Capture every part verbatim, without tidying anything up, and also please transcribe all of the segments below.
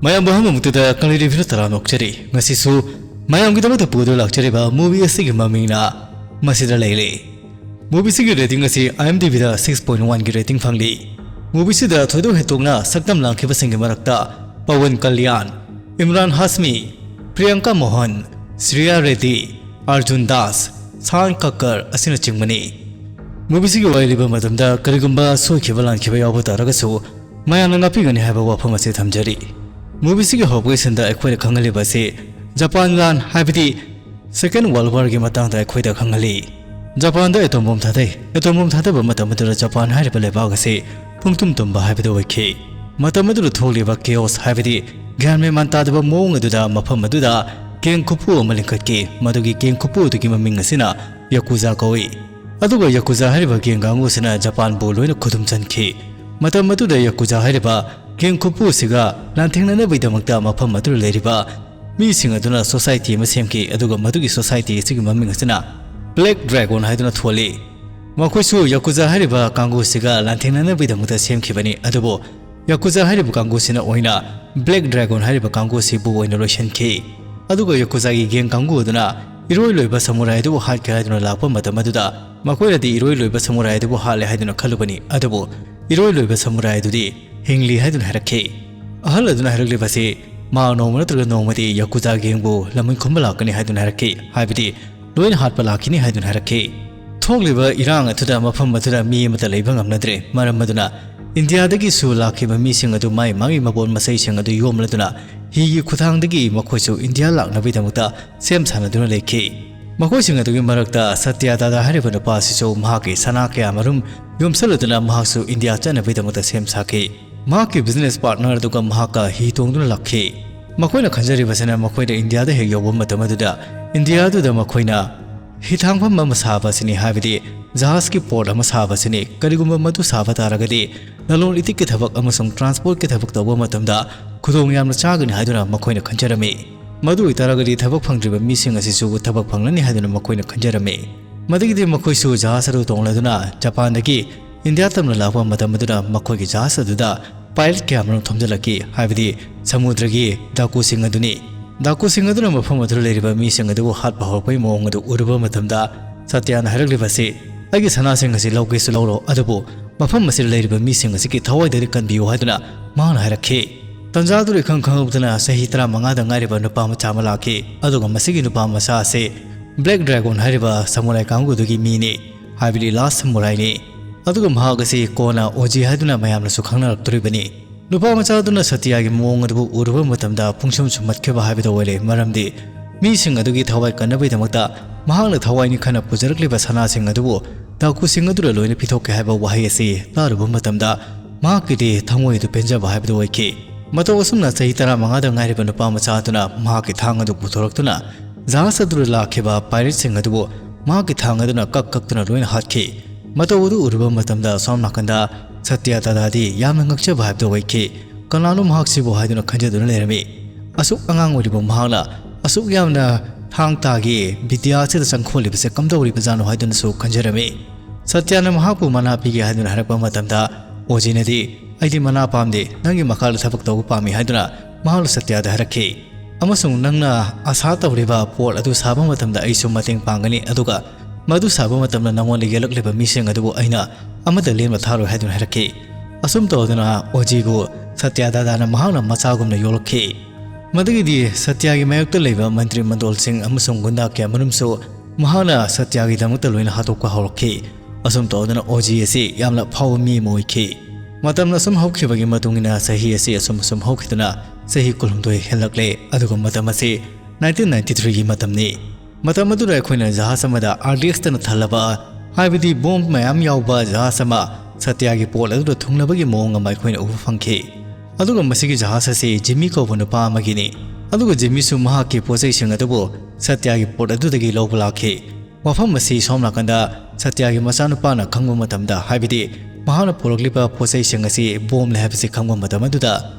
ꯃꯌꯥꯝꯕꯨ ꯑꯍꯥꯟꯕꯃꯛꯇꯗ ꯀꯪꯂꯩ ꯔꯤꯚ꯭ꯌꯨꯗ ꯇꯔꯥꯝꯅ ꯑꯣꯛꯆꯔꯤ꯫ ꯉꯁꯤꯁꯨ ꯃꯌꯥꯝꯒꯤꯗꯃꯛꯇ ꯄꯨꯗꯨꯅ ꯂꯥꯛꯆꯔꯤꯕ movie ꯑꯁꯤꯒꯤ ꯃꯃꯤꯡꯅ ꯃꯁꯤꯗ ꯂꯩꯔꯦ꯫ Movie ꯑꯁꯤꯒꯤ rating ꯑꯁꯤ IMDbꯗ six point oneꯒꯤ rating ꯐꯪꯂꯤ꯫ Movie ꯑꯁꯤꯗ ꯊꯣꯏꯗꯣꯛ ꯍꯦꯟꯗꯣꯛꯅ ꯁꯛꯇꯝ ꯂꯥꯡꯈꯤꯕꯁꯤꯡꯒꯤ ꯃꯔꯛꯇ ꯄꯋꯟ ꯀꯜꯌꯥꯟ, ꯏꯝꯔꯥꯟ ꯍꯥꯁꯃꯤ, ꯄ꯭ꯔꯤꯌꯥꯡꯀꯥ ꯃꯣꯍꯟ, ꯁ꯭ꯔꯤꯌꯥ ꯔꯦꯗꯤ, ꯑꯔꯖꯨꯟ ꯗꯥꯁ, ꯁꯥꯟ ꯀꯛꯀꯔ ꯑꯁꯤꯅꯆꯤꯡꯕꯅꯤ꯫ Movie ꯑꯁꯤꯒꯤ ꯋꯥꯔꯤ ꯂꯤꯕ ꯃꯇꯝꯗ ꯀꯔꯤꯒꯨꯝꯕ ꯁꯣꯏꯈꯤꯕ ꯂꯥꯟꯈꯤꯕ ꯌꯥꯎꯕ ꯇꯥꯔꯒꯁꯨ ꯃꯌꯥꯝꯅ ꯉꯥꯛꯄꯤꯒꯅꯤ ꯍꯥꯏꯕ ꯋꯥꯐꯝ ꯑꯁꯤ ꯊꯝꯖꯔꯤ꯫ Movie ꯑꯁꯤꯒꯤ ꯍꯧꯔꯛꯄꯒꯤ sceneꯗ ꯑꯩꯈꯣꯏꯅ ꯈꯪꯍꯜꯂꯤꯕ ꯑꯁꯤ ꯖꯄꯥꯟ ꯂꯥꯟ, ꯍꯥꯏꯕꯗꯤ Second World Warꯒꯤ ꯃꯇꯥꯡꯗ ꯑꯩꯈꯣꯏꯗ ꯈꯪꯍꯜꯂꯤ꯫ ꯖꯄꯥꯟꯗ atom bomb ꯊꯥꯗꯩ꯫ Atom bomb ꯊꯥꯗꯕ ꯃꯇꯝ ꯑꯗꯨꯗ ꯖꯄꯥꯟ ꯍꯥꯏꯔꯤꯕ ꯂꯩꯕꯥꯛ ꯑꯁꯤ ꯄꯨꯡꯇꯨꯝ ꯇꯨꯝꯕ ꯍꯥꯏꯕꯗꯨ ꯑꯣꯏꯈꯤ꯫ ꯃꯇꯝ ꯑꯗꯨꯗ ꯊꯣꯛꯂꯤꯕ chaos, ꯍꯥꯏꯕꯗꯤ ꯒ꯭ꯌꯥꯟ ꯃꯦꯟ ꯃꯥꯟ ꯇꯥꯗꯕ ꯃꯑꯣꯡ ꯑꯗꯨꯗ ꯃꯐꯝ ꯑꯗꯨꯗ gang ꯈꯨꯄꯨ ꯑꯃ ꯂꯤꯡꯈꯠꯈꯤ꯫ ꯃꯗꯨꯒꯤ gang ꯈꯨꯄꯨ ꯑꯗꯨꯒꯤ ꯃꯃꯤꯡ ꯑꯁꯤꯅ ꯌꯥꯀꯨꯖꯥ ꯀꯧꯏ꯫ ꯑꯗꯨꯒ ꯌꯥꯀꯨꯖꯥ ꯍꯥꯏꯔꯤꯕ gang ꯀꯥꯡꯕꯨ ꯑꯁꯤꯅ ꯖꯄꯥꯟꯕꯨ ꯂꯣꯏꯅ ꯈꯨꯗꯨꯝ ꯆꯟꯈꯤ꯫ ꯃꯇꯝ ꯑꯗꯨꯗ ꯌꯥꯀꯨꯖꯥ ꯍꯥꯏꯔꯤꯕ gang ꯈꯨꯄꯨ ꯑꯁꯤꯒ ꯂꯥꯟꯊꯦꯡꯅꯅꯕꯒꯤꯗꯃꯛꯇ ꯃꯐꯝ ꯑꯗꯨꯗ ꯂꯩꯔꯤꯕ ꯃꯤꯁꯤꯡ ꯑꯗꯨꯅ society ꯑꯃ ꯁꯦꯝꯈꯤ, ꯑꯗꯨꯒ ꯃꯗꯨꯒꯤ society ꯑꯁꯤꯒꯤ ꯃꯃꯤꯡ ꯑꯁꯤꯅ Black Dragon ꯍꯥꯏꯗꯨꯅ ꯊꯣꯜꯂꯤ꯫ ꯃꯈꯣꯏꯁꯨ ꯌꯥꯀꯨꯖꯥ ꯍꯥꯏꯔꯤꯕ ꯀꯥꯡꯕꯨ ꯑꯁꯤꯒ ꯂꯥꯟꯊꯦꯡꯅꯅꯕꯒꯤꯗꯃꯛꯇ ꯁꯦꯝꯈꯤꯕꯅꯤ, ꯑꯗꯨꯕꯨ ꯌꯥꯀꯨꯖꯥ ꯍꯥꯏꯔꯤꯕ ꯀꯥꯡꯕꯨꯁꯤꯅ ꯑꯣꯏꯅ Black Dragon ꯍꯥꯏꯔꯤꯕ ꯀꯥꯡꯕꯨ ꯑꯁꯤꯕꯨ ꯑꯣꯏꯅ ꯂꯣꯏꯁꯤꯟꯈꯤ꯫ ꯑꯗꯨꯒ ꯌꯥꯀꯨꯖꯥꯒꯤ gang ꯀꯥꯡꯕꯨ ꯑꯗꯨꯅ ꯏꯔꯣꯏ ꯂꯣꯏꯕ samurai ꯑꯗꯨꯕꯨ ꯍꯥꯠꯀꯦ ꯍꯥꯏꯗꯨꯅ ꯂꯥꯛꯄ ꯃꯇꯝ ꯑꯗꯨꯗ ꯃꯈꯣꯏꯅꯗꯤ ꯏꯔꯣꯏ ꯂꯣꯏꯕ samurai ꯑꯗꯨꯕꯨ ꯍꯥꯠꯂꯦ ꯍꯥꯏꯗꯨꯅ ꯈꯜꯂꯨꯕꯅꯤ, ꯑꯗꯨꯕꯨ ꯏꯔꯣꯏ ꯂꯣꯏꯕ samurai ꯑꯗꯨꯗꯤ ꯍꯤꯡꯂꯤ ꯍꯥꯏꯗꯨꯅ ꯍꯥꯏꯔꯛꯈꯤ꯫ ꯑꯍꯜ ꯑꯗꯨꯅ ꯍꯥꯏꯔꯛꯂꯤꯕꯁꯤ ꯃꯥ ꯅꯣꯡꯃ ꯅꯠꯇ꯭ꯔꯒ ꯅꯣꯡꯃꯗꯤ ꯌꯥꯀꯨꯖꯥ gangꯕꯨ ꯂꯃꯟ ꯈꯨꯝꯕ ꯂꯥꯛꯀꯅꯤ ꯍꯥꯏꯗꯨꯅ ꯍꯥꯏꯔꯛꯈꯤ, ꯍꯥꯏꯕꯗꯤ ꯂꯣꯏꯅ ꯍꯥꯠꯄ ꯂꯥꯛꯈꯤꯅꯤ ꯍꯥꯏꯗꯨꯅ ꯍꯥꯏꯔꯛꯈꯤ꯫ ꯊꯣꯛꯂꯤꯕ ꯏꯔꯥꯡ ꯑꯗꯨꯗ ꯃꯐꯝ ꯑꯗꯨꯗ ꯃꯤ ꯑꯃꯠꯇ ꯂꯩꯕ ꯉꯝꯅꯗ꯭ꯔꯦ꯫ ꯃꯔꯝ ꯑꯗꯨꯅ ꯏꯟꯗꯤꯌꯥꯗꯒꯤꯁꯨ ꯂꯥꯛꯈꯤꯕ ꯃꯤꯁꯤꯡ ꯑꯗꯨ ꯃꯥꯏ ꯃꯥꯒꯤ ꯃꯄꯣꯠ ꯃꯆꯩꯁꯤꯡ ꯑꯗꯨ ꯌꯣꯝꯂꯗꯨꯅ ꯍꯤꯒꯤ ꯈꯨꯊꯥꯡꯗꯒꯤ ꯃꯈꯣꯏꯁꯨ ꯏꯟꯗꯤꯌꯥ ꯂꯥꯛꯅꯕꯒꯤꯗꯃꯛꯇ ꯁꯦꯝ ꯁꯥꯅꯗꯨꯅ ꯂꯩꯈꯤ꯫ ꯃꯈꯣꯏꯁꯤꯡ ꯑꯗꯨꯒꯤ ꯃꯔꯛꯇ ꯁꯇ꯭ꯌ ꯗꯥꯗꯥ ꯍꯥꯏꯔꯤꯕ ꯅꯨꯄꯥ ꯑꯁꯤꯁꯨ ꯃꯍꯥꯛꯀꯤ ꯁꯅꯥ ꯀꯌꯥꯃꯔꯨꯝ ꯌꯣꯝꯁꯜꯂꯗꯨꯅ ꯃꯍꯥꯛꯁꯨ ꯏꯟꯗꯤꯌꯥ ꯆꯠꯅꯕꯒꯤꯗꯃꯛꯇ ꯁꯦꯝ ꯁꯥꯈꯤ꯫ ꯃꯍꯥꯛꯀꯤ business partner ꯑꯗꯨꯒ ꯃꯍꯥꯛꯀ ꯍꯤ ꯇꯣꯡꯗꯨꯅ ꯂꯥꯛꯈꯤ꯫ ꯃꯈꯣꯏꯅ ꯈꯟꯖꯔꯤꯕꯁꯤꯅ ꯃꯈꯣꯏꯅ ꯏꯟꯗꯤꯌꯥꯗ ꯍꯦꯛ ꯌꯧꯕ ꯃꯇꯝ ꯑꯗꯨꯗ ꯏꯟꯗꯤꯌꯥ ꯑꯗꯨꯗ ꯃꯈꯣꯏꯅ ꯍꯤꯊꯥꯡꯐꯝ ꯑꯃ ꯁꯥꯕ ꯑꯁꯤꯅꯤ, ꯍꯥꯏꯕꯗꯤ ꯖꯍꯥꯖꯀꯤ port ꯑꯃ ꯁꯥꯕ ꯑꯁꯤꯅꯤ꯫ ꯀꯔꯤꯒꯨꯝꯕ ꯃꯗꯨ ꯁꯥꯕ ꯇꯥꯔꯒꯗꯤ ꯂꯂꯣꯟ ꯏꯇꯤꯛꯀꯤ ꯊꯕꯛ ꯑꯃꯁꯨꯡ transportꯀꯤ ꯊꯕꯛ ꯇꯧꯕ ꯃꯇꯝꯗ ꯈꯨꯗꯣꯡ ꯌꯥꯝꯅ ꯆꯥꯒꯅꯤ ꯍꯥꯏꯗꯨꯅ ꯃꯈꯣꯏꯅ ꯈꯟꯖꯔꯝꯃꯤ꯫ ꯃꯗꯨ ꯑꯣꯏꯇꯥꯔꯒꯗꯤ ꯊꯕꯛ ꯐꯪꯗ꯭ꯔꯤꯕ ꯃꯤꯁꯤꯡ ꯑꯁꯤꯁꯨ ꯊꯕꯛ ꯐꯪꯂꯅꯤ ꯍꯥꯏꯗꯨꯅ ꯃꯈꯣꯏꯅ ꯈꯟꯖꯔꯝꯃꯤ꯫ ꯃꯗꯨꯒꯤꯗꯤ ꯃꯈꯣꯏꯁꯨ ꯖꯍꯥꯖ ꯑꯗꯨ ꯇꯣꯡꯂꯗꯨꯅ ꯖꯄꯥꯟꯗꯒꯤ ꯏꯟꯗꯤꯌꯥ ꯇꯝꯅ ꯂꯥꯛꯄ ꯃꯇꯝ ꯑꯗꯨꯗ ꯃꯈꯣꯏꯒꯤ ꯖꯍꯥꯖ ꯑꯗꯨꯗ ꯄꯥꯏꯔꯦꯠ ꯀꯌꯥ ꯃꯔꯨꯝ ꯊꯣꯝꯖꯤꯜꯂꯛꯈꯤ, ꯍꯥꯏꯕꯗꯤ ꯁꯃꯨꯗ꯭ꯔꯒꯤ ꯗꯥꯀꯨꯁꯤꯡ ꯑꯗꯨꯅꯤ꯫ ꯗꯥꯀꯨꯁꯤꯡ ꯑꯗꯨꯅ ꯃꯐꯝ ꯑꯗꯨꯗ ꯂꯩꯔꯤꯕ ꯃꯤꯁꯤꯡ ꯑꯗꯨꯕꯨ ꯍꯥꯠꯄ ꯍꯧꯔꯛꯄꯒꯤ ꯃꯑꯣꯡ ꯑꯗꯨ ꯎꯔꯨꯕ ꯃꯇꯝꯗ, ꯁꯇ꯭ꯌꯥꯅ ꯍꯥꯏꯔꯛꯂꯤꯕ ꯑꯁꯤ, "ꯑꯩꯒꯤ ꯁꯅꯥꯁꯤꯡ ꯑꯁꯤ ꯂꯧꯒꯦꯁꯨ ꯂꯧꯔꯣ, ꯑꯗꯨꯕꯨ ꯃꯐꯝ ꯑꯁꯤꯗ ꯂꯩꯔꯤꯕ ꯃꯤꯁꯤꯡ ꯑꯁꯤꯒꯤ ꯊꯋꯥꯏꯗꯗꯤ ꯀꯟꯕꯤꯌꯨ" ꯍꯥꯏꯗꯨꯅ ꯃꯍꯥꯛꯅ ꯍꯥꯏꯔꯛꯈꯤ꯫ ꯇꯟꯖꯥ ꯑꯗꯨꯗ ꯏꯈꯪ ꯈꯪꯍꯧꯗꯅ ꯆꯍꯤ ꯇꯔꯥꯃꯉꯥꯗ ꯉꯥꯏꯔꯤꯕ ꯅꯨꯄꯥ ꯃꯆꯥ ꯑꯃ ꯂꯥꯛꯈꯤ, ꯑꯗꯨꯒ ꯃꯁꯤꯒꯤ ꯅꯨꯄꯥ ꯃꯆꯥ ꯑꯁꯤ ꯕ꯭ꯂꯦꯛ ꯗ꯭ꯔꯦꯒꯣꯟ ꯍꯥꯏꯔꯤꯕ ꯁꯃꯨꯔꯥꯏ ꯀꯥꯡꯕꯨꯗꯨꯒꯤ ꯃꯤꯅꯤ, ꯍꯥꯏꯕꯗꯤ ꯂꯥꯁ ꯁꯃꯨꯔꯥꯏꯅꯤ꯫ ꯑꯗꯨꯒ ꯃꯍꯥꯛ ꯑꯁꯤ ꯀꯣꯟꯅ ꯑꯣꯖꯤ ꯍꯥꯏꯗꯨꯅ ꯃꯌꯥꯝꯅꯁꯨ ꯈꯪꯅꯔꯛꯇꯣꯔꯤꯕꯅꯤ꯫ ꯅꯨꯄꯥ ꯃꯆꯥ ꯑꯗꯨꯅ ꯁꯇ꯭ꯌꯥꯒꯤ ꯃꯑꯣꯡ ꯑꯗꯨꯕꯨ ꯎꯔꯨꯕ ꯃꯇꯝꯗ ꯄꯨꯡꯁꯨꯝ ꯁꯨꯝꯍꯠꯈꯤꯕ ꯍꯥꯏꯕꯗꯨ ꯑꯣꯏꯔꯦ, ꯃꯔꯝꯗꯤ ꯃꯤꯁꯤꯡ ꯑꯗꯨꯒꯤ ꯊꯋꯥꯏ ꯀꯟꯅꯕꯒꯤꯗꯃꯛꯇ ꯃꯍꯥꯛꯅ ꯊꯋꯥꯏꯅꯤ ꯈꯟꯅ ꯄꯨꯖꯔꯛꯂꯤꯕ ꯁꯅꯥꯁꯤꯡ ꯑꯗꯨꯕꯨ ꯗꯥꯀꯨꯁꯤꯡ ꯑꯗꯨꯗ ꯂꯣꯏꯅ ꯄꯤꯊꯣꯛꯀꯦ ꯍꯥꯏꯕ ꯋꯥꯍꯩ ꯑꯁꯤ ꯇꯥꯔꯨꯕ ꯃꯇꯝꯗ ꯃꯍꯥꯛꯀꯤꯗꯤ ꯊꯃꯣꯏ ꯑꯗꯨ ꯄꯦꯟꯖꯕ ꯍꯥꯏꯕꯗꯨ ꯑꯣꯏꯈꯤ꯫ ꯃꯇꯧ ꯑꯁꯨꯝꯅ ꯆꯍꯤ ꯇꯔꯥꯃꯉꯥꯗ ꯉꯥꯏꯔꯤꯕ ꯅꯨꯄꯥ ꯃꯆꯥ ꯑꯗꯨꯅ ꯃꯍꯥꯛꯀꯤ ꯊꯥꯡ ꯑꯗꯨ ꯄꯨꯊꯣꯔꯛꯇꯨꯅ ꯖꯍꯥꯖ ꯑꯗꯨꯗ ꯂꯥꯛꯈꯤꯕ ꯄꯥꯏꯔꯦꯠꯁꯤꯡ ꯑꯗꯨꯕꯨ ꯃꯍꯥꯛꯀꯤ ꯊꯥꯡ ꯑꯗꯨꯅ ꯀꯛ ꯀꯛꯇꯨꯅ ꯂꯣꯏꯅ ꯍꯥꯠꯈꯤ꯫ ꯃꯇꯧ ꯑꯗꯨ ꯎꯔꯨꯕ ꯃꯇꯝꯗ ꯁꯣꯝ ꯅꯥꯀꯟꯗ ꯁꯇ꯭ꯌ ꯗꯥꯗꯥꯗꯤ ꯌꯥꯝꯅ ꯉꯛꯆꯕ ꯍꯥꯏꯕꯗꯨ ꯑꯣꯏꯈꯤ꯫ ꯀꯅꯥꯅꯣ ꯃꯍꯥꯛꯁꯤꯕꯨ ꯍꯥꯏꯗꯨꯅ ꯈꯟꯖꯗꯨꯅ ꯂꯩꯔꯝꯃꯤ꯫ ꯑꯁꯨꯛ ꯑꯉꯥꯡ ꯑꯣꯏꯔꯤꯕ ꯃꯍꯥꯛꯅ ꯑꯁꯨꯛ ꯌꯥꯝꯅ ꯊꯥꯡ ꯇꯥꯒꯤ ꯕꯤꯗ꯭ꯌꯥ ꯑꯁꯤꯗ ꯆꯪꯈꯣꯜꯂꯤꯕꯁꯦ ꯀꯝꯗꯧꯔꯤꯕꯖꯥꯠꯅꯣ ꯍꯥꯏꯗꯨꯅꯁꯨ ꯈꯟꯖꯔꯝꯃꯤ꯫ ꯁꯇ꯭ꯌꯅ ꯃꯍꯥꯛꯄꯨ ꯃꯅꯥ ꯄꯤꯒꯦ ꯍꯥꯏꯗꯨꯅ ꯍꯥꯏꯔꯛꯄ ꯃꯇꯝꯗ ꯑꯣꯖꯤꯅꯗꯤ, "ꯑꯩꯗꯤ ꯃꯅꯥ ꯄꯥꯝꯗꯦ, ꯅꯪꯒꯤ ꯃꯈꯥꯗ ꯊꯕꯛ ꯇꯧꯕ ꯄꯥꯝꯃꯤ" ꯍꯥꯏꯗꯨꯅ ꯃꯍꯥꯛꯅ ꯁꯇ꯭ꯌꯗ ꯍꯥꯏꯔꯛꯈꯤ꯫ "ꯑꯃꯁꯨꯡ ꯅꯪꯅ ꯑꯁꯥ ꯇꯧꯔꯤꯕ ꯄꯣꯠ ꯑꯗꯨ ꯁꯥꯕ ꯃꯇꯝꯗ ꯑꯩꯁꯨ ꯃꯇꯦꯡ ꯄꯥꯡꯒꯅꯤ, ꯑꯗꯨꯒ ꯃꯗꯨ ꯁꯥꯕ ꯃꯇꯝꯗ ꯅꯉꯣꯟꯗ ꯌꯦꯜꯂꯛꯂꯤꯕ ꯃꯤꯁꯤꯡ ꯑꯗꯨꯕꯨ ꯑꯩꯅ ꯑꯃꯠꯇ ꯂꯦꯝꯅ ꯊꯥꯔꯣꯏ" ꯍꯥꯏꯗꯨꯅ ꯍꯥꯏꯔꯛꯈꯤ꯫ ꯑꯁꯨꯝ ꯇꯧꯗꯨꯅ ꯑꯣꯖꯤꯕꯨ ꯁꯇ꯭ꯌ ꯗꯥꯗꯥꯅ ꯃꯍꯥꯛꯅ ꯃꯆꯥꯒꯨꯝꯅ ꯌꯣꯛꯂꯛꯈꯤ꯫ ꯃꯗꯨꯒꯤꯗꯤ ꯁꯇ꯭ꯌꯒꯤ ꯃꯥꯌꯣꯛꯇ ꯂꯩꯕ ꯃꯟꯇ꯭ꯔꯤ ꯃꯟꯗꯣꯜꯁꯤꯡ ꯑꯃꯁꯨꯡ ꯒꯨꯟꯗꯥ ꯀꯌꯥꯃꯔꯨꯝꯁꯨ ꯃꯍꯥꯛꯅ ꯁꯇ꯭ꯌꯒꯤꯗꯃꯛꯇ ꯂꯣꯏꯅ ꯍꯥꯠꯇꯣꯛꯄ ꯍꯧꯔꯛꯈꯤ꯫ ꯑꯁꯨꯝ ꯇꯧꯗꯨꯅ ꯑꯣꯖꯤ ꯑꯁꯤ ꯌꯥꯝꯅ ꯐꯥꯎꯕ ꯃꯤ ꯑꯃ ꯑꯣꯏꯈꯤ꯫ ꯃꯇꯝꯅ ꯑꯁꯨꯝ ꯍꯧꯈꯤꯕꯒꯤ ꯃꯇꯨꯡ ꯏꯟꯅ ꯆꯍꯤ ꯑꯁꯤ ꯑꯁꯨꯝ ꯑꯁꯨꯝ ꯍꯧꯈꯤꯗꯨꯅ ꯆꯍꯤ ꯀꯨꯟꯍꯨꯝꯗꯣꯏ ꯍꯦꯜꯂꯛꯂꯦ, ꯑꯗꯨꯒ ꯃꯇꯝ ꯑꯁꯤ ꯅꯥꯏꯟꯇꯤꯟ ꯅꯥꯏꯟꯇꯤ ꯊ꯭ꯔꯤꯒꯤ ꯃꯇꯝꯅꯤ꯫ ꯃꯇꯝ ꯑꯗꯨꯗ ꯑꯩꯈꯣꯏꯅ ꯖꯍꯥꯖ ꯑꯃꯗ ꯑꯥꯔꯗꯤꯑꯦꯛꯁꯇꯅ ꯊꯜꯂꯕ, ꯍꯥꯏꯕꯗꯤ ꯕꯣꯝ ꯃꯌꯥꯝ ꯌꯥꯎꯕ ꯖꯍꯥꯖ ꯑꯃ ꯁꯇ꯭ꯌꯒꯤ ꯄꯣꯠ ꯑꯗꯨꯗ ꯊꯨꯡꯅꯕꯒꯤ ꯃꯑꯣꯡ ꯑꯃ ꯑꯩꯈꯣꯏꯅ ꯎꯕ ꯐꯪꯈꯤ꯫ ꯑꯗꯨꯒ ꯃꯁꯤꯒꯤ ꯖꯍꯥꯖ ꯑꯁꯤ ꯖꯤꯝꯃꯤ ꯀꯧꯕ ꯅꯨꯄꯥ ꯑꯃꯒꯤꯅꯤ꯫ ꯑꯗꯨꯒ ꯖꯤꯝꯃꯤꯁꯨ ꯃꯍꯥꯛꯀꯤ ꯄꯣꯠꯆꯩꯁꯤꯡ ꯑꯗꯨꯕꯨ ꯁꯇ꯭ꯌꯒꯤ ꯄꯣꯠ ꯑꯗꯨꯗꯒꯤ ꯂꯧꯕ ꯂꯥꯛꯈꯤ꯫ ꯃꯐꯝ ꯑꯁꯤ ꯁꯣꯝ ꯅꯥꯀꯟꯗ ꯁꯇ꯭ꯌꯒꯤ ꯃꯆꯥꯅꯨꯄꯥꯅ ꯈꯪꯕ ꯃꯇꯝꯗ, ꯍꯥꯏꯕꯗꯤ ꯃꯍꯥꯛꯅ ꯄꯨꯔꯛꯂꯤꯕ ꯄꯣꯠꯆꯩꯁꯤꯡ ꯑꯁꯤ ꯕꯣꯝꯅꯤ ꯍꯥꯏꯕꯁꯤ ꯈꯪꯕ ꯃꯇꯝ ꯑꯗꯨꯗ,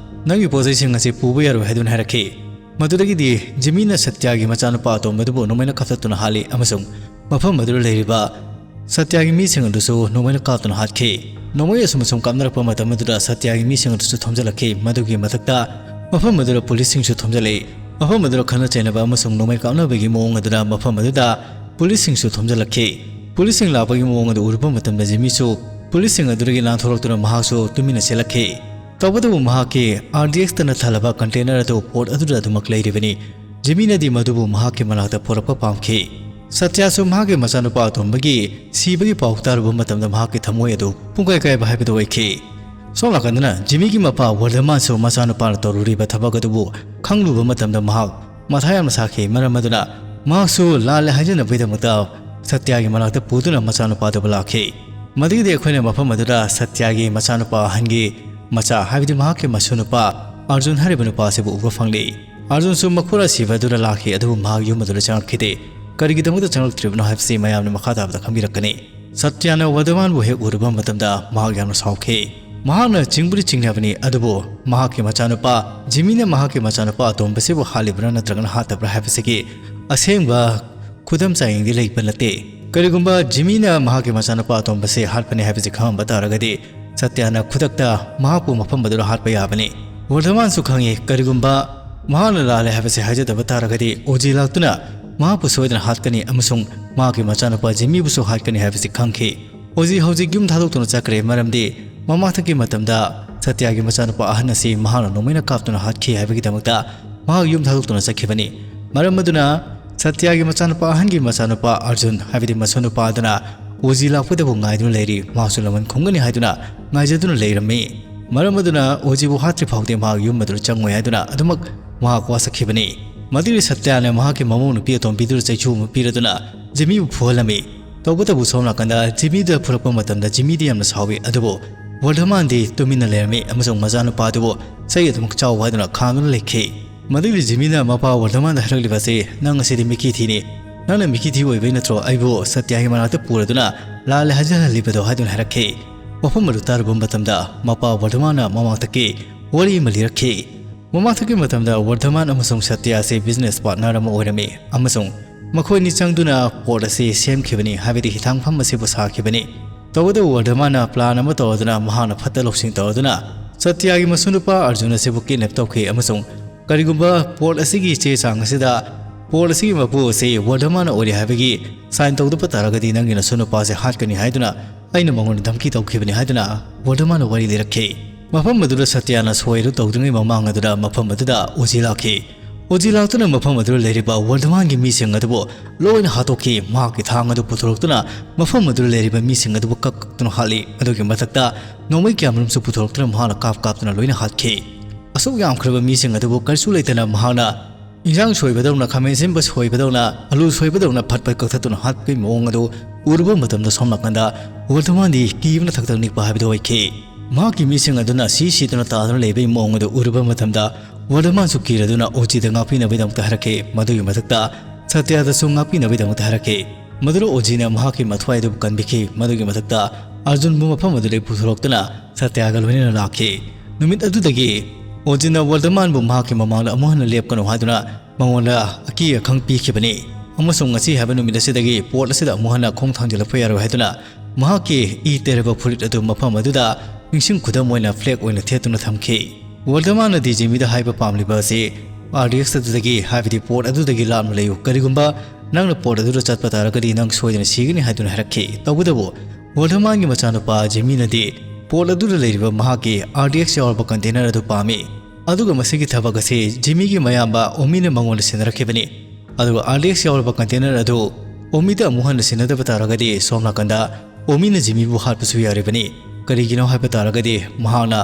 "ꯅꯪꯒꯤ ꯄꯣꯠꯆꯩꯁꯤꯡ ꯑꯁꯤ ꯄꯨꯕ ꯌꯥꯔꯣꯏ" ꯍꯥꯏꯗꯨꯅ ꯍꯥꯏꯔꯛꯈꯤ꯫ ꯃꯗꯨꯗꯒꯤꯗꯤ ꯖꯤꯃꯤꯅ ꯁꯇ꯭ꯌꯒꯤ ꯃꯆꯥꯅꯨꯄꯥ ꯑꯇꯣꯝꯕꯗꯨꯕꯨ ꯅꯣꯡꯃꯩꯅ ꯀꯥꯞꯊꯠꯇꯨꯅ ꯍꯥꯠꯂꯤ ꯑꯃꯁꯨꯡ ꯃꯐꯝ ꯑꯗꯨꯗ ꯂꯩꯔꯤꯕ ꯁꯇ꯭ꯌꯥꯒꯤ ꯃꯤꯁꯤꯡ ꯑꯗꯨꯁꯨ ꯅꯣꯡꯃꯩꯅ ꯀꯥꯞꯇꯨꯅ ꯍꯥꯠꯈꯤ꯫ ꯅꯣꯡꯃꯩ ꯑꯁꯨꯝ ꯑꯁꯨꯝ ꯀꯥꯞꯅꯔꯛꯄ ꯃꯇꯝ ꯑꯗꯨꯗ ꯁꯇ꯭ꯌꯥꯒꯤ ꯃꯤꯁꯤꯡ ꯑꯗꯨꯁꯨ ꯊꯣꯝꯖꯤꯜꯂꯛꯈꯤ꯫ ꯃꯗꯨꯒꯤ ꯃꯊꯛꯇ ꯃꯐꯝ ꯑꯗꯨꯗ ꯄꯨꯂꯤꯁꯁꯤꯡꯁꯨ ꯊꯣꯝꯖꯤꯜꯂꯛꯏ꯫ ꯃꯐꯝ ꯑꯗꯨꯗ ꯈꯠꯅ ꯆꯩꯅꯕ ꯑꯃꯁꯨꯡ ꯅꯣꯡꯃꯩ ꯀꯥꯞꯅꯕꯒꯤ ꯃꯑꯣꯡ ꯑꯗꯨꯅ ꯃꯐꯝ ꯑꯗꯨꯗ ꯄꯨꯂꯤꯁꯁꯤꯡꯁꯨ ꯊꯣꯝꯖꯤꯜꯂꯛꯈꯤ꯫ ꯄꯨꯂꯤꯁꯁꯤꯡ ꯂꯥꯛꯄꯒꯤ ꯃꯑꯣꯡ ꯑꯗꯨ ꯎꯔꯨꯕ ꯃꯇꯝꯗ ꯖꯤꯃꯤꯁꯨ ꯄꯨꯂꯤꯁꯁꯤꯡ ꯑꯗꯨꯗꯒꯤ ꯅꯥꯟꯊꯣꯔꯛꯇꯨꯅ ꯃꯍꯥꯛꯁꯨ ꯇꯨꯃꯤꯟꯅ ꯆꯦꯜꯂꯛꯈꯤ꯫ ꯇꯧꯕꯇꯕꯨ ꯃꯍꯥꯛꯀꯤ ꯑꯥꯔ ꯗꯤ ꯑꯦꯛꯁꯇꯅ ꯊꯜꯂꯕ ꯀꯟꯇꯦꯅꯔ ꯑꯗꯨ ꯄꯣꯠ ꯑꯗꯨꯗ ꯑꯗꯨꯃꯛ ꯂꯩꯔꯤꯕꯅꯤ꯫ ꯖꯤꯃꯤꯅꯗꯤ ꯃꯗꯨꯕꯨ ꯃꯍꯥꯛꯀꯤ ꯃꯅꯥꯛꯇ ꯄꯨꯔꯛꯄ ꯄꯥꯝꯈꯤ꯫ ꯁꯇ꯭ꯌꯥꯁꯨ ꯃꯍꯥꯛꯀꯤ ꯃꯆꯥꯅꯨꯄꯥ ꯑꯇꯣꯝꯕꯒꯤ ꯁꯤꯕꯒꯤ ꯄꯥꯎ ꯇꯥꯔꯨꯕ ꯃꯇꯝꯗ ꯃꯍꯥꯛꯀꯤ ꯊꯃꯣꯏ ꯑꯗꯨ ꯄꯨꯡꯀꯥꯏ ꯀꯥꯏꯕ ꯍꯥꯏꯕꯗꯨ ꯑꯣꯏꯈꯤ꯫ ꯁꯣꯝ ꯅꯥꯀꯟꯗꯅ ꯖꯤꯃꯤꯒꯤ ꯃꯄꯥ ꯋꯔꯙꯃꯥꯟꯁꯨ ꯃꯆꯥꯅꯨꯄꯥꯅ ꯇꯧꯔꯨꯔꯤꯕ ꯊꯕꯛ ꯑꯗꯨꯕꯨ ꯈꯪꯂꯨꯕ ꯃꯇꯝꯗ ꯃꯍꯥꯛ ꯃꯊꯥ ꯌꯥꯝꯅ ꯁꯥꯈꯤ꯫ ꯃꯔꯝ ꯑꯗꯨꯅ ꯃꯍꯥꯛꯁꯨ ꯂꯥꯜꯂꯦ ꯍꯥꯏꯖꯅꯕꯒꯤꯗꯃꯛꯇ ꯁꯇ꯭ꯌꯥꯒꯤ ꯃꯅꯥꯛꯇ ꯄꯨꯗꯨꯅ ꯃꯆꯥꯅꯨꯄꯥꯗꯨꯕꯨ ꯂꯥꯛꯈꯤ꯫ ꯃꯗꯨꯒꯤꯗꯤ ꯑꯩꯈꯣꯏꯅ ꯃꯐꯝ ꯑꯗꯨꯗ ꯁꯇ꯭ꯌꯥꯒꯤ ꯃꯆꯥꯅꯨꯄꯥ ꯑꯍꯟꯒꯤ ꯃꯆꯥ, ꯍꯥꯏꯕꯗꯤ ꯃꯍꯥꯛꯀꯤ ꯃꯁꯨ ꯅꯨꯄꯥ ꯑꯥꯔꯖꯨꯟ ꯍꯥꯏꯔꯤꯕ ꯅꯨꯄꯥ ꯑꯁꯤꯕꯨ ꯎꯕ ꯐꯪꯂꯤ꯫ ꯑꯥꯔꯖꯨꯟꯁꯨ ꯃꯈꯨꯔꯥ ꯁꯤꯕ ꯑꯗꯨꯗ ꯂꯥꯛꯈꯤ, ꯑꯗꯨꯕꯨ ꯃꯍꯥꯛ ꯌꯨꯝ ꯑꯗꯨꯗ ꯆꯪꯂꯛꯈꯤꯗꯦ꯫ ꯀꯔꯤꯒꯤꯗꯃꯛꯇ ꯆꯪꯂꯛꯇ꯭ꯔꯤꯕꯅꯣ ꯍꯥꯏꯕꯁꯤ ꯃꯌꯥꯝꯅ ꯃꯈꯥ ꯇꯥꯕꯗ ꯈꯪꯕꯤꯔꯛꯀꯅꯤ꯫ ꯁꯇ꯭ꯌꯥꯅ ꯋꯔꯙꯃꯥꯟꯕꯨ ꯍꯦꯛ ꯎꯔꯨꯕ ꯃꯇꯝꯗ ꯃꯍꯥꯛ ꯌꯥꯝꯅ ꯁꯥꯎꯈꯤ꯫ ꯃꯍꯥꯛꯅ ꯆꯤꯡꯕꯨꯗꯤ ꯆꯤꯡꯅꯕꯅꯤ, ꯑꯗꯨꯕꯨ ꯃꯍꯥꯛꯀꯤ ꯃꯆꯥꯅꯨꯄꯥ ꯖꯤꯃꯤꯅ ꯃꯍꯥꯛꯀꯤ ꯃꯆꯥꯅꯨꯄꯥ ꯑꯇꯣꯝꯕꯁꯤꯕꯨ ꯍꯥꯠꯂꯤꯕ꯭ꯔꯥ ꯅꯠꯇ꯭ꯔꯒꯅ ꯍꯥꯠꯇꯕ꯭ꯔꯥ ꯍꯥꯏꯕꯁꯤꯒꯤ ꯑꯁꯦꯡꯕ ꯈꯨꯗꯝ ꯆꯥꯡꯌꯦꯡꯗꯤ ꯂꯩꯕ ꯅꯠꯇꯦ꯫ ꯀꯔꯤꯒꯨꯝꯕ ꯖꯤꯃꯤꯅ ꯃꯍꯥꯛꯀꯤ ꯃꯆꯥꯅꯨꯄꯥ ꯑꯇꯣꯝꯕꯁꯦ ꯍꯥꯠꯄꯅꯤ ꯍꯥꯏꯕꯁꯤ ꯈꯪꯂꯝꯕ ꯇꯥꯔꯒꯗꯤ, ꯁꯇ꯭ꯌꯥꯅ ꯈꯨꯗꯛꯇ ꯃꯍꯥꯛꯄꯨ ꯃꯐꯝ ꯑꯗꯨꯗ ꯍꯥꯠꯄ ꯌꯥꯕꯅꯤ꯫ ꯋꯔꯙꯃꯥꯟꯁꯨ ꯈꯪꯏ, ꯀꯔꯤꯒꯨꯝꯕ ꯃꯍꯥꯛꯅ ꯂꯥꯜꯂꯦ ꯍꯥꯏꯕꯁꯤ ꯍꯥꯏꯖꯗꯕ ꯇꯥꯔꯒꯗꯤ, ꯑꯣꯖꯤ ꯂꯥꯛꯇꯨꯅ ꯃꯍꯥꯛꯄꯨ ꯁꯣꯏꯗꯅ ꯍꯥꯠꯀꯅꯤ ꯑꯃꯁꯨꯡ ꯃꯍꯥꯛꯀꯤ ꯃꯆꯥꯅꯨꯄꯥ ꯖꯤꯃꯤꯕꯨꯁꯨ ꯍꯥꯠꯀꯅꯤ ꯍꯥꯏꯕꯁꯤ ꯈꯪꯈꯤ꯫ ꯑꯣꯖꯤ ꯍꯧꯖꯤꯛ ꯌꯨꯝ ꯊꯥꯗꯣꯛꯇꯨꯅ ꯆꯠꯈ꯭ꯔꯦ, ꯃꯔꯝꯗꯤ ꯃꯃꯥꯡꯊꯛꯀꯤ ꯃꯇꯝꯗ ꯁꯇ꯭ꯌꯥꯒꯤ ꯃꯆꯥꯅꯨꯄꯥ ꯑꯍꯟ ꯑꯁꯤ ꯃꯍꯥꯛꯅ ꯅꯣꯡꯃꯩꯅ ꯀꯥꯞꯇꯨꯅ ꯍꯥꯠꯈꯤ ꯍꯥꯏꯕꯒꯤꯗꯃꯛꯇ ꯃꯍꯥꯛ ꯌꯨꯝ ꯊꯥꯗꯣꯛꯇꯨꯅ ꯆꯠꯈꯤꯕꯅꯤ꯫ ꯃꯔꯝ ꯑꯗꯨꯅ ꯁꯇ꯭ꯌꯥꯒꯤ ꯃꯆꯥꯅꯨꯄꯥ ꯑꯍꯟꯒꯤ ꯃꯆꯥꯅꯨꯄꯥ ꯑꯥꯔꯖꯨꯟ, ꯍꯥꯏꯕꯗꯤ ꯃꯁꯨ ꯅꯨꯄꯥ ꯑꯗꯨꯅ ꯑꯣꯖꯤ ꯂꯥꯛꯄꯗꯕꯨ ꯉꯥꯏꯗꯨꯅ ꯂꯩꯔꯤ꯫ ꯃꯍꯥꯛꯁꯨ ꯂꯃꯟ ꯈꯨꯝꯒꯅꯤ ꯍꯥꯏꯗꯨꯅ ꯉꯥꯏꯖꯗꯨꯅ ꯂꯩꯔꯝꯃꯤ꯫ ꯃꯔꯝ ꯑꯗꯨꯅ ꯑꯣꯖꯤꯕꯨ ꯍꯥꯠꯇ꯭ꯔꯤ ꯐꯥꯎꯗꯤ ꯃꯍꯥꯛ ꯌꯨꯝ ꯑꯗꯨꯗ ꯆꯪꯉꯣꯏ ꯍꯥꯏꯗꯨꯅ ꯑꯗꯨꯃꯛ ꯃꯍꯥꯛ ꯋꯥꯁꯛꯈꯤꯕꯅꯤ꯫ ꯃꯗꯨꯒꯤ ꯁꯇ꯭ꯌꯥꯅ ꯃꯍꯥꯛꯀꯤ ꯃꯃꯧ ꯅꯨꯄꯤ ꯑꯇꯣꯝꯕꯤꯗꯨꯗ ꯆꯩꯁꯨ ꯑꯃ ꯄꯤꯔꯗꯨꯅ ꯖꯤꯃꯤꯕꯨ ꯐꯨꯍꯜꯂꯝꯃꯤ꯫ ꯇꯧꯕꯇꯕꯨ ꯁꯣꯝ ꯅꯥꯀꯟꯗ ꯖꯤꯃꯤꯗ ꯐꯨꯔꯛꯄ ꯃꯇꯝꯗ ꯖꯤꯃꯤꯗꯤ ꯌꯥꯝꯅ ꯁꯥꯎꯏ, ꯑꯗꯨꯕꯨ ꯋꯔꯙꯃꯥꯟꯗꯤ ꯇꯨꯃꯤꯟꯅ ꯂꯩꯔꯝꯃꯤ ꯑꯃꯁꯨꯡ ꯃꯆꯥꯅꯨꯄꯥꯗꯨꯕꯨ ꯆꯩ ꯑꯗꯨꯃꯛ ꯆꯥꯎ ꯍꯥꯏꯗꯨꯅ ꯈꯥꯡꯗꯨꯅ ꯂꯩꯈꯤ꯫ ꯃꯗꯨꯒꯤ ꯖꯤꯃꯤꯅ ꯃꯄꯥ ꯋꯔꯙꯃꯥꯟꯗ ꯍꯥꯏꯔꯛꯂꯤꯕ ꯑꯁꯤ, "ꯅꯪ ꯑꯁꯤꯗꯤ ꯃꯤꯀꯤ ꯊꯤꯅꯤ꯫ ꯅꯪꯅ ꯃꯤꯀꯤ ꯊꯤ ꯑꯣꯏꯕꯩ ꯅꯠꯇ꯭ꯔꯣ ꯑꯩꯕꯨ ꯁꯇ꯭ꯌꯥꯒꯤ ꯃꯅꯥꯛꯇ ꯄꯨꯔꯗꯨꯅ ꯂꯥꯜꯂꯦ ꯍꯥꯏꯖꯍꯜꯂꯤꯕꯗꯣ?" ꯍꯥꯏꯗꯨꯅ ꯍꯥꯏꯔꯛꯈꯤ꯫ ꯋꯥꯐꯝ ꯑꯗꯨ ꯇꯥꯔꯨꯕ ꯃꯇꯝꯗ ꯃꯄꯥ ꯋꯔꯙꯃꯥꯟꯅ ꯃꯃꯥꯡꯊꯛꯀꯤ ꯋꯥꯔꯤ ꯑꯃ ꯂꯤꯔꯛꯈꯤ꯫ ꯃꯃꯥꯡꯊꯛꯀꯤ ꯃꯇꯝꯗ ꯋꯔꯙꯃꯥꯟ ꯑꯃꯁꯨꯡ ꯁꯇ꯭ꯌꯥ ꯑꯁꯤ ꯕꯤꯖꯤꯅꯦꯁ ꯄꯥꯔꯠꯅꯔ ꯑꯃ ꯑꯣꯏꯔꯝꯃꯤ ꯑꯃꯁꯨꯡ ꯃꯈꯣꯏꯅꯤ ꯆꯪꯗꯨꯅ ꯄꯣꯠ ꯑꯁꯤ ꯁꯦꯝꯈꯤꯕꯅꯤ, ꯍꯥꯏꯕꯗꯤ ꯍꯤꯊꯥꯡꯐꯝ ꯑꯁꯤꯕꯨ ꯁꯥꯈꯤꯕꯅꯤ꯫ ꯇꯧꯕꯇꯕꯨ ꯋꯔꯙꯃꯥꯟꯅ plan ꯑꯃ ꯇꯧꯔꯗꯨꯅ ꯃꯍꯥꯛꯅ ꯐꯠꯇ ꯂꯧꯁꯤꯡ ꯇꯧꯔꯗꯨꯅ ꯁꯇ꯭ꯌꯥꯒꯤ ꯃꯁꯨꯅꯨꯄꯥ ꯑꯔꯖꯨꯟ ꯑꯁꯤꯕꯨ kidnap ꯇꯧꯈꯤ ꯑꯃꯁꯨꯡ ꯀꯔꯤꯒꯨꯝꯕ ꯄꯣꯠ ꯑꯁꯤꯒꯤ ꯆꯦ ꯆꯥꯡ ꯑꯁꯤꯗ ꯄꯣꯠ ꯑꯁꯤꯒꯤ ꯃꯄꯨ ꯑꯁꯤ ꯋꯔꯙꯃꯥꯟꯅ ꯑꯣꯏꯔꯦ ꯍꯥꯏꯕꯒꯤ sign ꯇꯧꯗꯕ ꯇꯥꯔꯒꯗꯤ ꯅꯪꯒꯤ ꯅꯁꯨꯅꯨꯄꯥ ꯑꯁꯤ ꯍꯥꯠꯀꯅꯤ ꯍꯥꯏꯗꯨꯅ ꯑꯩꯅ ꯃꯉꯣꯟꯗ ꯙꯝꯀꯤ ꯇꯧꯈꯤꯕꯅꯤ ꯍꯥꯏꯗꯨꯅ ꯋꯔꯙꯃꯥꯟꯅ ꯋꯥꯔꯤ ꯂꯤꯔꯛꯈꯤ꯫ ꯃꯐꯝ ꯑꯗꯨꯗ ꯁꯇ꯭ꯌꯥꯅ ꯁꯣꯏ ꯑꯗꯨ ꯇꯧꯗ꯭ꯔꯤꯉꯩ ꯃꯃꯥꯡ ꯑꯗꯨꯗ ꯃꯐꯝ ꯑꯗꯨꯗ ꯑꯣꯖꯤ ꯂꯥꯛꯈꯤ꯫ ꯑꯣꯖꯤ ꯂꯥꯛꯇꯨꯅ ꯃꯐꯝ ꯑꯗꯨꯗ ꯂꯩꯔꯤꯕ ꯋꯔꯙꯃꯥꯟꯒꯤ ꯃꯤꯁꯤꯡ ꯑꯗꯨꯕꯨ ꯂꯣꯏꯅ ꯍꯥꯠꯇꯣꯛꯈꯤ꯫ ꯃꯍꯥꯛꯀꯤ ꯊꯥꯡ ꯑꯗꯨ ꯄꯨꯊꯣꯔꯛꯇꯨꯅ ꯃꯐꯝ ꯑꯗꯨꯗ ꯂꯩꯔꯤꯕ ꯃꯤꯁꯤꯡ ꯑꯗꯨꯕꯨ ꯀꯛ ꯀꯛꯇꯨꯅ ꯍꯥꯠꯂꯤ꯫ ꯑꯗꯨꯒꯤ ꯃꯊꯛꯇ ꯅꯣꯡꯃꯩ ꯀꯌꯥꯃꯔꯨꯝꯁꯨ ꯄꯨꯊꯣꯔꯛꯇꯨꯅ ꯃꯍꯥꯛꯅ ꯀꯥꯞ ꯀꯥꯞꯇꯨꯅ ꯂꯣꯏꯅ ꯍꯥꯠꯈꯤ꯫ ꯑꯁꯨꯛ ꯌꯥꯝꯈ꯭ꯔꯕ ꯃꯤꯁꯤꯡ ꯑꯗꯨꯕꯨ ꯀꯔꯤꯁꯨ ꯂꯩꯇꯅ ꯃꯍꯥꯛꯅ ꯏꯟꯖꯥꯡ ꯁꯣꯏꯕꯗꯧꯅ, ꯈꯥꯃꯦꯟ ꯑꯁꯤꯟꯕ ꯁꯣꯏꯕꯗꯧꯅ, ꯑꯂꯨ ꯁꯣꯏꯕꯗꯧꯅ ꯐꯠ ꯐꯠ ꯀꯛꯊꯠꯇꯨꯅ ꯍꯥꯠꯄꯒꯤ ꯃꯑꯣꯡ ꯑꯗꯨ ꯎꯔꯨꯕ ꯃꯇꯝꯗ ꯁꯣꯝ ꯅꯥꯀꯟꯗ ꯋꯔꯙꯃꯥꯟꯗꯤ ꯀꯤꯕꯅ ꯊꯛ ꯊꯛ ꯅꯤꯛꯄ ꯍꯥꯏꯕꯗꯨ ꯑꯣꯏꯈꯤ꯫ ꯃꯍꯥꯛꯀꯤ ꯃꯤꯁꯤꯡ ꯑꯗꯨꯅ ꯁꯤ ꯁꯤꯗꯨꯅ ꯇꯥꯗꯨꯅ ꯂꯩꯕꯒꯤ ꯃꯑꯣꯡ ꯑꯗꯨ ꯎꯔꯨꯕ ꯃꯇꯝꯗ ꯋꯔꯙꯃꯥꯟꯁꯨ ꯀꯤꯔꯗꯨꯅ ꯑꯣꯖꯤꯗ ꯉꯥꯛꯄꯤꯅꯕꯒꯤꯗꯃꯛꯇ ꯍꯥꯏꯔꯛꯈꯤ꯫ ꯃꯗꯨꯒꯤ ꯃꯊꯛꯇ ꯁꯇ꯭ꯌꯥꯗꯁꯨ ꯉꯥꯛꯄꯤꯅꯕꯒꯤꯗꯃꯛꯇ ꯍꯥꯏꯔꯛꯈꯤ꯫ ꯃꯗꯨꯅ ꯑꯣꯖꯤꯅ ꯃꯍꯥꯛꯀꯤ ꯃꯊ꯭ꯋꯥꯏ ꯑꯗꯨꯕꯨ ꯀꯟꯕꯤꯈꯤ꯫ ꯃꯗꯨꯒꯤ ꯃꯊꯛꯇ ꯑꯔꯖꯨꯟꯕꯨ ꯃꯐꯝ ꯑꯗꯨꯗꯒꯤ ꯄꯨꯊꯣꯔꯛꯇꯨꯅ ꯁꯇ꯭ꯌꯥꯒ ꯂꯣꯏꯅꯅ ꯂꯥꯛꯈꯤ꯫ ꯅꯨꯃꯤꯠ ꯑꯗꯨꯗꯒꯤ ꯑꯣꯖꯤꯅ ꯋꯔꯙꯃꯥꯟꯕꯨ ꯃꯍꯥꯛꯀꯤ ꯃꯃꯥꯡꯗ ꯑꯃꯨꯛ ꯍꯟꯅ ꯂꯦꯞꯀꯅꯨ ꯍꯥꯏꯗꯨꯅ ꯃꯉꯣꯟꯗ ꯑꯀꯤ ꯑꯈꯪ ꯄꯤꯈꯤꯕꯅꯤ꯫ ꯑꯃꯁꯨꯡ ꯉꯁꯤ ꯍꯥꯏꯕ ꯅꯨꯃꯤꯠ ꯑꯁꯤꯗꯒꯤ ꯄꯣꯠ ꯑꯁꯤꯗ ꯑꯃꯨꯛ ꯍꯟꯅ ꯈꯣꯡ ꯊꯥꯡꯖꯤꯜꯂꯛꯄ ꯌꯥꯔꯣꯏ ꯍꯥꯏꯗꯨꯅ ꯃꯍꯥꯛꯀꯤ ꯏ ꯇꯩꯔꯕ ꯐꯨꯔꯤꯠ ꯑꯗꯨ ꯃꯐꯝ ꯑꯗꯨꯗ ꯅꯤꯡꯁꯤꯡ ꯈꯨꯗꯝ ꯑꯣꯏꯅ flag ꯑꯣꯏꯅ ꯊꯦꯠꯇꯨꯅ ꯊꯝꯈꯤ꯫ ꯋꯔꯙꯃꯥꯟꯅ ꯖꯤꯃꯤꯗ ꯍꯥꯏꯕ ꯄꯥꯝꯂꯤꯕ ꯑꯁꯤ R D X ꯑꯗꯨꯗꯒꯤ, ꯍꯥꯏꯕꯗꯤ ꯄꯣꯠ ꯑꯗꯨꯗꯒꯤ ꯂꯥꯞꯅ ꯂꯩꯌꯨ꯫ ꯀꯔꯤꯒꯨꯝꯕ ꯅꯪꯅ ꯄꯣꯠ ꯑꯗꯨꯗ ꯆꯠꯄ ꯇꯥꯔꯒꯗꯤ ꯅꯪ ꯁꯣꯏꯗꯅ ꯁꯤꯒꯅꯤ ꯍꯥꯏꯗꯨꯅ ꯍꯥꯏꯔꯛꯈꯤ꯫ ꯇꯧꯕꯇꯕꯨ ꯋꯔꯙꯃꯥꯟꯒꯤ ꯃꯆꯥꯅꯨꯄꯥ ꯖꯤꯃꯤꯅꯗꯤ ꯄꯣꯠ ꯑꯗꯨꯗ ꯂꯩꯔꯤꯕ ꯃꯍꯥꯛꯀꯤ R D X ꯌꯥꯎꯔꯕ container ꯑꯗꯨ ꯄꯥꯝꯃꯤ꯫ ꯑꯗꯨꯒ ꯃꯁꯤꯒꯤ ꯊꯕꯛ ꯑꯁꯤ ꯖꯤꯃꯤꯒꯤ ꯃꯌꯥꯝꯕ ꯑꯣꯃꯤꯅ ꯃꯉꯣꯟꯗ ꯁꯤꯟꯅꯔꯛꯈꯤꯕꯅꯤ꯫ ꯑꯗꯨꯒ R D X ꯌꯥꯎꯔꯕ container ꯑꯗꯨ ꯑꯣꯃꯤꯗ ꯑꯃꯨꯛ ꯍꯟꯅ ꯁꯤꯟꯅꯗꯕ ꯇꯥꯔꯒꯗꯤ ꯁꯣꯝ ꯅꯥꯀꯟꯗ ꯑꯣꯃꯤꯅ ꯖꯤꯃꯤꯕꯨ ꯍꯥꯠꯄꯁꯨ ꯌꯥꯔꯤꯕꯅꯤ꯫ ꯀꯔꯤꯒꯤꯅꯣ ꯍꯥꯏꯕ ꯇꯥꯔꯒꯗꯤ ꯃꯍꯥꯛꯅ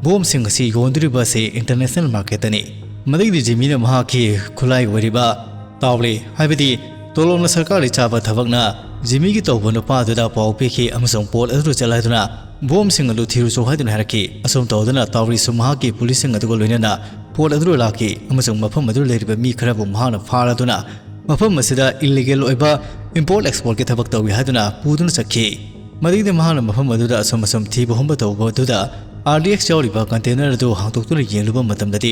ꯕꯣꯝꯁꯤꯡ ꯑꯁꯤ ꯌꯣꯟꯗꯣꯔꯤꯕ ꯑꯁꯤ international marketꯇꯅꯤ꯫ ꯃꯗꯒꯤꯗꯤ ꯖꯤꯃꯤꯅ ꯃꯍꯥꯛꯀꯤ ꯈꯨꯠꯂꯥꯏ ꯑꯣꯏꯔꯤꯕ ꯇꯥꯎꯔꯤ, ꯍꯥꯏꯕꯗꯤ ꯇꯣꯂꯣꯞꯅ ꯁꯔꯀꯥꯔꯗꯒꯤ ꯆꯥꯕ ꯊꯕꯛꯅ ꯖꯤꯃꯤꯒꯤ ꯇꯧꯕ ꯅꯨꯄꯥ ꯑꯗꯨꯗ ꯄꯥꯎ ꯄꯤꯈꯤ ꯑꯃꯁꯨꯡ ꯄꯣꯠ ꯑꯗꯨ ꯆꯠꯂꯗꯨꯅ ꯕꯣꯝꯁꯤꯡ ꯑꯗꯨ ꯊꯤꯔꯨꯆꯣ ꯍꯥꯏꯗꯨꯅ ꯍꯥꯏꯔꯛꯈꯤ꯫ ꯑꯁꯨꯝ ꯇꯧꯗꯨꯅ ꯇꯥꯎꯔꯤꯁꯨ ꯃꯍꯥꯛꯀꯤ ꯄꯨꯂꯤꯁꯁꯤꯡ ꯑꯗꯨꯒ ꯂꯣꯏꯅꯅ ꯄꯣꯠ ꯑꯗꯨ ꯂꯥꯛꯈꯤ ꯑꯃꯁꯨꯡ ꯃꯐꯝ ꯑꯗꯨꯗ ꯂꯩꯔꯤꯕ ꯃꯤ ꯈꯔꯕꯨ ꯃꯍꯥꯛꯅ ꯐꯥꯔꯗꯨꯅ ꯃꯐꯝ ꯑꯁꯤꯗ illegal ꯑꯣꯏꯕ import exportꯀꯤ ꯊꯕꯛ ꯇꯧꯏ ꯍꯥꯏꯗꯨꯅ ꯄꯨꯗꯨꯅ ꯆꯠꯈꯤ꯫ ꯃꯗꯒꯤꯗꯤ ꯃꯍꯥꯛꯅ ꯃꯐꯝ ꯑꯗꯨꯗ ꯑꯁꯨꯝ ꯑꯁꯨꯝ ꯊꯤꯕ ꯍꯨꯝꯕ ꯇꯧꯕ ꯑꯗꯨꯗ R D X ꯌꯥꯎꯔꯤꯕ container ꯑꯗꯨ ꯍꯥꯡꯗꯣꯛꯇꯨꯅ ꯌꯦꯡꯂꯨꯕ ꯃꯇꯝꯗꯗꯤ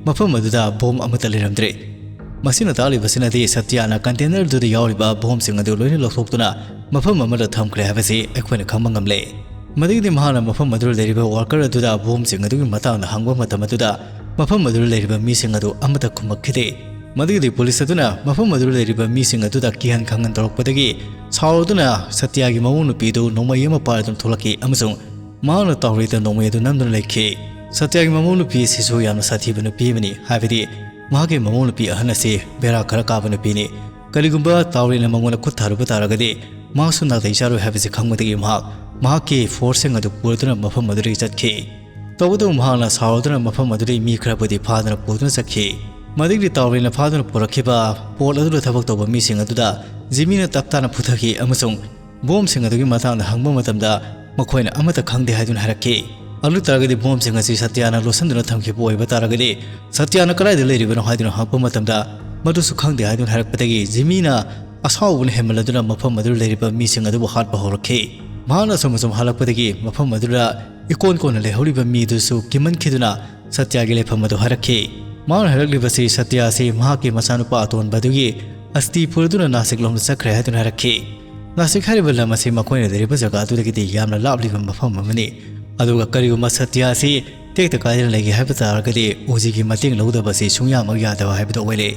ꯃꯐꯝ ꯑꯗꯨꯗ ꯕꯣꯝ ꯑꯃꯠꯇ ꯂꯩꯔꯝꯗ꯭ꯔꯦ꯫ ꯃꯁꯤꯅ ꯇꯥꯛꯂꯤꯕꯁꯤꯅꯗꯤ ꯁꯇ꯭ꯌꯥꯅ ꯀꯟꯇꯦꯅꯔꯗꯨꯗ ꯌꯥꯎꯔꯤꯕ ꯕꯣꯝꯁꯤꯡ ꯑꯗꯨ ꯂꯣꯏꯅ ꯂꯧꯊꯣꯛꯇꯨꯅ ꯃꯐꯝ ꯑꯃꯗ ꯊꯝꯈ꯭ꯔꯦ ꯍꯥꯏꯕꯁꯤ ꯑꯩꯈꯣꯏꯅ ꯈꯪꯕ ꯉꯝꯂꯦ꯫ ꯃꯗꯒꯤꯗꯤ ꯃꯍꯥꯛꯅ ꯃꯐꯝ ꯑꯗꯨꯗ ꯂꯩꯔꯤꯕ ꯋꯥꯔꯀꯔ ꯑꯗꯨꯗ ꯕꯣꯝꯁꯤꯡ ꯑꯗꯨꯒꯤ ꯃꯇꯥꯡꯗ ꯍꯪꯕ ꯃꯇꯝ ꯑꯗꯨꯗ ꯃꯐꯝ ꯑꯗꯨꯗ ꯂꯩꯔꯤꯕ ꯃꯤꯁꯤꯡ ꯑꯗꯨ ꯑꯃꯠꯇ ꯈꯨꯝꯃꯛꯈꯤꯗꯦ꯫ ꯃꯗꯒꯤꯗꯤ ꯄꯨꯂꯤꯁ ꯑꯗꯨꯅ ꯃꯐꯝ ꯑꯗꯨꯗ ꯂꯩꯔꯤꯕ ꯃꯤꯁꯤꯡ ꯑꯗꯨꯗ ꯀꯤꯍꯟ ꯈꯪꯍꯟ ꯇꯧꯔꯛꯄꯗꯒꯤ ꯁꯥꯎꯔꯗꯨꯅ ꯁꯇ꯭ꯌꯥꯒꯤ ꯃꯃꯧ ꯅꯨꯄꯤꯗꯨ ꯅꯣꯡꯃꯩ ꯑꯃ ꯄꯥꯏꯔꯗꯨꯅ ꯊꯣꯛꯂꯛꯈꯤ ꯑꯃꯁꯨꯡ ꯃꯍꯥꯛꯅ ꯇꯥꯎꯔꯤꯗ ꯅꯣꯡꯃꯩ ꯑꯗꯨ ꯅꯝꯗꯨꯅ ꯂꯩꯈꯤ꯫ ꯁꯇ꯭ꯌꯥꯒꯤ ꯃꯃꯧ ꯅꯨꯄꯤ ꯑꯁꯤꯁꯨ ꯌꯥꯝꯅ ꯁꯥꯊꯤꯕ ꯅꯨꯄꯤ ꯑꯃꯅꯤ, ꯍꯥꯏꯕꯗꯤ ꯃꯍꯥꯛꯀꯤ ꯃꯃꯧ ꯅꯨꯄꯤ ꯑꯍꯟ ꯑꯁꯤ ꯕꯦꯔꯥ ꯈꯔ ꯀꯥꯕ ꯅꯨꯄꯤꯅꯤ꯫ ꯀꯔꯤꯒꯨꯝꯕ ꯇꯥꯎꯔꯤꯅ ꯃꯉꯣꯟꯗ ꯈꯨꯠ ꯊꯥꯔꯨꯕ ꯇꯥꯔꯒꯗꯤ ꯃꯍꯥꯛꯁꯨ ꯅꯥꯇꯩ ꯆꯥꯔꯣꯏ ꯍꯥꯏꯕꯁꯤ ꯈꯪꯕꯗꯒꯤ ꯃꯍꯥꯛ ꯃꯍꯥꯛꯀꯤ ꯐꯣꯔꯁꯁꯤꯡ ꯑꯗꯨ ꯄꯨꯔꯗꯨꯅ ꯃꯐꯝ ꯑꯗꯨꯗꯒꯤ ꯆꯠꯈꯤ꯫ ꯇꯧꯕꯇꯕꯨ ꯃꯍꯥꯛꯅ ꯁꯥꯎꯔꯗꯨꯅ ꯃꯐꯝ ꯑꯗꯨꯗꯒꯤ ꯃꯤ ꯈꯔꯕꯨꯗꯤ ꯐꯥꯗꯨꯅ ꯄꯨꯗꯨꯅ ꯆꯠꯈꯤ꯫ ꯃꯗꯨꯒꯤ ꯇꯥꯎꯔꯤꯅ ꯐꯥꯗꯨꯅ ꯄꯨꯔꯛꯈꯤꯕ ꯄꯣꯠ ꯑꯗꯨꯗ ꯊꯕꯛ ꯇꯧꯕ ꯃꯤꯁꯤꯡ ꯑꯗꯨꯗ ꯖꯤꯃꯤꯅ ꯇꯞ ꯇꯥꯅ ꯐꯨꯊꯈꯤ ꯑꯃꯁꯨꯡ ꯕꯣꯝꯁꯤꯡ ꯑꯗꯨꯒꯤ ꯃꯇꯥꯡꯗ ꯍꯪꯕ ꯃꯇꯝꯗ ꯃꯈꯣꯏꯅ ꯑꯃꯠꯇ ꯈꯪꯗꯦ ꯍꯥꯏꯗꯨꯅ ꯍꯥꯏꯔꯛꯈꯤ꯫ ꯑꯗꯨ ꯇꯥꯔꯒꯗꯤ ꯕꯣꯝꯁꯤꯡ ꯑꯁꯤ ꯁꯇ꯭ꯌꯥꯅ ꯂꯣꯠꯁꯤꯟꯗꯨꯅ ꯊꯝꯈꯤꯕ ꯑꯣꯏꯕ ꯇꯥꯔꯒꯗꯤ ꯁꯇ꯭ꯌꯥꯅ ꯀꯗꯥꯏꯗ ꯂꯩꯔꯤꯕꯅꯣ ꯍꯥꯏꯗꯨꯅ ꯍꯪꯉꯛꯄ ꯃꯇꯝꯗ ꯃꯗꯨꯁꯨ ꯈꯪꯗꯦ ꯍꯥꯏꯗꯨꯅ ꯍꯥꯏꯔꯛꯄꯗꯒꯤ ꯖꯤꯃꯤꯅ ꯑꯁꯥꯎꯕꯅ ꯍꯦꯟꯃꯜꯂꯗꯨꯅ ꯃꯐꯝ ꯑꯗꯨꯗ ꯂꯩꯔꯤꯕ ꯃꯤꯁꯤꯡ ꯑꯗꯨꯕꯨ ꯍꯥꯠꯄ ꯍꯧꯔꯛꯈꯤ꯫ ꯃꯍꯥꯛꯅ ꯑꯁꯨꯝ ꯑꯁꯨꯝ ꯍꯜꯂꯛꯄꯗꯒꯤ ꯃꯐꯝ ꯑꯗꯨꯗ ꯏꯀꯣꯟ ꯀꯣꯟꯅ ꯂꯩꯍꯧꯔꯤꯕ ꯃꯤꯗꯨꯁꯨ ꯀꯤꯃꯟꯈꯤꯗꯨꯅ ꯁꯇ꯭ꯌꯥꯒꯤ ꯂꯩꯐꯝ ꯑꯗꯨ ꯍꯥꯏꯔꯛꯈꯤ꯫ ꯃꯍꯥꯛꯅ ꯍꯥꯏꯔꯛꯂꯤꯕꯁꯤ ꯁꯇ꯭ꯌꯥ ꯑꯁꯤ ꯃꯍꯥꯛꯀꯤ ꯃꯆꯥꯅꯨꯄꯥ ꯑꯇꯣꯟꯕ ꯑꯗꯨꯒꯤ ꯑꯁꯇꯤ ꯄꯨꯔꯗꯨꯅ ꯅꯥꯁꯤꯛꯂꯣꯝꯗ ꯆꯠꯈ꯭ꯔꯦ ꯍꯥꯏꯗꯨꯅ ꯍꯥꯏꯔꯛꯈꯤ꯫ ꯅꯥꯁꯤꯛ ꯍꯥꯏꯔꯤꯕ ꯂꯝ ꯑꯁꯤ ꯃꯈꯣꯏꯅ ꯂꯩꯔꯤꯕ ꯖꯒꯥ ꯑꯗꯨꯗꯒꯤꯗꯤ ꯌꯥꯝꯅ ꯂꯥꯞꯂꯤꯕ ꯃꯐꯝ ꯑꯃꯅꯤ꯫ ꯑꯗꯨꯒ ꯀꯔꯤꯒꯨꯝꯕ ꯁꯇ꯭ꯌꯥ ꯑꯁꯤ ꯇꯦꯛꯇ ꯀꯥꯏꯗꯅ ꯂꯩꯒꯦ ꯍꯥꯏꯕ ꯇꯥꯔꯒꯗꯤ ꯑꯣꯖꯤꯒꯤ ꯃꯇꯦꯡ ꯂꯧꯗꯕ ꯑꯁꯤ ꯁꯨꯡꯌꯥꯃꯛ ꯌꯥꯗꯕ ꯍꯥꯏꯕꯗꯨ ꯑꯣꯏꯔꯦ꯫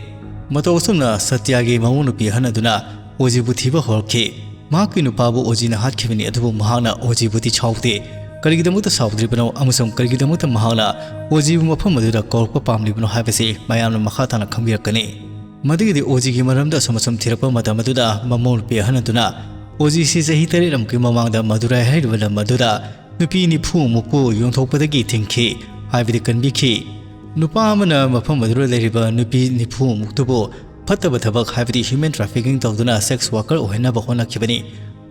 ꯃꯇꯧ ꯑꯁꯨꯝꯅ ꯁꯇ꯭ꯌꯥꯒꯤ ꯃꯃꯧ ꯅꯨꯄꯤ ꯑꯍꯟ ꯑꯗꯨꯅ ꯑꯣꯖꯤꯕꯨ ꯊꯤꯕ ꯍꯧꯔꯛꯈꯤ꯫ ꯃꯍꯥꯛꯀꯤ ꯅꯨꯄꯥꯕꯨ ꯑꯣꯖꯤꯅ ꯍꯥꯠꯈꯤꯕꯅꯤ, ꯑꯗꯨꯕꯨ ꯃꯍꯥꯛꯅ ꯑꯣꯖꯤꯕꯨꯗꯤ ꯁꯥꯎꯗꯦ꯫ ꯀꯔꯤꯒꯤꯗꯃꯛꯇ ꯁꯥꯎꯗ꯭ꯔꯤꯕꯅꯣ ꯑꯃꯁꯨꯡ ꯀꯔꯤꯒꯤꯗꯃꯛꯇ ꯃꯍꯥꯛꯅ ꯑꯣꯖꯤꯕꯨ ꯃꯐꯝ ꯑꯗꯨꯗ ꯀꯧꯔꯛꯄ ꯄꯥꯝꯂꯤꯕꯅꯣ ꯍꯥꯏꯕꯁꯤ ꯃꯌꯥꯝꯅ ꯃꯈꯥ ꯇꯥꯅ ꯈꯪꯕꯤꯔꯛꯀꯅꯤ꯫ ꯃꯗꯨꯒꯤꯗꯤ ꯑꯣꯖꯤꯒꯤ ꯃꯔꯝꯗ ꯑꯁꯨꯝ ꯑꯁꯨꯝ ꯊꯤꯔꯛꯄ ꯃꯇꯝ ꯑꯗꯨꯗ ꯃꯃꯧ ꯅꯨꯄꯤ ꯑꯍꯟ ꯑꯗꯨꯅ ꯑꯣꯖꯤꯁꯤ ꯆꯍꯤ ꯇꯔꯦꯠ ꯑꯃꯨꯛꯀꯤ ꯃꯃꯥꯡꯗ ꯃꯗꯨꯔꯥꯏ ꯍꯥꯏꯔꯤꯕ ꯂꯝ ꯑꯗꯨꯗ ꯅꯨꯄꯤ ꯅꯤꯐꯨ ꯃꯨꯛꯄꯨ ꯌꯣꯟꯊꯣꯛꯄꯗꯒꯤ ꯊꯤꯡꯈꯤ, ꯍꯥꯏꯕꯗꯤ ꯀꯟꯕꯤꯈꯤ꯫ ꯅꯨꯄꯥ ꯑꯃꯅ ꯃꯐꯝ ꯑꯗꯨꯗ ꯂꯩꯔꯤꯕ ꯅꯨꯄꯤ ꯅꯤꯐꯨ ꯃꯨꯛꯇꯨꯕꯨ ꯐꯠꯇꯕ ꯊꯕꯛ, ꯍꯥꯏꯕꯗꯤ ꯍ꯭ꯌꯨꯃꯦꯟ ꯇ꯭ꯔꯥꯐꯤꯀꯤꯡ ꯇꯧꯗꯨꯅ ꯁꯦꯛꯁ ꯋꯥꯔꯀꯔ ꯑꯣꯏꯍꯟꯅꯕ ꯍꯣꯠꯅꯈꯤꯕꯅꯤ꯫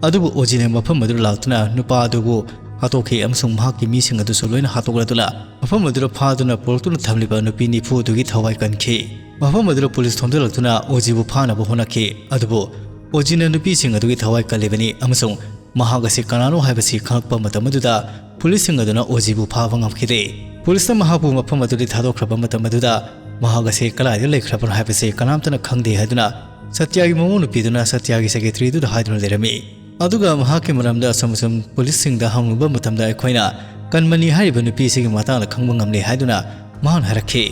ꯑꯗꯨꯕꯨ ꯑꯣꯖꯤꯅ ꯃꯐꯝ ꯑꯗꯨꯗ ꯂꯥꯛꯇꯨꯅ ꯅꯨꯄꯥ ꯑꯗꯨꯕꯨ ꯍꯥꯠꯇꯣꯛꯈꯤ ꯑꯃꯁꯨꯡ ꯃꯍꯥꯛꯀꯤ ꯃꯤꯁꯤꯡ ꯑꯗꯨꯁꯨ ꯂꯣꯏꯅ ꯍꯥꯠꯇꯣꯛꯂꯗꯨꯅ ꯃꯐꯝ ꯑꯗꯨꯗ ꯐꯥꯗꯨꯅ ꯄꯨꯔꯛꯇꯨꯅ ꯊꯝꯂꯤꯕ ꯅꯨꯄꯤ ꯅꯤꯐꯨ ꯑꯗꯨꯒꯤ ꯊꯋꯥꯏ ꯀꯟꯈꯤ꯫ ꯃꯐꯝ ꯑꯗꯨꯗ ꯄꯨꯂꯤꯁ ꯊꯣꯝꯖꯤꯜꯂꯛꯇꯨꯅ ꯑꯣꯖꯤꯕꯨ ꯐꯥꯅꯕ ꯍꯣꯠꯅꯈꯤ꯫ ꯑꯗꯨꯕꯨ ꯑꯣꯖꯤꯅ ꯅꯨꯄꯤꯁꯤꯡ ꯑꯗꯨꯒꯤ ꯊꯋꯥꯏ ꯀꯜꯂꯤꯕꯅꯤ ꯑꯃꯁꯨꯡ ꯃꯍꯥꯛ ꯑꯁꯤ ꯀꯅꯥꯅꯣ ꯍꯥꯏꯕꯁꯤ ꯈꯪꯂꯛꯄ ꯃꯇꯝ ꯑꯗꯨꯗ ꯄꯨꯂꯤꯁꯁꯤꯡ ꯑꯗꯨꯅ ꯑꯣꯖꯤꯕꯨ ꯐꯥꯕ ꯉꯝꯈꯤꯗꯦ꯫ ꯄꯨꯂꯤꯁꯅ ꯃꯍꯥꯛꯄꯨ ꯃꯐꯝ ꯑꯗꯨꯗꯒꯤ ꯊꯥꯗꯣꯛꯈ꯭ꯔꯕ ꯃꯇꯝ ꯑꯗꯨꯗ ꯃꯍꯥꯛ ꯑꯁꯤ ꯀꯗꯥꯏꯗ ꯂꯩꯈ꯭ꯔꯕꯅꯣ ꯍꯥꯏꯕꯁꯤ ꯀꯅꯥꯝꯇꯅ ꯈꯪꯗꯦ ꯍꯥꯏꯗꯨꯅ ꯁꯇ꯭ꯌꯥꯒꯤ ꯃꯃꯧ ꯅꯨꯄꯤꯗꯨꯅ ꯁꯇ꯭ꯌꯥꯒꯤ ꯁꯦꯀ꯭ꯔꯦꯇꯔꯤꯗꯨꯗ ꯍꯥꯏꯗꯨꯅ ꯂꯩꯔꯝꯃꯤ꯫ ꯑꯗꯨꯒ ꯃꯍꯥꯛꯀꯤ ꯃꯔꯝꯗ ꯑꯁꯨꯝ ꯑꯁꯨꯝ ꯄꯨꯂꯤꯁꯁꯤꯡꯗ ꯍꯪꯂꯨꯕ ꯃꯇꯝꯗ ꯑꯩꯈꯣꯏꯅ ꯀꯟꯃꯅꯤ ꯍꯥꯏꯔꯤꯕ ꯅꯨꯄꯤ ꯑꯁꯤꯒꯤ ꯃꯇꯥꯡꯗ ꯈꯪꯕ ꯉꯝꯂꯦ ꯍꯥꯏꯗꯨꯅ ꯃꯍꯥꯛꯅ ꯍꯥꯏꯔꯛꯈꯤ꯫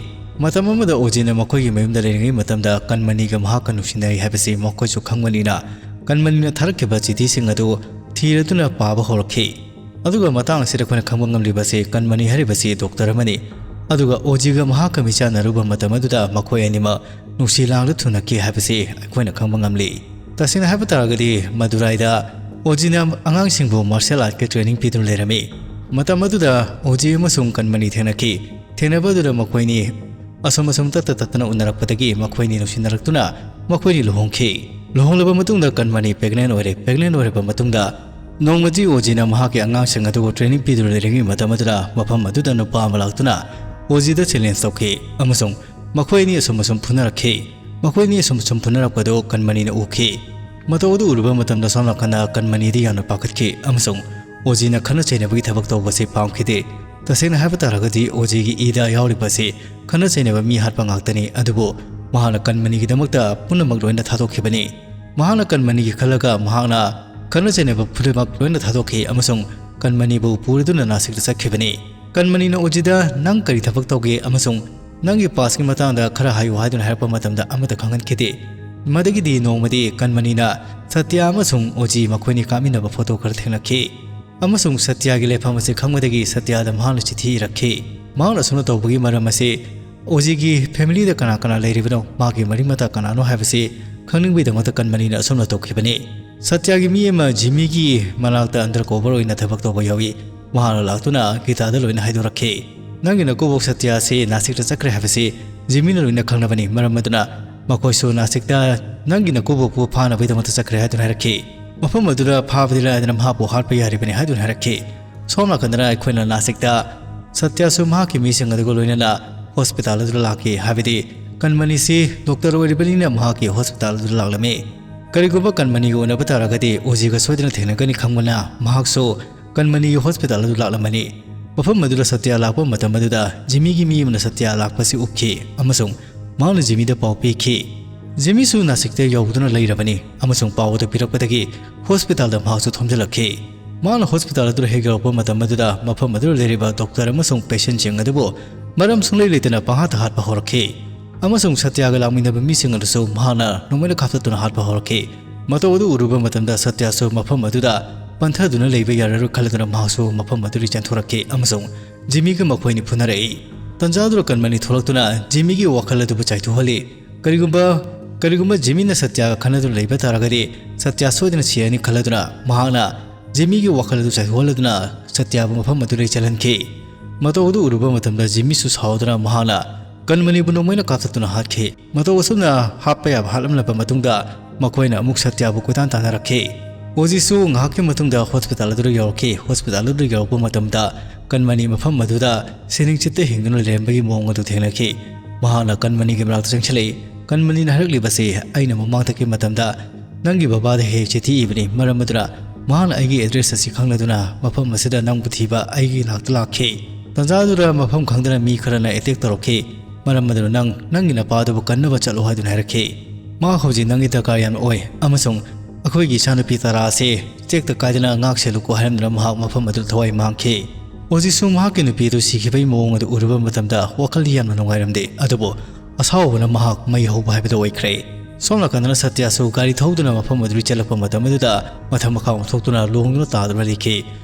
ꯃꯇꯝ ꯑꯃꯗ ꯑꯣꯖꯤꯅ ꯃꯈꯣꯏꯒꯤ ꯃꯌꯨꯝꯗ ꯂꯩꯔꯤꯉꯩ ꯃꯇꯝꯗ ꯀꯟꯃꯅꯤꯒ ꯃꯍꯥꯛꯀ ꯅꯨꯡꯁꯤꯅꯔꯤ ꯍꯥꯏꯕꯁꯤ ꯃꯈꯣꯏꯁꯨ ꯈꯪꯕꯅꯤꯅ ꯀꯟꯃꯅꯤꯅ ꯊꯥꯔꯛꯈꯤꯕ ꯆꯤꯊꯤꯁꯤꯡ ꯑꯗꯨ ꯊꯤꯔꯗꯨꯅ ꯄꯥꯕ ꯍꯧꯔꯛꯈꯤ꯫ ꯑꯗꯨꯒ ꯃꯇꯥꯡ ꯑꯁꯤꯗ ꯑꯩꯈꯣꯏꯅ ꯈꯪꯕ ꯉꯝꯂꯤꯕꯁꯤ ꯀꯟꯃꯅꯤ ꯍꯥꯏꯔꯤꯕꯁꯤ ꯗꯣꯛꯇꯔ ꯑꯃꯅꯤ꯫ ꯑꯗꯨꯒ ꯑꯣꯖꯤꯒ ꯃꯍꯥꯛꯀ ꯃꯤꯆꯥꯟꯅꯔꯨꯕ ꯃꯇꯝ ꯑꯗꯨꯗ ꯃꯈꯣꯏ ꯑꯅꯤꯃꯛ ꯅꯨꯡꯁꯤ ꯂꯥꯡꯗ ꯊꯨꯡꯅꯈꯤ ꯍꯥꯏꯕꯁꯤ ꯑꯩꯈꯣꯏꯅ ꯈꯪꯕ ꯉꯝꯂꯤ꯫ ꯇꯁꯦꯡꯅ ꯍꯥꯏꯕ ꯇꯥꯔꯒꯗꯤ ꯃꯗꯨꯔꯥꯏꯗ ꯑꯣꯖꯤꯅ ꯑꯉꯥꯡꯁꯤꯡꯕꯨ ꯃꯥꯔꯁꯦꯜ ꯑꯥꯔꯠꯀꯤ ꯇ꯭ꯔꯦꯅꯤꯡ ꯄꯤꯗꯨꯅ ꯂꯩꯔꯝꯃꯤ꯫ ꯃꯇꯝ ꯑꯗꯨꯗ ꯑꯣꯖꯤ ꯑꯃꯁꯨꯡ ꯀꯟꯃꯅꯤ ꯊꯦꯡꯅꯈꯤ꯫ ꯊꯦꯡꯅꯕ ꯑꯗꯨꯗ ꯃꯈꯣꯏꯅꯤ ꯑꯁꯨꯝ ꯑꯁꯨꯝ ꯇꯠꯇ ꯇꯠꯇꯅ ꯎꯅꯔꯛꯄꯗꯒꯤ ꯃꯈꯣꯏꯅꯤ ꯅꯨꯡꯁꯤꯅꯔꯛꯇꯨꯅ ꯃꯈꯣꯏꯅꯤ ꯂꯨꯍꯣꯡꯈꯤ꯫ ꯂꯨꯍꯣꯡꯂꯕ ꯃꯇꯨꯡꯗ ꯀꯟꯃꯅꯤ ꯄ꯭ꯔꯦꯒꯅꯦꯟ ꯑꯣꯏꯔꯦ꯫ ꯄ꯭ꯔꯦꯒꯅꯦꯟ ꯑꯣꯏꯔꯕ ꯃꯇꯨꯡꯗ ꯅꯣꯡꯃꯗꯤ ꯑꯣꯖꯤꯅ ꯃꯍꯥꯛꯀꯤ ꯑꯉꯥꯡꯁꯤꯡ ꯑꯗꯨꯕꯨ ꯇ꯭ꯔꯦꯅꯤꯡ ꯄꯤꯗꯨꯅ ꯂꯩꯔꯤꯉꯩ ꯃꯇꯝ ꯑꯗꯨꯗ ꯃꯐꯝ ꯑꯗꯨꯗ ꯅꯨꯄꯥ ꯑꯃ ꯂꯥꯛꯇꯨꯅ ꯑꯣꯖꯤꯗ ꯆꯦꯂꯦꯟꯖ ꯇꯧꯈꯤ ꯑꯃꯁꯨꯡ ꯃꯈꯣꯏ ꯑꯅꯤ ꯑꯁꯨꯝ ꯑꯁꯨꯝ ꯐꯨꯅꯔꯛꯈꯤ꯫ ꯃꯈꯣꯏ ꯑꯅꯤ ꯑꯁꯨꯝ ꯑꯁꯨꯝ ꯐꯨꯅꯔꯛꯄꯗꯨ ꯀꯟꯃꯅꯤꯅ ꯎꯈꯤ꯫ ꯃꯇꯧ ꯑꯗꯨ ꯎꯔꯨꯕ ꯃꯇꯝꯗ ꯁꯣꯝ ꯅꯥꯀꯟꯗ ꯀꯟꯃꯅꯤꯗꯤ ꯌꯥꯝꯅ ꯄꯥꯈꯠꯈꯤ ꯑꯃꯁꯨꯡ ꯑꯣꯖꯤꯅ ꯈꯠꯅ ꯆꯩꯅꯕꯒꯤ ꯊꯕꯛ ꯇꯧꯕꯁꯤ ꯄꯥꯝꯈꯤꯗꯦ꯫ ꯇꯁꯦꯡꯅ ꯍꯥꯏꯕ ꯇꯥꯔꯒꯗꯤ ꯑꯣꯖꯤꯒꯤ ꯏꯗ ꯌꯥꯎꯔꯤꯕꯁꯤ ꯈꯠꯅ ꯆꯩꯅꯕ ꯃꯤ ꯍꯥꯠꯄ ꯉꯥꯛꯇꯅꯤ, ꯑꯗꯨꯕꯨ ꯃꯍꯥꯛꯅ ꯀꯟꯃꯅꯤꯒꯤꯗꯃꯛꯇ ꯄꯨꯝꯅꯃꯛ ꯂꯣꯏꯅ ꯊꯥꯗꯣꯛꯈꯤꯕꯅꯤ꯫ ꯃꯍꯥꯛꯅ ꯀꯟꯃꯅꯤꯒꯤ ꯈꯜꯂꯒ ꯃꯍꯥꯛꯅ ꯈꯠꯅ ꯆꯩꯅꯕ ꯄꯨꯝꯅꯃꯛ ꯂꯣꯏꯅ ꯊꯥꯗꯣꯛꯈꯤ ꯑꯃꯁꯨꯡ ꯀꯟꯃꯅꯤꯕꯨ ꯄꯨꯔꯗꯨꯅ ꯅꯥꯁꯤꯛꯇ ꯆꯠꯈꯤꯕꯅꯤ꯫ ꯀꯟꯃꯅꯤꯅ ꯑꯣꯖꯤꯗ "ꯅꯪ ꯀꯔꯤ ꯊꯕꯛ ꯇꯧꯒꯦ ꯑꯃꯁꯨꯡ ꯅꯪꯒꯤ ꯄꯥꯁꯀꯤ ꯃꯇꯥꯡꯗ ꯈꯔ ꯍꯥꯏꯌꯨ" ꯍꯥꯏꯗꯨꯅ ꯍꯥꯏꯔꯛꯄ ꯃꯇꯝꯗ ꯑꯃꯠꯇ ꯈꯪꯍꯟꯈꯤꯗꯦ꯫ ꯃꯗꯨꯒꯤꯗꯤ ꯅꯣꯡꯃꯗꯤ ꯀꯟꯃꯅꯤꯅ ꯁꯇ꯭ꯌ ꯑꯃꯁꯨꯡ ꯑꯣꯖꯤ ꯃꯈꯣꯏꯅꯤ ꯀꯥꯞꯃꯤꯟꯅꯕ ꯐꯣꯇꯣ ꯈꯔ ꯊꯦꯡꯅꯈꯤ ꯑꯃꯁꯨꯡ ꯁꯇ꯭ꯌꯒꯤ ꯂꯩꯐꯝ ꯑꯁꯤ ꯈꯪꯕꯗꯒꯤ ꯁꯇ꯭ꯌꯗ ꯃꯍꯥꯛꯅ ꯆꯤꯊꯤ ꯏꯔꯛꯈꯤ꯫ ꯃꯍꯥꯛꯅ ꯑꯁꯨꯝꯅ ꯇꯧꯕꯒꯤ ꯃꯔꯝ ꯑꯁꯤ ꯑꯣꯖꯤꯒꯤ ꯐꯦꯃꯤꯂꯤꯗ ꯀꯅꯥ ꯀꯅꯥ ꯂꯩꯔꯤꯕꯅꯣ, ꯃꯥꯒꯤ ꯃꯔꯤ ꯃꯇꯥ ꯀꯅꯥꯅꯣ ꯍꯥꯏꯕꯁꯤ ꯈꯪꯅꯤꯡꯕꯒꯤꯗꯃꯛꯇ ꯀꯟꯃꯅꯤꯅ ꯑꯁꯨꯝꯅ ꯇꯧꯈꯤꯕꯅꯤ꯫ ꯁꯇ꯭ꯌꯒꯤ ꯃꯤ ꯑꯃ ꯖꯤꯃꯤꯒꯤ ꯃꯅꯥꯛꯇ ꯑꯟꯗꯔ ꯀꯣꯚꯔ ꯑꯣꯏꯅ ꯊꯕꯛ ꯇꯧꯕ ꯌꯥꯎꯏ꯫ ꯃꯍꯥꯛꯅ ꯂꯥꯛꯇꯨꯅ ꯒꯤꯇꯥꯗ ꯂꯣꯏꯅ ꯍꯥꯏꯗꯣꯔꯛꯈꯤ꯫ "ꯅꯪꯒꯤ ꯅꯀꯨꯕꯣꯛ ꯁꯇ꯭ꯌ ꯑꯁꯤ ꯅꯥꯁꯤꯛꯇ ꯆꯠꯈ꯭ꯔꯦ ꯍꯥꯏꯕꯁꯤ ꯖꯤꯃꯤꯅ ꯂꯣꯏꯅ ꯈꯪꯂꯕꯅꯤ, ꯃꯔꯝ ꯑꯗꯨꯅ ꯃꯈꯣꯏꯁꯨ ꯅꯥꯁꯤꯛꯇ ꯅꯪꯒꯤ ꯅꯀꯨꯕꯣꯛꯄꯨ ꯐꯥꯅꯕꯒꯤꯗꯃꯛꯇ ꯆꯠꯈ꯭ꯔꯦ" ꯍꯥꯏꯗꯨꯅ ꯍꯥꯏꯔꯛꯈꯤ꯫ ꯃꯐꯝ ꯑꯗꯨꯗ ꯐꯥꯕꯗꯤ ꯂꯥꯏꯗꯅ ꯃꯍꯥꯛꯄꯨ ꯍꯥꯠꯄ ꯌꯥꯔꯤꯕꯅꯤ ꯍꯥꯏꯗꯨꯅ ꯍꯥꯏꯔꯛꯈꯤ꯫ ꯁꯣꯝ ꯅꯥꯀꯟꯗꯅ ꯑꯩꯈꯣꯏꯅ ꯅꯥꯁꯤꯛꯇ ꯁꯇ꯭ꯌꯁꯨ ꯃꯍꯥꯛꯀꯤ ꯃꯤꯁꯤꯡ ꯑꯗꯨꯒ ꯂꯣꯏꯅꯅ ꯍꯣꯁꯄꯤꯇꯥꯜ ꯑꯗꯨꯗ ꯂꯥꯛꯈꯤ, ꯍꯥꯏꯕꯗꯤ ꯀꯟꯃꯅꯤꯁꯤ ꯗꯣꯛꯇꯔ ꯑꯣꯏꯔꯤꯕꯅꯤꯅ ꯃꯍꯥꯛꯀꯤ ꯍꯣꯁꯄꯤꯇꯥꯜ ꯑꯗꯨꯗ ꯂꯥꯛꯂꯝꯃꯤ꯫ ꯀꯔꯤꯒꯨꯝꯕ ꯀꯟꯃꯅꯤꯒ ꯎꯅꯕ ꯇꯥꯔꯒꯗꯤ ꯑꯣꯖꯤꯒ ꯁꯣꯏꯗꯅ ꯊꯦꯡꯅꯒꯅꯤ ꯈꯪꯕꯅ ꯃꯍꯥꯛꯁꯨ ꯀꯟꯃꯅꯤꯒꯤ ꯍꯣꯁꯄꯤꯇꯥꯜ ꯑꯗꯨ ꯂꯥꯛꯂꯝꯃꯅꯤ꯫ ꯃꯐꯝ ꯑꯗꯨꯗ ꯁꯇ꯭ꯌ ꯂꯥꯛꯄ ꯃꯇꯝ ꯑꯗꯨꯗ ꯖꯤꯃꯤꯒꯤ ꯃꯤ ꯑꯃꯅ ꯁꯇ꯭ꯌ ꯂꯥꯛꯄꯁꯤ ꯎꯈꯤ ꯑꯃꯁꯨꯡ ꯃꯍꯥꯛꯅ ꯖꯤꯃꯤꯗ ꯄꯥꯎ ꯄꯤꯈꯤ꯫ ꯖꯤꯃꯤꯁꯨ ꯅꯥꯁꯤꯛꯇ ꯌꯧꯗꯨꯅ ꯂꯩꯔꯕꯅꯤ ꯑꯃꯁꯨꯡ ꯄꯥꯎ ꯑꯗꯨ ꯄꯤꯔꯛꯄꯗꯒꯤ ꯍꯣꯁꯄꯤꯇꯥꯜꯗ ꯃꯍꯥꯛꯁꯨ ꯊꯣꯝꯖꯤꯜꯂꯛꯈꯤ꯫ ꯃꯍꯥꯛꯅ ꯍꯣꯁꯄꯤꯇꯥꯜ ꯑꯗꯨꯗ ꯍꯦꯛ ꯌꯧꯔꯛꯄ ꯃꯇꯝ ꯑꯗꯨꯗ ꯃꯐꯝ ꯑꯗꯨꯗ ꯂꯩꯔꯤꯕ ꯗꯣꯛꯇꯔ ꯑꯃꯁꯨꯡ ꯄꯦꯁꯦꯟꯁꯤꯡ ꯑꯗꯨꯕꯨ ꯃꯔꯝ ꯁꯨꯡꯂꯩ ꯂꯩꯇꯅ ꯄꯪꯍꯥꯠꯇ ꯍꯥꯠꯄ ꯍꯧꯔꯛꯈꯤ ꯑꯃꯁꯨꯡ ꯁꯇ꯭ꯌꯒ ꯂꯥꯛꯃꯤꯟꯅꯕ ꯃꯤꯁꯤꯡ ꯑꯗꯨꯁꯨ ꯃꯍꯥꯛꯅ ꯅꯣꯡꯃꯩꯅ ꯀꯥꯞꯊꯠꯇꯨꯅ ꯍꯥꯠꯄ ꯍꯧꯔꯛꯈꯤ꯫ ꯃꯇꯧ ꯑꯗꯨ ꯎꯔꯨꯕ ꯃꯇꯝꯗ ꯁꯇ꯭ꯌꯁꯨ ꯃꯐꯝ ꯑꯗꯨꯗ ꯄꯟꯊꯗꯨꯅ ꯂꯩꯕ ꯌꯥꯔꯔꯣꯏ ꯈꯜꯂꯗꯨꯅ ꯃꯍꯥꯛꯁꯨ ꯃꯐꯝ ꯑꯗꯨꯗꯒꯤ ꯆꯦꯟꯊꯣꯔꯛꯈꯤ ꯑꯃꯁꯨꯡ ꯖꯤꯃꯤꯒ ꯃꯈꯣꯏꯅꯤ ꯐꯨꯅꯔꯛꯏ꯫ ꯇꯟꯖꯥꯗꯨꯗ ꯀꯟꯃꯅꯤ ꯊꯣꯛꯂꯛꯇꯨꯅ ꯖꯤꯃꯤꯒꯤ ꯋꯥꯈꯜ ꯑꯗꯨꯕꯨ ꯆꯥꯏꯊꯣꯛꯍꯜꯂꯤ꯫ ꯀꯔꯤꯒꯨꯝꯕ ꯀꯔꯤꯒꯨꯝꯕ ꯖꯤꯃꯤꯅ ꯁꯇ꯭ꯌꯒ ꯈꯠꯅꯗꯨꯅ ꯂꯩꯕ ꯇꯥꯔꯒꯗꯤ ꯁꯇ꯭ꯌ ꯁꯣꯏꯗꯅ ꯁꯤꯔꯅꯤ ꯈꯜꯂꯗꯨꯅ ꯃꯍꯥꯛꯅ ꯖꯤꯃꯤꯒꯤ ꯋꯥꯈꯜ ꯑꯗꯨ ꯆꯥꯏꯊꯣꯛꯍꯜꯂꯗꯨꯅ ꯁꯇ꯭ꯌꯕꯨ ꯃꯐꯝ ꯑꯗꯨꯗꯒꯤ ꯆꯦꯜꯍꯟꯈꯤ꯫ ꯃꯇꯧ ꯑꯗꯨ ꯎꯔꯨꯕ ꯃꯇꯝꯗ ꯖꯤꯃꯤꯁꯨ ꯁꯥꯎꯗꯨꯅ ꯃꯍꯥꯛꯅ ꯀꯟꯃꯅꯤꯕꯨ ꯅꯣꯡꯃꯩꯅ ꯀꯥꯞꯊꯠꯇꯨꯅ ꯍꯥꯠꯈꯤ꯫ ꯃꯇꯧ ꯑꯁꯨꯝꯅ ꯍꯥꯠꯄ ꯌꯥꯕ ꯍꯥꯠꯂꯝꯂꯕ ꯃꯇꯨꯡꯗ ꯃꯈꯣꯏꯅ ꯑꯃꯨꯛ ꯁꯇ꯭ꯌꯕꯨ ꯀꯣꯏꯇꯥꯟ ꯇꯥꯟꯅꯔꯛꯈꯤ꯫ ꯑꯣꯖꯤꯁꯨ ꯉꯥꯏꯍꯥꯛꯀꯤ ꯃꯇꯨꯡꯗ ꯍꯣꯁꯄꯤꯇꯥꯜ ꯑꯗꯨꯗ ꯌꯧꯔꯛꯈꯤ꯫ ꯍꯣꯁꯄꯤꯇꯥꯜ ꯑꯗꯨꯗ ꯌꯧꯔꯛꯄ ꯃꯇꯝꯗ ꯀꯟꯃꯅꯤ ꯃꯐꯝ ꯑꯗꯨꯗ ꯁꯤꯅꯤꯡ ꯆꯤꯠꯇ ꯍꯤꯡꯗꯨꯅ ꯂꯩꯔꯝꯕꯒꯤ ꯃꯑꯣꯡ ꯑꯗꯨ ꯊꯦꯡꯅꯈꯤ꯫ ꯃꯍꯥꯛꯅ ꯀꯟꯃꯅꯤꯒꯤ ꯃꯅꯥꯛꯇ ꯆꯪꯁꯤꯜꯂꯛꯏ꯫ ꯀꯟꯃꯅꯤꯅ ꯍꯥꯏꯔꯛꯂꯤꯕꯁꯤ ꯑꯩꯅ ꯃꯃꯥꯡ ꯊꯛꯀꯤ ꯃꯇꯝꯗ ꯅꯪꯒꯤ ꯕꯕꯥꯗ ꯍꯦꯛ ꯍꯦꯛ ꯆꯤꯊꯤ ꯏꯕꯅꯤ꯫ ꯃꯔꯝ ꯑꯗꯨꯅ ꯃꯍꯥꯛꯅ ꯑꯩꯒꯤ ꯑꯦꯗ꯭ꯔꯦꯁ ꯑꯁꯤ ꯈꯪꯂꯗꯨꯅ ꯃꯐꯝ ꯑꯁꯤꯗ ꯅꯪꯕꯨ ꯊꯤꯕ ꯑꯩꯒꯤ ꯅꯥꯛꯇ ꯂꯥꯛꯈꯤ꯫ ꯇꯟꯖꯥꯗꯨꯗ ꯃꯐꯝ ꯈꯪꯗꯅ ꯃꯤ ꯈꯔꯅ ꯑꯦꯇꯦꯛ ꯇꯧꯔꯛꯈꯤ꯫ ꯃꯔꯝ ꯑꯗꯨꯅ ꯅꯪ ꯅꯪꯒꯤ ꯅꯄꯥꯗꯨꯕꯨ ꯀꯟꯅꯕ ꯆꯠꯂꯣ ꯍꯥꯏꯗꯨꯅ ꯍꯥꯏꯔꯛꯈꯤ꯫ ꯃꯍꯥꯛ ꯍꯧꯖꯤꯛ ꯅꯪꯒꯤ ꯗꯔꯀꯥꯔ ꯌꯥꯝꯅ ꯑꯣꯏ ꯑꯃꯁꯨꯡ ꯑꯩꯈꯣꯏꯒꯤ ꯏꯆꯥꯅꯨꯄꯤ ꯇꯔꯥ ꯑꯁꯤ ꯇꯦꯛꯇ ꯀꯥꯏꯗꯅ ꯉꯥꯛ ꯁꯦꯜꯂꯨꯀꯣ ꯍꯥꯏꯔꯝꯗꯨꯅ ꯃꯍꯥꯛ ꯃꯐꯝ ꯑꯗꯨꯗ ꯊꯋꯥꯏ ꯃꯥꯡꯈꯤ꯫ ꯍꯧꯖꯤꯛꯁꯨ ꯃꯍꯥꯛꯀꯤ ꯅꯨꯄꯤ ꯑꯗꯨ ꯁꯤꯈꯤꯕꯒꯤ ꯃꯑꯣꯡ ꯑꯗꯨ ꯎꯔꯨꯕ ꯃꯇꯝꯗ ꯋꯥꯈꯜꯗꯤ ꯌꯥꯝꯅ ꯅꯨꯡꯉꯥꯏꯔꯝꯗꯦ, ꯑꯗꯨꯕꯨ ꯑꯁꯥꯎꯕꯅ ꯃꯍꯥꯛ ꯃꯩ ꯍꯧꯕ ꯍꯥꯏꯕꯗꯨ ꯑꯣꯏꯈ꯭ꯔꯦ꯫ ꯁꯣꯝ ꯅꯥꯀꯟꯗꯅ ꯁꯇ꯭ꯌꯁꯨ ꯒꯥꯔꯤ ꯊꯧꯗꯨꯅ ꯃꯐꯝ ꯑꯗꯨꯗꯒꯤ ꯆꯦꯜꯂꯛꯄ ꯃꯇꯝ ꯑꯗꯨꯗ ꯃꯊꯛ ꯃꯈꯥ ꯑꯣꯟꯊꯣꯛꯇꯨꯅ ꯂꯣꯡꯗꯨꯅ ꯇꯥꯗꯨꯅ ꯂꯩꯈꯤ꯫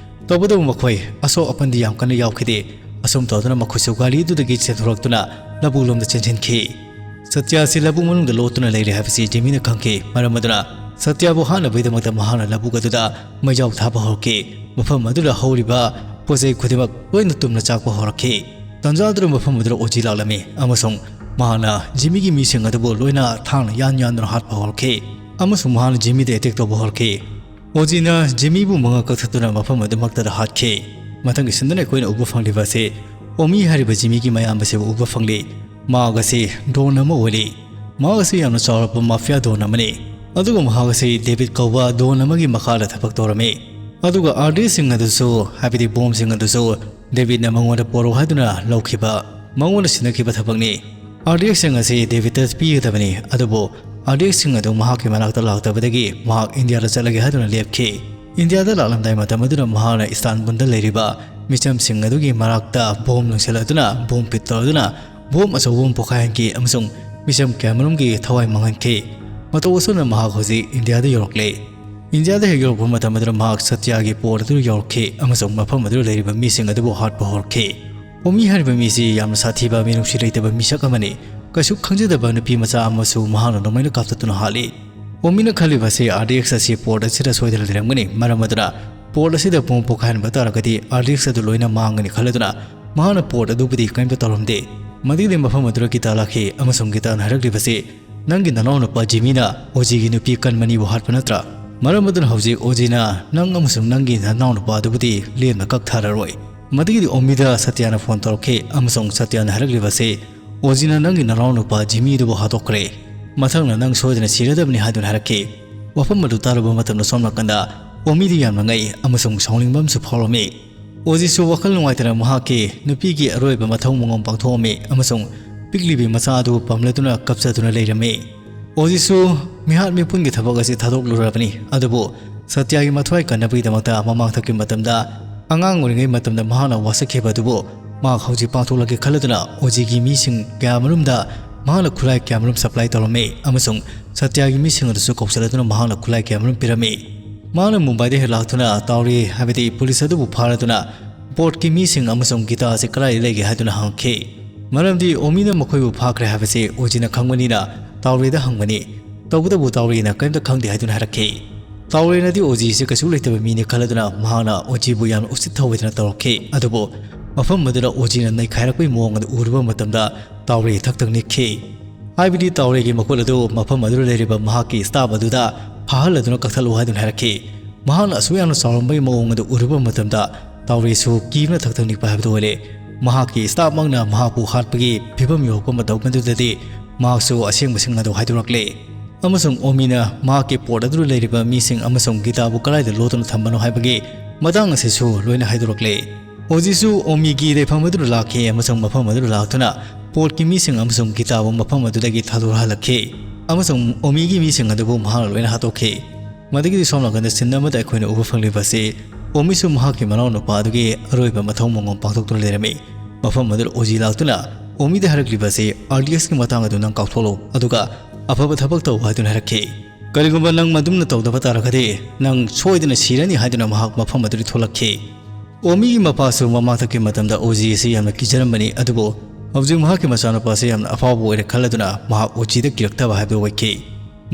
ꯇꯧꯕꯇꯕꯨ ꯃꯈꯣꯏ ꯑꯁꯣꯛ ꯑꯄꯟꯗꯤ ꯌꯥꯝ ꯀꯟꯅ ꯌꯥꯎꯈꯤꯗꯦ꯫ ꯑꯁꯨꯝ ꯇꯧꯗꯨꯅ ꯃꯈꯣꯏꯁꯨ ꯒꯥꯔꯤ ꯑꯗꯨꯗꯒꯤ ꯆꯦꯟꯊꯣꯔꯛꯇꯨꯅ ꯂꯧꯕꯨꯛ ꯂꯣꯝꯗ ꯆꯦꯟꯁꯤꯟꯈꯤ꯫ ꯁꯇ꯭ꯌ ꯑꯁꯤ ꯂꯧꯕꯨꯛ ꯃꯅꯨꯡꯗ ꯂꯣꯠꯇꯨꯅ ꯂꯩꯔꯦ ꯍꯥꯏꯕꯁꯤ ꯖꯤꯃꯤꯅ ꯈꯪꯈꯤ꯫ ꯃꯔꯝ ꯑꯗꯨꯅ ꯁꯇ꯭ꯌꯕꯨ ꯍꯥꯠꯅꯕꯒꯤꯗꯃꯛꯇ ꯃꯍꯥꯛꯅ ꯂꯧꯕꯨꯛ ꯑꯗꯨꯗ ꯃꯩꯖꯥꯎ ꯊꯥꯕ ꯍꯧꯔꯛꯈꯤ꯫ ꯃꯐꯝ ꯑꯗꯨꯗ ꯍꯧꯔꯤꯕ ꯄꯣꯠ ꯆꯩ ꯈꯨꯗꯤꯡꯃꯛ ꯂꯣꯏꯅ ꯇꯨꯝꯅ ꯆꯥꯛꯄ ꯍꯧꯔꯛꯈꯤ꯫ ꯇꯟꯖꯥ ꯑꯗꯨꯗ ꯃꯐꯝ ꯑꯗꯨꯗ ꯑꯣꯖꯤ ꯂꯥꯛꯂꯝꯃꯤ ꯑꯃꯁꯨꯡ ꯃꯍꯥꯛꯅ ꯖꯤꯃꯤꯒꯤ ꯃꯤꯁꯤꯡ ꯑꯗꯨꯕꯨ ꯂꯣꯏꯅ ꯊꯥꯡꯅ ꯌꯥꯟ ꯌꯥꯟꯗꯨꯅ ꯍꯥꯠꯄ ꯍꯧꯔꯛꯈꯤ ꯑꯃꯁꯨꯡ ꯃꯍꯥꯛꯅ ꯖꯤꯃꯤꯗ ꯑꯦꯇꯦꯛ ꯇꯧꯕ ꯍꯧꯔꯛꯈꯤ꯫ ꯑꯣꯖꯤꯅ ꯖꯤꯃꯤꯕꯨ ꯃꯉꯛ ꯀꯛꯊꯠꯇꯨꯅ ꯃꯐꯝ ꯑꯗꯨꯃꯛꯇꯗ ꯍꯥꯠꯈꯤ꯫ ꯃꯊꯪꯒꯤ ꯁꯤꯟꯗꯨꯅ ꯑꯩꯈꯣꯏꯅ ꯎꯕ ꯐꯪꯂꯤꯕ ꯑꯁꯤ ꯑꯣꯃꯤ ꯍꯥꯏꯔꯤꯕ ꯖꯤꯃꯤꯒꯤ ꯃꯌꯥꯝꯕꯁꯤꯕꯨ ꯎꯕ ꯐꯪꯂꯤ꯫ ꯃꯍꯥꯛ ꯑꯁꯤ ꯗꯣꯟ ꯑꯃ ꯑꯣꯏꯔꯤ꯫ ꯃꯍꯥꯛ ꯑꯁꯤ ꯌꯥꯝꯅ ꯆꯥꯎꯔꯕ ꯃꯥꯐꯤꯌꯥ ꯗꯣꯟ ꯑꯃꯅꯤ꯫ ꯑꯗꯨꯒ ꯃꯍꯥꯛ ꯑꯁꯤ ꯗꯦꯕꯤꯠ ꯀꯧꯕ ꯗꯣꯟ ꯑꯃꯒꯤ ꯃꯈꯥꯗ ꯊꯕꯛ ꯇꯧꯔꯝꯃꯤ꯫ ꯑꯗꯨꯒ ꯑꯥꯔꯗꯤꯁꯤꯡ ꯑꯗꯨꯁꯨ, ꯍꯥꯏꯕꯗꯤ ꯕꯣꯝꯁꯤꯡ ꯑꯗꯨꯁꯨ ꯗꯦꯕꯤꯠꯅ ꯃꯉꯣꯟꯗ ꯄꯣꯔꯛꯎ ꯍꯥꯏꯗꯨꯅ ꯂꯧꯈꯤꯕ, ꯃꯉꯣꯟꯗ ꯁꯤꯟꯅꯈꯤꯕ ꯊꯕꯛꯅꯤ꯫ ꯑꯥꯔ ꯗꯤ ꯑꯦꯛꯁꯁꯤꯡ ꯑꯁꯤ ꯗꯦꯕꯤꯠꯇ ꯄꯤꯒꯗꯕꯅꯤ, ꯑꯗꯨꯕꯨ ꯑꯥꯔ ꯗꯤ ꯑꯦꯛꯁꯁꯤꯡ ꯑꯗꯨ ꯃꯍꯥꯛꯀꯤ ꯃꯅꯥꯛꯇ ꯂꯥꯛꯇꯕꯗꯒꯤ ꯃꯍꯥꯛ ꯏꯟꯗꯤꯌꯥꯗ ꯆꯠꯂꯒꯦ ꯍꯥꯏꯗꯨꯅ ꯂꯦꯞꯈꯤ꯫ ꯏꯟꯗꯤꯌꯥꯗ ꯂꯥꯛꯂꯝꯗꯥꯏ ꯃꯇꯝ ꯑꯗꯨꯗ ꯃꯍꯥꯛꯅ ꯏꯁꯇꯥꯟꯕꯨꯜꯗ ꯂꯩꯔꯤꯕ ꯃꯤꯆꯝꯁꯤꯡ ꯑꯗꯨꯒꯤ ꯃꯔꯛꯇ ꯕꯣꯝ ꯂꯪꯁꯤꯜꯂꯗꯨꯅ, ꯕꯣꯝ ꯐꯤꯠ ꯇꯧꯔꯗꯨꯅ, ꯕꯣꯝ ꯑꯆꯧꯕ ꯑꯃ ꯄꯣꯈꯥꯏꯍꯟꯈꯤ ꯑꯃꯁꯨꯡ ꯃꯤꯆꯝ ꯀꯌꯥꯃꯔꯨꯝꯒꯤ ꯊꯋꯥꯏ ꯃꯥꯡꯍꯟꯈꯤ꯫ ꯃꯇꯧ ꯑꯁꯨꯝꯅ ꯃꯍꯥꯛ ꯍꯧꯖꯤꯛ ꯏꯟꯗꯤꯌꯥꯗ ꯌꯧꯔꯛꯂꯦ꯫ ꯏꯟꯗꯤꯌꯥꯗ ꯍꯦꯛ ꯌꯧꯔꯛꯄ ꯃꯇꯝ ꯑꯗꯨꯗ ꯃꯍꯥꯛ ꯁꯇ꯭ꯌꯥꯒꯤ ꯄꯣꯔꯠ ꯑꯗꯨ ꯌꯧꯔꯛꯈꯤ ꯑꯃꯁꯨꯡ ꯃꯐꯝ ꯑꯗꯨꯗ ꯂꯩꯔꯤꯕ ꯃꯤꯁꯤꯡ ꯑꯗꯨꯕꯨ ꯍꯥꯠꯄ ꯍꯧꯔꯛꯈꯤ꯫ ꯑꯣꯃꯤ ꯍꯥꯏꯔꯤꯕ ꯃꯤꯁꯤ ꯌꯥꯝꯅ ꯁꯥꯊꯤꯕ, ꯃꯤꯅꯨꯡꯁꯤ ꯂꯩꯇꯕ ꯃꯤꯁꯛ ꯑꯃꯅꯤ꯫ ꯀꯩꯁꯨ ꯈꯪꯖꯗꯕ ꯅꯨꯄꯤ ꯃꯆꯥ ꯑꯃꯁꯨ ꯃꯍꯥꯛꯅ ꯅꯣꯡꯃꯩꯅ ꯀꯥꯞꯊꯠꯇꯨꯅ ꯍꯥꯠꯂꯤ꯫ ꯑꯣꯃꯤꯅ ꯈꯜꯂꯤꯕ ꯑꯁꯤ ꯑꯥꯔ ꯗꯤ ꯑꯦꯛꯁ ꯑꯁꯤ ꯄꯣꯔꯠ ꯑꯁꯤꯗ ꯁꯣꯏꯗꯅ ꯂꯩꯔꯝꯒꯅꯤ, ꯃꯔꯝ ꯑꯗꯨꯅ ꯄꯣꯔꯠ ꯑꯁꯤꯗ ꯕꯣꯝ ꯄꯣꯈꯥꯏꯍꯟꯕ ꯇꯥꯔꯒꯗꯤ ꯑꯥꯔ ꯗꯤ ꯑꯦꯛꯁ ꯑꯗꯨ ꯂꯣꯏꯅ ꯃꯥꯡꯒꯅꯤ ꯈꯜꯂꯗꯨꯅ ꯃꯍꯥꯛꯅ ꯄꯣꯔꯠ ꯑꯗꯨꯕꯨꯗꯤ ꯀꯔꯤꯝꯇ ꯇꯧꯔꯝꯗꯦ꯫ ꯃꯗꯨꯒꯤꯗꯤ ꯃꯐꯝ ꯑꯗꯨꯗ ꯒꯤꯇꯥ ꯂꯥꯛꯈꯤ ꯑꯃꯁꯨꯡ ꯒꯤꯇꯥꯅ ꯍꯥꯏꯔꯛꯂꯤꯕꯁꯤ, "ꯅꯪꯒꯤ ꯅꯅꯥꯎꯅꯨꯄꯥ ꯖꯤꯃꯤꯅ ꯑꯣꯖꯤꯒꯤ ꯅꯨꯄꯤ ꯀꯟꯕꯅꯤꯕꯨ ꯍꯥꯠꯄ ꯅꯠꯇ꯭ꯔꯥ? ꯃꯔꯝ ꯑꯗꯨꯅ ꯍꯧꯖꯤꯛ ꯑꯣꯖꯤꯅ ꯅꯪ ꯑꯃꯁꯨꯡ ꯅꯪꯒꯤ ꯅꯅꯥꯎꯅꯨꯄꯥ ꯑꯗꯨꯕꯨꯗꯤ ꯂꯦꯝꯅ ꯀꯛꯊꯔꯔꯣꯏ꯫" ꯃꯗꯨꯒꯤꯗꯤ ꯑꯣꯃꯤꯗ ꯁꯇ꯭ꯌꯥꯅ ꯐꯣꯟ ꯇꯧꯔꯛꯈꯤ ꯑꯃꯁꯨꯡ ꯁꯇ꯭ꯌꯥꯅ ꯍꯥꯏꯔꯛꯂꯤꯕꯁꯤ, "ꯑꯣꯖꯤꯅ ꯅꯪꯒꯤ ꯅꯅꯥꯎꯅꯨꯄꯥ ꯖꯤꯃꯤ ꯑꯗꯨꯕꯨ ꯍꯥꯠꯇꯣꯛꯈ꯭ꯔꯦ꯫ ꯃꯊꯪꯅ ꯅꯪ ꯁꯣꯏꯗꯅ ꯁꯤꯔꯗꯕꯅꯤ" ꯍꯥꯏꯗꯨꯅ ꯍꯥꯏꯔꯛꯈꯤ꯫ ꯋꯥꯐꯝ ꯑꯗꯨ ꯇꯥꯔꯨꯕ ꯃꯇꯝꯗ ꯁꯣꯝ ꯅꯥꯀꯟꯗ ꯑꯣꯃꯤꯗꯤ ꯌꯥꯝꯅ ꯉꯛꯏ ꯑꯃꯁꯨꯡ ꯁꯥꯎꯅꯤꯡꯕ ꯑꯃꯁꯨ ꯐꯥꯎꯔꯝꯃꯤ꯫ ꯑꯣꯖꯤꯁꯨ ꯋꯥꯈꯜ ꯅꯨꯡꯉꯥꯏꯇꯅ ꯃꯍꯥꯛꯀꯤ ꯅꯨꯄꯤꯒꯤ ꯑꯔꯣꯏꯕ ꯃꯊꯧ ꯃꯉꯣꯝ ꯄꯥꯡꯊꯣꯛꯑꯝꯃꯤ ꯑꯃꯁꯨꯡ ꯄꯤꯛꯂꯤꯕꯤ ꯃꯆꯥ ꯑꯗꯨ ꯄꯝꯂꯗꯨꯅ ꯀꯞꯆꯗꯨꯅ ꯂꯩꯔꯝꯃꯤ꯫ ꯑꯣꯖꯤꯁꯨ ꯃꯤꯍꯥꯠ ꯃꯤꯄꯨꯟꯒꯤ ꯊꯕꯛ ꯑꯁꯤ ꯊꯥꯗꯣꯛꯂꯨꯔꯕꯅꯤ, ꯑꯗꯨꯕꯨ ꯁꯇ꯭ꯌꯥꯒꯤ ꯃꯊ꯭ꯋꯥꯏ ꯀꯟꯅꯕꯒꯤꯗꯃꯛꯇ ꯃꯃꯥꯡꯊꯛꯀꯤ ꯃꯇꯝꯗ, ꯑꯉꯥꯡ ꯑꯣꯏꯔꯤꯉꯩ ꯃꯇꯝꯗ ꯃꯍꯥꯛꯅ ꯋꯥꯁꯛꯈꯤꯕ ꯑꯗꯨꯕꯨ ꯃꯍꯥꯛ ꯍꯧꯖꯤꯛ ꯄꯥꯡꯊꯣꯛꯂꯒꯦ ꯈꯜꯂꯗꯨꯅ ꯑꯣꯖꯤꯒꯤ ꯃꯤꯁꯤꯡ ꯀꯌꯥꯃꯔꯨꯝꯗ ꯃꯍꯥꯛꯅ ꯈꯨꯠꯂꯥꯏ ꯀꯌꯥꯃꯔꯨꯝ ꯁꯄ꯭ꯂꯥꯏ ꯇꯧꯔꯝꯃꯤ ꯑꯃꯁꯨꯡ ꯁꯇ꯭ꯌꯥꯒꯤ ꯃꯤꯁꯤꯡ ꯑꯗꯨꯁꯨ ꯀꯧꯁꯤꯜꯂꯗꯨꯅ ꯃꯍꯥꯛꯅ ꯈꯨꯠꯂꯥꯏ ꯀꯌꯥꯃꯔꯨꯝ ꯄꯤꯔꯝꯃꯤ꯫ ꯃꯍꯥꯛꯅ ꯃꯨꯝꯕꯥꯏꯗ ꯍꯦꯛ ꯂꯥꯛꯇꯨꯅ ꯇꯥꯎꯔꯤ, ꯍꯥꯏꯕꯗꯤ ꯄꯨꯂꯤꯁ ꯑꯗꯨꯕꯨ ꯐꯥꯔꯗꯨꯅ ꯕꯣꯠꯀꯤ ꯃꯤꯁꯤꯡ ꯑꯃꯁꯨꯡ ꯒꯤꯇꯥ ꯑꯁꯤ ꯀꯗꯥꯏꯗ ꯂꯩꯒꯦ ꯍꯥꯏꯗꯨꯅ ꯍꯪꯈꯤ꯫ ꯃꯔꯝꯗꯤ ꯑꯣꯃꯤꯅ ꯃꯈꯣꯏꯕꯨ ꯐꯥꯈ꯭ꯔꯦ ꯍꯥꯏꯕꯁꯤ ꯑꯣꯖꯤꯅ ꯈꯪꯕꯅꯤꯅ ꯇꯥꯎꯔꯤꯗ ꯍꯪꯕꯅꯤ꯫ ꯇꯧꯕꯇꯕꯨ ꯇꯥꯎꯔꯤꯅ ꯀꯔꯤꯝꯇ ꯈꯪꯗꯦ ꯍꯥꯏꯗꯨꯅ ꯍꯥꯏꯔꯛꯈꯤ꯫ ꯇꯥꯎꯔꯤꯅꯗꯤ ꯑꯣꯖꯤꯁꯤ ꯀꯩꯁꯨ ꯂꯩꯇꯕ ꯃꯤꯅꯤ ꯈꯜꯂꯗꯨꯅ ꯃꯍꯥꯛꯅ ꯑꯣꯖꯤꯕꯨ ꯌꯥꯝꯅ ꯎꯁꯤꯠ ꯊꯧꯑꯣꯏꯗꯅ ꯇꯧꯔꯛꯈꯤ꯫ ꯑꯗꯨꯕꯨ ꯃꯐꯝ ꯑꯗꯨꯗ ꯑꯣꯖꯤꯅ ꯅꯩꯈꯥꯏꯔꯛꯄꯒꯤ ꯃꯑꯣꯡ ꯑꯗꯨ ꯎꯔꯨꯕ ꯃꯇꯝꯗ ꯇꯥꯎꯔꯤ ꯊꯛ ꯊꯛ ꯅꯤꯛꯈꯤ꯫ ꯍꯥꯏꯕꯗꯤ ꯇꯥꯎꯔꯤꯒꯤ ꯃꯈꯨꯠ ꯑꯗꯨ ꯃꯐꯝ ꯑꯗꯨꯗ ꯂꯩꯔꯤꯕ ꯃꯍꯥꯛꯀꯤ ꯁ꯭ꯇꯥꯐ ꯑꯗꯨꯗ ꯐꯥꯍꯜꯂꯗꯨꯅ ꯀꯛꯊꯠꯂꯨ ꯍꯥꯏꯗꯨꯅ ꯍꯥꯏꯔꯛꯈꯤ꯫ ꯃꯍꯥꯛꯅ ꯑꯁꯨꯛ ꯌꯥꯝꯅ ꯆꯥꯎꯔꯝꯕꯒꯤ ꯃꯑꯣꯡ ꯑꯗꯨ ꯎꯔꯨꯕ ꯃꯇꯝꯗ ꯇꯥꯎꯔꯤꯁꯨ ꯀꯤꯕꯅ ꯊꯛ ꯊꯛ ꯅꯤꯛꯄ ꯍꯥꯏꯕꯗꯨ ꯑꯣꯏꯔꯦ꯫ ꯃꯍꯥꯛꯀꯤ ꯁ꯭ꯇꯥꯐꯃꯛꯅ ꯃꯍꯥꯛꯄꯨ ꯍꯥꯠꯄꯒꯤ ꯐꯤꯕꯝ ꯌꯧꯔꯛꯄ ꯃꯇꯝ ꯑꯗꯨꯗꯗꯤ ꯃꯍꯥꯛꯁꯨ ꯑꯁꯦꯡꯕꯁꯤꯡ ꯑꯗꯨ ꯍꯥꯏꯗꯣꯔꯛꯂꯦ꯫ ꯑꯃꯁꯨꯡ ꯑꯣꯃꯤꯅ ꯃꯍꯥꯛꯀꯤ ꯄꯣꯠ ꯑꯗꯨꯗ ꯂꯩꯔꯤꯕ ꯃꯤꯁꯤꯡ ꯑꯃꯁꯨꯡ ꯒꯤꯇꯥꯕꯨ ꯀꯗꯥꯏꯗ ꯂꯣꯠꯇꯨꯅ ꯊꯝꯕꯅꯣ ꯍꯥꯏꯕꯒꯤ ꯃꯇꯥꯡ ꯑꯁꯤꯁꯨ ꯂꯣꯏꯅ ꯍꯥꯏꯗꯣꯔꯛꯂꯦ꯫ ꯑꯣꯖꯤꯁꯨ ꯑꯣꯃꯤꯒꯤ ꯂꯩꯐꯝ ꯑꯗꯨꯗ ꯂꯥꯛꯈꯤ ꯑꯃꯁꯨꯡ ꯃꯐꯝ ꯑꯗꯨꯗ ꯂꯥꯛꯇꯨꯅ ꯄꯣꯔꯠꯀꯤ ꯃꯤꯁꯤꯡ ꯑꯃꯁꯨꯡ ꯒꯤꯇꯥꯕꯨ ꯃꯐꯝ ꯑꯗꯨꯗꯒꯤ ꯊꯥꯗꯣꯔꯍꯜꯂꯛꯈꯤ, ꯑꯃꯁꯨꯡ ꯑꯣꯃꯤꯒꯤ ꯃꯤꯁꯤꯡ ꯑꯗꯨꯕꯨ ꯃꯍꯥꯛꯅ ꯂꯣꯏꯅ ꯍꯥꯠꯇꯣꯛꯈꯤ꯫ ꯃꯗꯨꯒꯤꯗꯤ ꯁꯣꯝ ꯅꯥꯀꯟꯗ ꯁꯤꯟ ꯑꯃꯗ ꯑꯩꯈꯣꯏꯅ ꯎꯕ ꯐꯪꯂꯤꯕ ꯑꯁꯤ ꯑꯣꯃꯤꯁꯨ ꯃꯍꯥꯛꯀꯤ ꯃꯅꯥꯎꯅꯨꯄꯥ ꯑꯗꯨꯒꯤ ꯑꯔꯣꯏꯕ ꯃꯊꯧ ꯃꯉꯣꯝ ꯄꯥꯡꯊꯣꯛꯇꯨꯅ ꯂꯩꯔꯝꯃꯤ꯫ ꯃꯐꯝ ꯑꯗꯨꯗ ꯑꯣꯖꯤ ꯂꯥꯛꯇꯨꯅ ꯑꯣꯃꯤꯗ ꯍꯥꯏꯔꯛꯂꯤꯕ ꯑꯁꯤ ꯑꯥꯔ ꯗꯤ ꯑꯦꯛꯁꯀꯤ ꯃꯇꯥꯡ ꯑꯗꯨ ꯅꯪ ꯀꯥꯎꯊꯣꯛꯂꯣ, ꯑꯗꯨꯒ ꯑꯐꯕ ꯊꯕꯛ ꯇꯧ ꯍꯥꯏꯗꯨꯅ ꯍꯥꯏꯔꯛꯈꯤ꯫ ꯀꯔꯤꯒꯨꯝꯕ ꯅꯪ ꯃꯗꯨꯝꯅ ꯇꯧꯗꯕ ꯇꯥꯔꯒꯗꯤ ꯅꯪ ꯁꯣꯏꯗꯅ ꯁꯤꯔꯅꯤ ꯍꯥꯏꯗꯨꯅ ꯃꯍꯥꯛ ꯃꯐꯝ ꯑꯗꯨꯗꯒꯤ ꯊꯣꯛꯂꯛꯈꯤ꯫ ꯑꯣꯃꯤꯒꯤ ꯃꯄꯥꯁꯨ ꯃꯃꯥꯡꯊꯛꯀꯤ ꯃꯇꯝꯗ ꯑꯣꯖꯤ ꯑꯁꯤ ꯌꯥꯝꯅ ꯀꯤꯖꯔꯝꯕꯅꯤ, ꯑꯗꯨꯕꯨ ꯍꯧꯖꯤꯛ ꯃꯍꯥꯛꯀꯤ ꯃꯆꯥꯅꯨꯄꯥ ꯑꯁꯤ ꯌꯥꯝꯅ ꯑꯐꯥꯎꯕ ꯑꯣꯏꯔꯦ ꯈꯜꯂꯗꯨꯅ ꯃꯍꯥꯛ ꯑꯣꯖꯤꯗ ꯀꯤꯔꯛꯇꯕ ꯍꯥꯏꯕꯗꯨ ꯑꯣꯏꯈꯤ꯫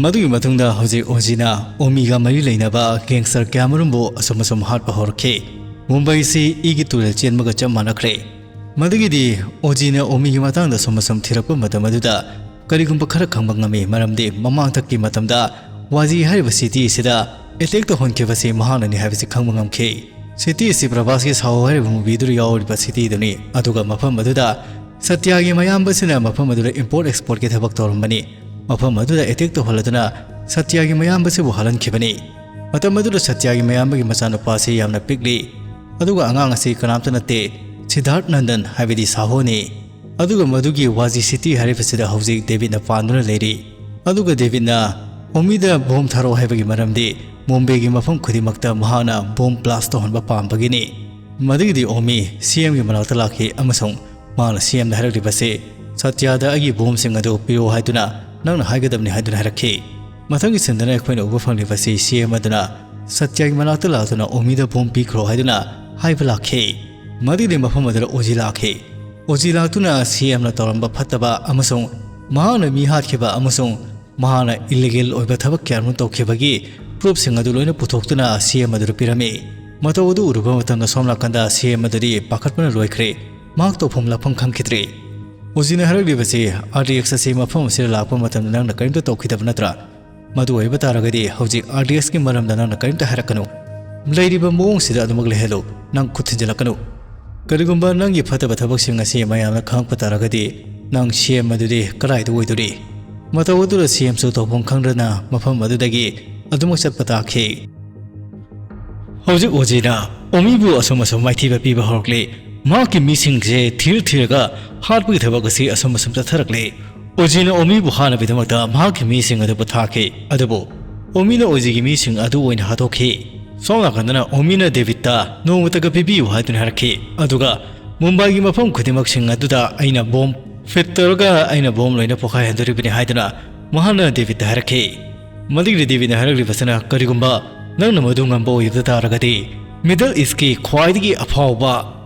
ꯃꯗꯨꯒꯤ ꯃꯇꯨꯡꯗ ꯍꯧꯖꯤꯛ ꯑꯣꯖꯤꯅ ꯑꯣꯃꯤꯒ ꯃꯔꯤ ꯂꯩꯅꯕ ꯒꯦꯡꯁꯇꯔ ꯀꯌꯥꯃꯔꯨꯝꯕꯨ ꯑꯁꯨꯝ ꯑꯁꯨꯝ ꯍꯥꯠꯄ ꯍꯧꯔꯛꯈꯤ꯫ ꯃꯨꯝꯕꯩꯁꯤ ꯏꯒꯤ ꯇꯨꯔꯦꯜ ꯆꯦꯟꯕꯒ ꯆꯞ ꯃꯥꯟꯅꯈ꯭ꯔꯦ꯫ ꯃꯗꯨꯒꯤꯗꯤ ꯑꯣꯖꯤꯅ ꯑꯣꯃꯤꯒꯤ ꯃꯇꯥꯡꯗ ꯑꯁꯨꯝ ꯑꯁꯨꯝ ꯊꯤꯔꯛꯄ ꯃꯇꯝ ꯑꯗꯨꯗ ꯀꯔꯤꯒꯨꯝꯕ ꯈꯔ ꯈꯪꯕ ꯉꯝꯃꯤ, ꯃꯔꯝꯗꯤ ꯃꯃꯥꯡꯊꯛꯀꯤ ꯃꯇꯝꯗ ꯋꯥꯖꯤ ꯍꯥꯏꯔꯤꯕ ꯁꯤꯇꯤ ꯑꯁꯤꯗ ꯑꯦꯇꯦꯛ ꯇꯧꯍꯟꯈꯤꯕꯁꯤ ꯃꯍꯥꯛꯅꯅꯤ ꯍꯥꯏꯕꯁꯤ ꯈꯪꯕ ꯉꯝꯈꯤ꯫ ꯁꯤꯇꯤ ꯑꯁꯤ ꯄ꯭ꯔꯚꯥꯁꯀꯤ ꯁꯥꯍꯣ ꯍꯥꯏꯔꯤꯕ ꯃꯨꯚꯤꯗꯨꯗ ꯌꯥꯎꯔꯤꯕ ꯁꯤꯇꯤꯗꯨꯅꯤ꯫ ꯑꯗꯨꯒ ꯃꯐꯝ ꯑꯗꯨꯗ ꯁꯇ꯭ꯌꯥꯒꯤ ꯃꯌꯥꯝꯕꯁꯤꯅ ꯃꯐꯝ ꯑꯗꯨꯗ ꯏꯝꯄꯣꯔꯠ ꯑꯦꯛꯁꯄꯣꯔꯠꯀꯤ ꯊꯕꯛ ꯇꯧꯔꯝꯕꯅꯤ꯫ ꯃꯐꯝ ꯑꯗꯨꯗ ꯑꯦꯇꯦꯛ ꯇꯧꯍꯜꯂꯗꯨꯅ ꯁꯇ꯭ꯌꯥꯒꯤ ꯃꯌꯥꯝꯕꯁꯤꯕꯨ ꯍꯥꯠꯍꯟꯈꯤꯕꯅꯤ꯫ ꯃꯇꯝ ꯑꯗꯨꯗ ꯁꯇ꯭ꯌꯥꯒꯤ ꯃꯌꯥꯝꯕꯒꯤ ꯃꯆꯥꯅꯨꯄꯥ ꯑꯁꯤ ꯌꯥꯝꯅ ꯄꯤꯛꯂꯤ, ꯑꯗꯨꯒ ꯑꯉꯥꯡ ꯑꯁꯤ ꯀꯅꯥꯝꯇ ꯅꯠꯇꯦ, ꯁꯤꯗꯥꯔꯊ ꯅꯟꯗꯟ ꯍꯥꯏꯕꯗꯤ ꯁꯥꯍꯣꯅꯤ꯫ ꯑꯗꯨꯒ ꯃꯗꯨꯒꯤ ꯋꯥꯖꯤ ꯁꯤꯇꯤ ꯍꯥꯏꯔꯤꯕꯁꯤꯗ ꯍꯧꯖꯤꯛ ꯗꯦꯕꯤꯠꯅ ꯄꯥꯟꯗꯨꯅ ꯂꯩꯔꯤ꯫ ꯑꯗꯨꯒ ꯗꯦꯕꯤꯠꯅ ꯑꯣꯃꯤꯗ ꯕꯣꯝ ꯊꯥꯔꯛꯑꯣ ꯍꯥꯏꯕꯒꯤ ꯃꯔꯝꯗꯤ ꯃꯨꯝꯕꯩꯒꯤ ꯃꯐꯝ ꯈꯨꯗꯤꯡꯃꯛꯇ ꯃꯍꯥꯛꯅ ꯕꯣꯝ ꯕ꯭ꯂꯥꯁ ꯇꯧꯍꯟꯕ ꯄꯥꯝꯕꯒꯤꯅꯤ꯫ ꯃꯗꯨꯒꯤꯗꯤ ꯑꯣꯃꯤ ꯁꯤ ꯑꯦꯝꯒꯤ ꯃꯅꯥꯛꯇ ꯂꯥꯛꯈꯤ ꯑꯃꯁꯨꯡ ꯃꯍꯥꯛꯅ ꯁꯤ ꯑꯦꯝꯗ ꯍꯥꯏꯔꯛꯂꯤꯕꯁꯤ, "ꯁꯇ꯭ꯌꯥꯗ ꯑꯩꯒꯤ ꯕꯣꯝꯁꯤꯡ ꯑꯗꯨ ꯄꯤꯔꯛꯑꯣ ꯍꯥꯏꯗꯨꯅ ꯅꯪꯅ ꯍꯥꯏꯒꯗꯕꯅꯤ" ꯍꯥꯏꯗꯨꯅ ꯍꯥꯏꯔꯛꯈꯤ꯫ ꯃꯊꯪꯒꯤ ꯁꯤꯟꯗꯅ ꯑꯩꯈꯣꯏꯅ ꯎꯕ ꯐꯪꯂꯤꯕꯁꯤ ꯁꯤ ꯑꯦꯝ ꯑꯗꯨꯅ ꯁꯇ꯭ꯌꯥꯒꯤ ꯃꯅꯥꯛꯇ ꯂꯥꯛꯇꯨꯅ ꯑꯣꯃꯤꯗ ꯕꯣꯝ ꯄꯤꯈ꯭ꯔꯣ ꯍꯥꯏꯗꯨꯅ ꯍꯥꯏꯕ ꯂꯥꯛꯈꯤ꯫ ꯃꯗꯨꯒꯤꯗꯤ ꯃꯐꯝ ꯑꯗꯨꯗ ꯑꯣꯖꯤ ꯂꯥꯛꯈꯤ꯫ ꯑꯣꯖꯤ ꯂꯥꯛꯇꯨꯅ ꯁꯤ ꯑꯦꯝꯅ ꯇꯧꯔꯝꯕ ꯐꯠꯇꯕ ꯑꯃꯁꯨꯡ ꯃꯍꯥꯛꯅ ꯃꯤ ꯍꯥꯠꯈꯤꯕ ꯑꯃꯁꯨꯡ ꯃꯍꯥꯛꯅ ꯏꯂꯤꯒꯦꯜ ꯑꯣꯏꯕ ꯊꯕꯛ ꯀꯌꯥ ꯑꯃ ꯇꯧꯈꯤꯕꯒꯤ ꯄ꯭ꯔꯨꯐꯁꯤꯡ ꯑꯗꯨ ꯂꯣꯏꯅ ꯄꯨꯊꯣꯛꯇꯨꯅ ꯁꯤ ꯑꯦꯝ ꯑꯗꯨꯗ ꯄꯤꯔꯝꯃꯤ꯫ ꯃꯇꯧ ꯑꯗꯨ ꯎꯔꯨꯕ ꯃꯇꯝꯗ ꯁꯣꯝ ꯅꯥꯀꯟꯗ ꯁꯤ ꯑꯦꯝ ꯑꯗꯨꯗꯤ ꯄꯥꯈꯠꯄꯅ ꯂꯣꯏꯈ꯭ꯔꯦ꯫ ꯃꯍꯥꯛ ꯇꯧꯐꯝ ꯂꯥꯛꯐꯝ ꯈꯪꯈꯤꯗ꯭ꯔꯦ꯫ ꯑꯣꯖꯤꯅ ꯍꯥꯏꯔꯛꯂꯤꯕꯁꯤ, "ꯑꯥꯔ ꯗꯤ ꯑꯦꯛꯁ ꯑꯁꯤ ꯃꯐꯝ ꯑꯁꯤꯗ ꯂꯥꯛꯄ ꯃꯇꯝꯗ ꯅꯪꯅ ꯀꯔꯤꯝꯇ ꯇꯧꯈꯤꯗꯕ ꯅꯠꯇ꯭ꯔꯥ? ꯃꯗꯨ ꯑꯣꯏꯕ ꯇꯥꯔꯒꯗꯤ ꯍꯧꯖꯤꯛ ꯑꯥꯔ ꯗꯤ ꯑꯦꯛꯁꯀꯤ ꯃꯔꯝꯗ ꯅꯪꯅ ꯀꯔꯤꯝꯇ ꯍꯥꯏꯔꯛꯀꯅꯨ꯫ ꯂꯩꯔꯤꯕ ꯃꯑꯣꯡꯁꯤꯗ ꯑꯗꯨꯃꯛ ꯂꯩꯍꯜꯂꯨ꯫ ꯅꯪ ꯈꯨꯠ ꯊꯤꯟꯖꯤꯜꯂꯛꯀꯅꯨ꯫ ꯀꯔꯤꯒꯨꯝꯕ ꯅꯪꯒꯤ ꯐꯠꯇꯕ ꯊꯕꯛꯁꯤꯡ ꯑꯁꯤ ꯃꯌꯥꯝꯅ ꯈꯪꯂꯛꯄ ꯇꯥꯔꯒꯗꯤ ꯅꯪ ꯁꯤ ꯑꯦꯝ ꯑꯗꯨꯗꯤ ꯀꯗꯥꯏꯗ ꯑꯣꯏꯗꯣꯔꯤ?" ꯃꯇꯧ ꯑꯗꯨꯗ ꯁꯤ ꯑꯦꯝꯁꯨ ꯇꯧꯐꯝ ꯈꯪꯗꯅ ꯃꯐꯝ ꯑꯗꯨꯗꯒꯤ ꯑꯗꯨꯃꯛ ꯆꯠꯄ ꯇꯥꯈꯤ꯫ ꯍꯧꯖꯤꯛ ꯑꯣꯖꯤꯅ ꯑꯣꯃꯤꯕꯨ ꯑꯁꯨꯝ ꯑꯁꯨꯝ ꯃꯥꯏꯊꯤꯕ ꯄꯤꯕ ꯍꯧꯔꯛꯂꯤ꯫ ꯃꯍꯥꯛꯀꯤ ꯃꯤꯁꯤꯡꯁꯦ ꯊꯤꯔ ꯊꯤꯔꯒ ꯍꯥꯠꯄꯒꯤ ꯊꯕꯛ ꯑꯁꯤ ꯑꯁꯨꯝ ꯑꯁꯨꯝ ꯆꯠꯊꯔꯛꯂꯤ꯫ ꯑꯣꯖꯤꯅ ꯑꯣꯃꯤꯕꯨ ꯍꯥꯠꯅꯕꯒꯤꯗꯃꯛꯇ ꯃꯍꯥꯛꯀꯤ ꯃꯤꯁꯤꯡ ꯑꯗꯨꯕꯨ ꯊꯥꯈꯤ꯫ ꯑꯗꯨꯕꯨ ꯑꯣꯃꯤꯅ ꯑꯣꯖꯤꯒꯤ ꯃꯤꯁꯤꯡ ꯑꯗꯨ ꯑꯣꯏꯅ ꯍꯥꯠꯇꯣꯛꯈꯤ꯫ ꯁꯣꯝ ꯅꯥꯀꯟꯗꯅ ꯑꯣꯃꯤꯅ ꯗꯦꯕꯤꯠꯇ ꯅꯣꯡꯃꯇꯒ ꯄꯤꯕꯤꯌꯨ ꯍꯥꯏꯗꯨꯅ ꯍꯥꯏꯔꯛꯈꯤ꯫ ꯑꯗꯨꯒ ꯃꯨꯝꯕꯥꯏꯒꯤ ꯃꯐꯝ ꯈꯨꯗꯤꯡꯃꯛꯁꯤꯡ ꯑꯗꯨꯗ ꯑꯩꯅ ꯕꯣꯝ ꯐꯤꯠ ꯇꯧꯔꯒ ꯑꯩꯅ ꯕꯣꯝ ꯂꯣꯏꯅ ꯄꯣꯈꯥꯏꯍꯟꯗꯣꯔꯤꯕꯅꯤ ꯍꯥꯏꯗꯨꯅ ꯃꯍꯥꯛꯅ ꯗꯦꯕꯤꯠꯇ ꯍꯥꯏꯔꯛꯈꯤ꯫ ꯃꯗꯨꯒꯤꯗꯤ ꯗꯦꯕꯤꯠꯅ ꯍꯥꯏꯔꯛꯂꯤꯕꯁꯤꯅ, "ꯀꯔꯤꯒꯨꯝꯕ ꯅꯪꯅ ꯃꯗꯨ ꯉꯝꯕ ꯑꯣꯏꯕ ꯇꯥꯔꯒꯗꯤ, ꯃꯤꯗꯜ ꯏꯁꯀꯤ ꯈ꯭ꯋꯥꯏꯗꯒꯤ ꯑꯐꯥꯎꯕ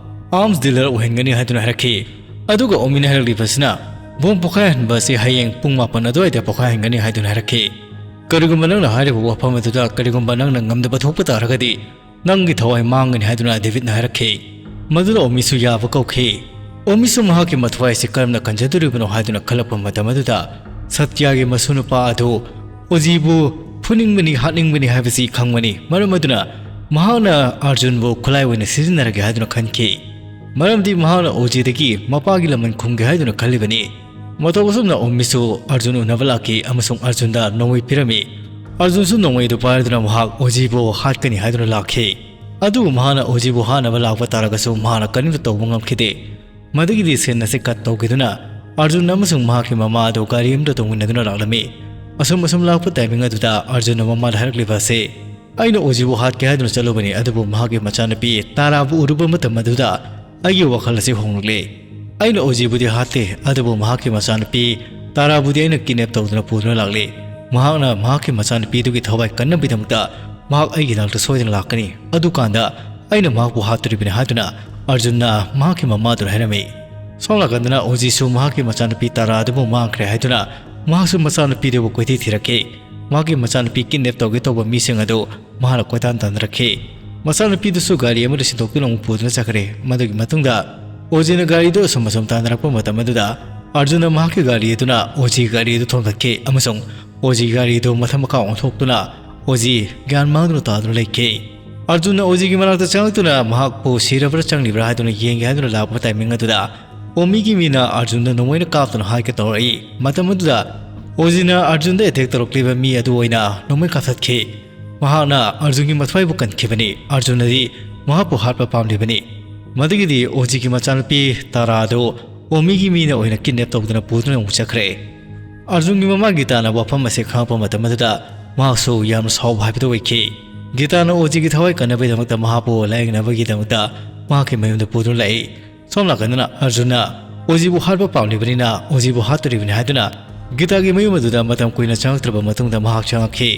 ꯑꯥꯔꯝꯁ ꯗꯤꯂꯔ ꯑꯣꯏꯍꯟꯒꯅꯤ" ꯍꯥꯏꯗꯨꯅ ꯍꯥꯏꯔꯛꯈꯤ꯫ ꯑꯗꯨꯒ ꯑꯣꯃꯤꯅ ꯍꯥꯏꯔꯛꯂꯤꯕꯁꯤꯅ, "ꯕꯣꯝ ꯄꯣꯈꯥꯏꯍꯟꯕ ꯑꯁꯤ ꯍꯌꯦꯡ ꯄꯨꯡ ꯃꯥꯄꯟ ꯑꯗꯨꯋꯥꯏꯗ ꯄꯣꯈꯥꯏꯍꯟꯒꯅꯤ" ꯍꯥꯏꯗꯨꯅ ꯍꯥꯏꯔꯛꯈꯤ꯫ "ꯀꯔꯤꯒꯨꯝꯕ ꯅꯪꯅ ꯍꯥꯏꯔꯤꯕ ꯋꯥꯐꯝ ꯑꯗꯨꯗ ꯀꯔꯤꯒꯨꯝꯕ ꯅꯪꯅ ꯉꯝꯗꯕ ꯊꯣꯛꯄ ꯇꯥꯔꯒꯗꯤ, ꯅꯪꯒꯤ ꯊꯋꯥꯏ ꯃꯥꯡꯒꯅꯤ" ꯍꯥꯏꯗꯨꯅ ꯗꯦꯕꯤꯠꯅ ꯍꯥꯏꯔꯛꯈꯤ꯫ ꯃꯗꯨꯗ ꯑꯣꯃꯤꯁꯨ ꯌꯥꯕ ꯀꯧꯈꯤ꯫ ꯑꯣꯃꯤꯁꯨ ꯃꯍꯥꯛꯀꯤ ꯃꯊ꯭ꯋꯥꯏ ꯑꯁꯤ ꯀꯔꯝꯅ ꯀꯟꯖꯗꯣꯔꯤꯕꯅꯣ ꯍꯥꯏꯗꯨꯅ ꯈꯜꯂꯛꯄ ꯃꯇꯝ ꯑꯗꯨꯗ, ꯁꯇ꯭ꯌꯥꯒꯤ ꯃꯁꯨ ꯅꯨꯄꯥ ꯑꯗꯨ ꯑꯣꯖꯤꯕꯨ ꯐꯨꯅꯤꯡꯕꯅꯤ, ꯍꯥꯠꯅꯤꯡꯕꯅꯤ ꯍꯥꯏꯕꯁꯤ ꯈꯪꯕꯅꯤ꯫ ꯃꯔꯝ ꯑꯗꯨꯅ ꯃꯍꯥꯛꯅ ꯑꯥꯔꯖꯨꯟꯕꯨ ꯈꯨꯠꯂꯥꯏ ꯑꯣꯏꯅ ꯁꯤꯖꯤꯟꯅꯔꯒꯦ ꯍꯥꯏꯗꯨꯅ ꯈꯟꯈꯤ꯫ ꯃꯔꯝꯗꯤ ꯃꯍꯥꯛꯅ ꯑꯣꯖꯤꯗꯒꯤ ꯃꯄꯥꯒꯤ ꯂꯃꯟ ꯈꯨꯝꯒꯦ ꯍꯥꯏꯗꯨꯅ ꯈꯜꯂꯤꯕꯅꯤ꯫ ꯃꯇꯧ ꯑꯁꯨꯝꯅ ꯑꯣꯃꯤꯁꯨ ꯑꯥꯔꯖꯨꯟ ꯎꯅꯕ ꯂꯥꯛꯈꯤ ꯑꯃꯁꯨꯡ ꯑꯥꯔꯖꯨꯟꯗ ꯅꯣꯡꯃꯩ ꯄꯤꯔꯝꯃꯤ꯫ ꯑꯥꯔꯖꯨꯟꯁꯨ ꯅꯣꯡꯃꯩ ꯑꯗꯨ ꯄꯥꯏꯗꯨꯅ ꯃꯍꯥꯛ ꯑꯣꯖꯤꯕꯨ ꯍꯥꯠꯀꯅꯤ ꯍꯥꯏꯗꯨꯅ ꯂꯥꯛꯈꯤ꯫ ꯑꯗꯨꯕꯨ ꯃꯍꯥꯛꯅ ꯑꯣꯖꯤꯕꯨ ꯍꯥꯠꯅꯕ ꯂꯥꯛꯄ ꯇꯥꯔꯒꯁꯨ ꯃꯍꯥꯛꯅ ꯀꯔꯤꯝꯇ ꯇꯧꯕ ꯉꯝꯈꯤꯗꯦ꯫ ꯃꯗꯨꯒꯤꯗꯤ ꯁꯤꯟ ꯑꯁꯤ ꯀꯠ ꯇꯧꯈꯤꯗꯨꯅ ꯑꯥꯔꯖꯨꯟ ꯑꯃꯁꯨꯡ ꯃꯍꯥꯛꯀꯤ ꯃꯃꯥ ꯑꯗꯨ ꯒꯥꯔꯤ ꯑꯃꯗ ꯇꯣꯡꯃꯤꯟꯅꯗꯨꯅ ꯂꯥꯛꯂꯝꯃꯤ꯫ ꯑꯁꯨꯝ ꯑꯁꯨꯝ ꯂꯥꯛꯄ ꯇꯥꯏꯃꯤꯡ ꯑꯗꯨꯗ ꯑꯥꯔꯖꯨꯟꯅ ꯃꯃꯥꯗ ꯍꯥꯏꯔꯛꯂꯤꯕ ꯑꯁꯤ, "ꯑꯩꯅ ꯑꯣꯖꯤꯕꯨ ꯍꯥꯠꯀꯦ ꯍꯥꯏꯗꯨꯅ ꯆꯠꯂꯨꯕꯅꯤ, ꯑꯗꯨꯕꯨ ꯃꯍꯥꯛꯀꯤ ꯃꯆꯥꯅꯨꯄꯤ ꯇꯥꯔꯥꯕꯨ ꯎꯔꯨꯕ ꯃꯇꯝ ꯑꯗꯨꯗ ꯑꯩꯒꯤ ꯋꯥꯈꯜ ꯑꯁꯤ ꯍꯣꯡꯂꯛꯂꯦ꯫ ꯑꯩꯅ ꯑꯣꯖꯤꯕꯨꯗꯤ ꯍꯥꯠꯇꯦ, ꯑꯗꯨꯕꯨ ꯃꯍꯥꯛꯀꯤ ꯃꯆꯥꯅꯨꯄꯤ ꯇꯥꯔꯥꯕꯨꯗꯤ ꯑꯩꯅ ꯀꯤꯗꯅꯦꯞ ꯇꯧꯗꯨꯅ ꯄꯨꯗꯨꯅ ꯂꯥꯛꯂꯦ꯫ ꯃꯍꯥꯛꯅ ꯃꯍꯥꯛꯀꯤ ꯃꯆꯥꯅꯨꯄꯤꯗꯨꯒꯤ ꯊꯋꯥꯏ ꯀꯟꯅꯕꯒꯤꯗꯃꯛꯇ ꯃꯍꯥꯛ ꯑꯩꯒꯤ ꯅꯥꯛꯇ ꯁꯣꯏꯗꯅ ꯂꯥꯛꯀꯅꯤ꯫ ꯑꯗꯨꯀꯥꯟꯗ ꯑꯩꯅ ꯃꯍꯥꯛꯄꯨ ꯍꯥꯠꯇꯣꯔꯤꯕꯅꯤ" ꯍꯥꯏꯗꯨꯅ ꯑꯥꯔꯖꯨꯟꯅ ꯃꯍꯥꯛꯀꯤ ꯃꯃꯥꯗꯨꯗ ꯍꯥꯏꯔꯝꯃꯤ꯫ ꯁꯣꯝ ꯅꯥꯀꯟꯗꯅ ꯑꯣꯖꯤꯁꯨ ꯃꯍꯥꯛꯀꯤ ꯃꯆꯥꯅꯨꯄꯤ ꯇꯥꯔꯥ ꯑꯗꯨꯕꯨ ꯃꯥꯡꯈ꯭ꯔꯦ ꯍꯥꯏꯗꯨꯅ ꯃꯍꯥꯛꯁꯨ ꯃꯆꯥꯅꯨꯄꯤꯗꯨꯕꯨ ꯀꯣꯏꯊꯤ ꯊꯤꯔꯛꯈꯤ꯫ ꯃꯍꯥꯛꯀꯤ ꯃꯆꯥꯅꯨꯄꯤ ꯀꯤꯗꯅꯦꯞ ꯇꯧꯒꯦ ꯇꯧꯕ ꯃꯤꯁꯤꯡ ꯑꯗꯨ ꯃꯍꯥꯛꯅ ꯀꯣꯏꯇꯥꯟ ꯇꯥꯟꯅꯔꯛꯈꯤ꯫ ꯃꯆꯥꯅꯨꯄꯤꯗꯨꯁꯨ ꯒꯥꯔꯤ ꯑꯃꯗ ꯁꯤꯟꯗꯣꯛꯇꯨꯅ ꯑꯃꯨꯛ ꯄꯨꯗꯨꯅ ꯆꯠꯈ꯭ꯔꯦ꯫ ꯃꯗꯨꯒꯤ ꯃꯇꯨꯡꯗ ꯑꯣꯖꯤꯅ ꯒꯥꯔꯤꯗꯨ ꯑꯁꯨꯝ ꯑꯁꯨꯝ ꯇꯥꯟꯅꯔꯛꯄ ꯃꯇꯝ ꯑꯗꯨꯗ ꯑꯥꯔꯖꯨꯟꯅ ꯃꯍꯥꯛꯀꯤ ꯒꯥꯔꯤ ꯑꯗꯨꯅ ꯑꯣꯖꯤꯒꯤ ꯒꯥꯔꯤ ꯑꯗꯨ ꯊꯣꯝꯗꯠꯈꯤ ꯑꯃꯁꯨꯡ ꯑꯣꯖꯤꯒꯤ ꯒꯥꯔꯤ ꯑꯗꯨ ꯃꯊꯛ ꯃꯈꯥ ꯑꯣꯟꯊꯣꯛꯇꯨꯅ ꯑꯣꯖꯤ ꯒ꯭ꯌꯥꯟ ꯃꯥꯡꯗꯨꯅ ꯇꯥꯗꯨꯅ ꯂꯩꯈꯤ꯫ ꯑꯥꯔꯖꯨꯟꯅ ꯑꯣꯖꯤꯒꯤ ꯃꯅꯥꯛꯇ ꯆꯪꯂꯛꯇꯨꯅ ꯃꯍꯥꯛꯄꯨ ꯁꯤꯔꯕ꯭ꯔꯥ ꯆꯪꯂꯤꯕ꯭ꯔꯥ ꯍꯥꯏꯗꯨꯅ ꯌꯦꯡꯒꯦ ꯍꯥꯏꯗꯨꯅ ꯂꯥꯛꯄ ꯇꯥꯏꯃꯤꯡ ꯑꯗꯨꯗ ꯑꯣꯃꯤꯒꯤ ꯃꯤꯅ ꯑꯥꯔꯖꯨꯟꯗ ꯅꯣꯡꯃꯩꯅ ꯀꯥꯞꯇꯨꯅ ꯍꯥꯠꯀꯦ ꯇꯧꯔꯛꯏ꯫ ꯃꯇꯝ ꯑꯗꯨꯗ ꯑꯣꯖꯤꯅ ꯑꯥꯔꯖꯨꯟꯗ ꯑꯦꯇꯦꯛ ꯇꯧꯔꯛꯂꯤꯕ ꯃꯤ ꯑꯗꯨ ꯑꯣꯏꯅ ꯅꯣꯡꯃꯩ ꯀꯥꯞꯊꯠꯈꯤ꯫ ꯃꯍꯥꯛꯅ ꯑꯔꯖꯨꯟꯒꯤ ꯃꯊ꯭ꯋꯥꯏꯕꯨ ꯀꯟꯈꯤꯕꯅꯤ꯫ ꯑꯔꯖꯨꯟꯅꯗꯤ ꯃꯍꯥꯛꯄꯨ ꯍꯥꯠꯄ ꯄꯥꯝꯂꯤꯕꯅꯤ꯫ ꯃꯗꯨꯒꯤꯗꯤ ꯑꯣꯖꯤꯒꯤ ꯃꯆꯥꯅꯨꯄꯤ ꯇꯥꯔꯥ ꯑꯗꯨ ꯑꯣꯃꯤꯒꯤ ꯃꯤꯅ ꯑꯣꯏꯅ ꯀꯤꯗꯅꯦꯞ ꯇꯧꯗꯨꯅ ꯄꯨꯗꯨꯅ ꯑꯃꯨꯛ ꯆꯠꯈ꯭ꯔꯦ꯫ ꯑꯔꯖꯨꯟꯒꯤ ꯃꯃꯥ ꯒꯤꯇꯥꯅ ꯋꯥꯐꯝ ꯑꯁꯤ ꯈꯪꯂꯛꯄ ꯃꯇꯝ ꯑꯗꯨꯗ ꯃꯍꯥꯛꯁꯨ ꯌꯥꯝꯅ ꯁꯥꯎꯕ ꯍꯥꯏꯕꯗꯨ ꯑꯣꯏꯈꯤ꯫ ꯒꯤꯇꯥꯅ ꯑꯣꯖꯤꯒꯤ ꯊꯋꯥꯏ ꯀꯟꯅꯕꯒꯤꯗꯃꯛꯇ ꯃꯍꯥꯛꯄꯨ ꯂꯥꯌꯦꯡꯅꯕꯒꯤꯗꯃꯛꯇ ꯃꯍꯥꯛꯀꯤ ꯃꯌꯨꯝꯗ ꯄꯨꯗꯨꯅ ꯂꯥꯛꯏ꯫ ꯁꯣꯝ ꯅꯥꯀꯟꯗꯅ ꯑꯔꯖꯨꯟꯅ ꯑꯣꯖꯤꯕꯨ ꯍꯥꯠꯄ ꯄꯥꯝꯂꯤꯕꯅꯤꯅ ꯑꯣꯖꯤꯕꯨ ꯍꯥꯠꯇꯣꯔꯤꯕꯅꯤ ꯍꯥꯏꯗꯨꯅ ꯒꯤꯇꯥꯒꯤ ꯃꯌꯨꯝ ꯑꯗꯨꯗ ꯃꯇꯝ ꯀꯨꯏꯅ ꯆꯪꯂꯛꯇ꯭ꯔꯕ ꯃꯇꯨꯡꯗ ꯃꯍꯥꯛ ꯆꯪꯂꯛꯈꯤ꯫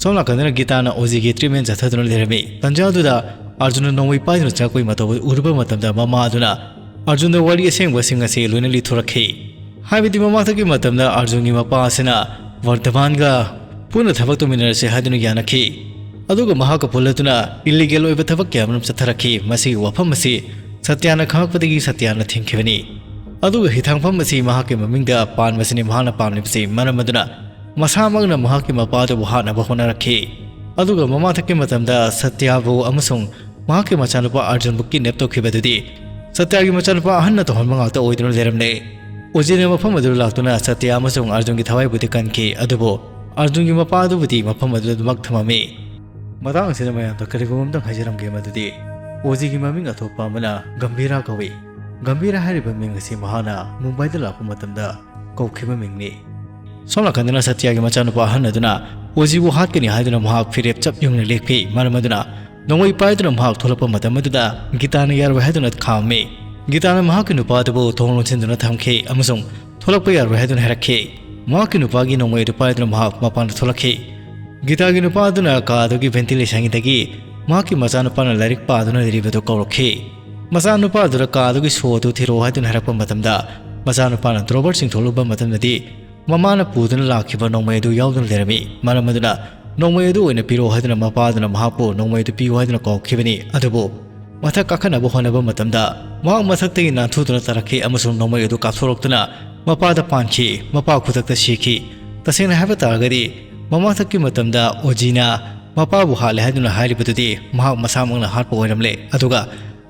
ꯁꯣꯝ ꯅꯥꯀꯟꯗꯅ ꯒꯤꯇꯥꯅ ꯑꯣꯖꯤꯒꯤ ꯇ꯭ꯔꯤꯠꯃꯦꯟ ꯆꯠꯊꯗꯨꯅ ꯂꯩꯔꯝꯃꯤ꯫ ꯇꯟꯖꯥ ꯑꯗꯨꯗ ꯑꯔꯖꯨꯟꯅ ꯅꯣꯡꯃꯩ ꯄꯥꯏꯗꯨꯅ ꯆꯪꯂꯛꯄꯒꯤ ꯃꯇꯧ ꯑꯗꯨ ꯎꯔꯨꯕ ꯃꯇꯝꯗ ꯃꯃꯥ ꯑꯗꯨꯅ ꯑꯔꯖꯨꯟꯗ ꯋꯥꯔꯤ ꯑꯁꯦꯡꯕꯁꯤꯡ ꯑꯁꯤ ꯂꯣꯏꯅ ꯂꯤꯊꯣꯔꯛꯈꯤ꯫ ꯍꯥꯏꯕꯗꯤ ꯃꯃꯥꯡꯊꯛꯀꯤ ꯃꯇꯝꯗ ꯑꯔꯖꯨꯟꯒꯤ ꯃꯄꯥ ꯑꯁꯤꯅ ꯕꯔꯙꯃꯥꯟꯒ ꯄꯨꯟꯅ ꯊꯕꯛ ꯇꯧꯃꯤꯟꯅꯔꯁꯤ ꯍꯥꯏꯗꯨꯅ ꯌꯥꯅꯈꯤ꯫ ꯑꯗꯨꯒ ꯃꯍꯥꯛꯀ ꯄꯨꯜꯂꯗꯨꯅ ꯏꯂꯤꯒꯦꯜ ꯑꯣꯏꯕ ꯊꯕꯛ ꯀꯌꯥ ꯑꯃꯔꯣꯝ ꯆꯠꯊꯔꯛꯈꯤ꯫ ꯃꯁꯤꯒꯤ ꯋꯥꯐꯝ ꯑꯁꯤ ꯁꯇ꯭ꯌꯥꯅ ꯈꯪꯂꯛꯄꯗꯒꯤ ꯁꯇ꯭ꯌꯥꯅ ꯊꯤꯡꯈꯤꯕꯅꯤ꯫ ꯑꯗꯨꯒ ꯍꯤꯊꯥꯡꯐꯝ ꯑꯁꯤ ꯃꯍꯥꯛꯀꯤ ꯃꯃꯤꯡꯗ ꯄꯥꯟꯕꯁꯤꯅꯤ ꯃꯍꯥꯛꯅ ꯄꯥꯝꯂꯤꯕꯁꯤ꯫ ꯃꯔꯝ ꯑꯗꯨꯅ ꯃꯁꯥꯃꯛꯅ ꯃꯍꯥꯛꯀꯤ ꯃꯄꯥ ꯑꯗꯨꯕꯨ ꯍꯥꯠꯅꯕ ꯍꯣꯠꯅꯔꯛꯈꯤ꯫ ꯑꯗꯨꯒ ꯃꯃꯥꯡꯊꯛꯀꯤ ꯃꯇꯝꯗ ꯁꯇ꯭ꯌꯥꯕꯨ ꯑꯃꯁꯨꯡ ꯃꯍꯥꯛꯀꯤ ꯃꯆꯥꯅꯨꯄꯥ ꯑꯔꯖꯨꯟꯕꯨ ꯀꯤꯗꯅꯦꯞ ꯇꯧꯈꯤꯕ ꯑꯗꯨꯗꯤ ꯁꯇ꯭ꯌꯥꯒꯤ ꯃꯆꯥꯅꯨꯄꯥ ꯑꯍꯟꯅ ꯇꯧꯍꯟꯕ ꯉꯥꯛꯇ ꯑꯣꯏꯗꯨꯅ ꯂꯩꯔꯝꯂꯦ꯫ ꯎꯖꯤꯅ ꯃꯐꯝ ꯑꯗꯨꯗ ꯂꯥꯛꯇꯨꯅ ꯁꯇ꯭ꯌꯥ ꯑꯃꯁꯨꯡ ꯑꯔꯖꯨꯟꯒꯤ ꯊꯋꯥꯏꯕꯨꯗꯤ ꯀꯟꯈꯤ, ꯑꯗꯨꯕꯨ ꯑꯔꯖꯨꯟꯒꯤ ꯃꯄꯥ ꯑꯗꯨꯕꯨꯗꯤ ꯃꯐꯝ ꯑꯗꯨꯗꯃꯛ ꯊꯝꯃꯝꯃꯤ꯫ ꯃꯇꯥꯡ ꯑꯁꯤꯗ ꯃꯌꯥꯝꯗ ꯀꯔꯤꯒꯨꯝꯕ ꯑꯝꯇꯪ ꯍꯥꯏꯖꯔꯝꯒꯦ, ꯃꯗꯨꯗꯤ ꯎꯖꯤꯒꯤ ꯃꯃꯤꯡ ꯑꯊꯣꯛꯄ ꯑꯃꯅ ꯒꯝꯚꯤꯔꯥ ꯀꯧꯏ꯫ ꯒꯝꯚꯤꯔꯥ ꯍꯥꯏꯔꯤꯕ ꯃꯤꯡ ꯑꯁꯤ ꯃꯍꯥꯛꯅ ꯃꯨꯝꯕꯥꯏꯗ ꯂꯥꯛꯄ ꯃꯇꯝꯗ ꯀꯧꯈꯤꯕ ꯃꯤꯡꯅꯤ꯫ ꯁꯣꯝ ꯅꯥꯀꯟꯗꯅ ꯁꯇ꯭ꯌꯥꯒꯤ ꯃꯆꯥꯅꯨꯄꯥ ꯑꯍꯟ ꯑꯗꯨꯅ ꯎꯖꯤꯕꯨ ꯍꯥꯠꯀꯅꯤ ꯍꯥꯏꯗꯨꯅ ꯃꯍꯥꯛ ꯐꯤꯔꯦꯞ ꯆꯞ ꯌꯨꯡꯅ ꯂꯦꯞꯈꯤ꯫ ꯃꯔꯝ ꯑꯗꯨꯅ ꯅꯣꯡꯃꯩ ꯄꯥꯏꯗꯨꯅ ꯃꯍꯥꯛ ꯊꯣꯛꯂꯛꯄ ꯃꯇꯝ ꯑꯗꯨꯗ ꯒꯤꯇꯥꯅ ꯌꯥꯔꯣꯏ ꯍꯥꯏꯗꯨꯅ ꯈꯥꯝꯃꯤ꯫ ꯒꯤꯇꯥꯅ ꯃꯍꯥꯛꯀꯤ ꯅꯨꯄꯥ ꯑꯗꯨꯕꯨ ꯊꯣꯡ ꯂꯣꯟꯁꯤꯟꯗꯨꯅ ꯊꯝꯈꯤ ꯑꯃꯁꯨꯡ ꯊꯣꯛꯂꯛꯄ ꯌꯥꯔꯣꯏ ꯍꯥꯏꯗꯨꯅ ꯍꯥꯏꯔꯛꯈꯤ꯫ ꯃꯍꯥꯛꯀꯤ ꯅꯨꯄꯥꯒꯤ ꯅꯣꯡꯃꯩ ꯑꯗꯨ ꯄꯥꯏꯗꯨꯅ ꯃꯍꯥꯛ ꯃꯄꯥꯟꯗ ꯊꯣꯛꯂꯛꯈꯤ꯫ ꯒꯤꯇꯥꯒꯤ ꯅꯨꯄꯥ ꯑꯗꯨꯅ ꯀꯥ ꯑꯗꯨꯒꯤ ꯚꯦꯟꯇꯤꯂꯦꯁꯟꯗꯒꯤ ꯃꯍꯥꯛꯀꯤ ꯃꯆꯥꯅꯨꯄꯥꯅ ꯂꯥꯏꯔꯤꯛ ꯄꯥꯗꯨꯅ ꯂꯩꯔꯤꯕꯗꯨ ꯀꯧꯔꯛꯈꯤ꯫ ꯃꯆꯥꯅꯨꯄꯥ ꯑꯗꯨꯗ ꯀꯥ ꯑꯗꯨꯒꯤ ꯁꯣ ꯑꯗꯨ ꯊꯤꯔꯛꯑꯣ ꯍꯥꯏꯗꯨꯅ ꯍꯥꯏꯔꯛꯄ ꯃꯇꯝꯗ, ꯃꯆꯥꯅꯨꯄꯥꯅ ꯗ꯭ꯔꯣꯋꯔ ꯆꯤꯡꯊꯣꯛꯂꯨꯕ ꯃꯇꯝꯗꯗꯤ, ꯃꯃꯥꯅ ꯄꯨꯗꯨꯅ ꯂꯥꯛꯈꯤꯕ ꯅꯣꯡꯃꯩ ꯑꯗꯨ ꯌꯥꯎꯗꯨꯅ ꯂꯩꯔꯝꯃꯤ꯫ ꯃꯔꯝ ꯑꯗꯨꯅ ꯅꯣꯡꯃꯩ ꯑꯗꯨ ꯑꯣꯏꯅ ꯄꯤꯔꯛꯑꯣ ꯍꯥꯏꯗꯨꯅ ꯃꯄꯥ ꯑꯗꯨꯅ ꯃꯍꯥꯛꯄꯨ ꯅꯣꯡꯃꯩ ꯑꯗꯨ ꯄꯤꯌꯨ ꯍꯥꯏꯗꯨꯅ ꯀꯧꯔꯛꯈꯤꯕꯅꯤ꯫ ꯑꯗꯨꯕꯨ ꯃꯊꯛ ꯀꯥꯈꯠꯅꯕ ꯍꯣꯠꯅꯕ ꯃꯇꯝꯗ ꯃꯍꯥꯛ ꯃꯊꯛꯇꯒꯤ ꯅꯥꯟꯊꯨꯗꯨꯅ ꯇꯥꯔꯛꯈꯤ ꯑꯃꯁꯨꯡ ꯅꯣꯡꯃꯩ ꯑꯗꯨ ꯀꯥꯞꯊꯣꯔꯛꯇꯨꯅ ꯃꯄꯥꯗ ꯄꯥꯟꯈꯤ꯫ ꯃꯄꯥ ꯈꯨꯗꯛꯇ ꯁꯤꯈꯤ꯫ ꯇꯁꯦꯡꯅ ꯍꯥꯏꯕ ꯇꯥꯔꯒꯗꯤ, ꯃꯃꯥꯡꯊꯛꯀꯤ ꯃꯇꯝꯗ ꯑꯣꯖꯤꯅ ꯃꯄꯥꯕꯨ ꯍꯥꯠꯂꯦ ꯍꯥꯏꯗꯨꯅ ꯍꯥꯏꯔꯤꯕꯗꯨꯗꯤ ꯃꯍꯥꯛ ꯃꯁꯥꯃꯛꯅ ꯍꯥꯠꯄ ꯑꯣꯏꯔꯝꯂꯦ꯫ ꯑꯗꯨꯒ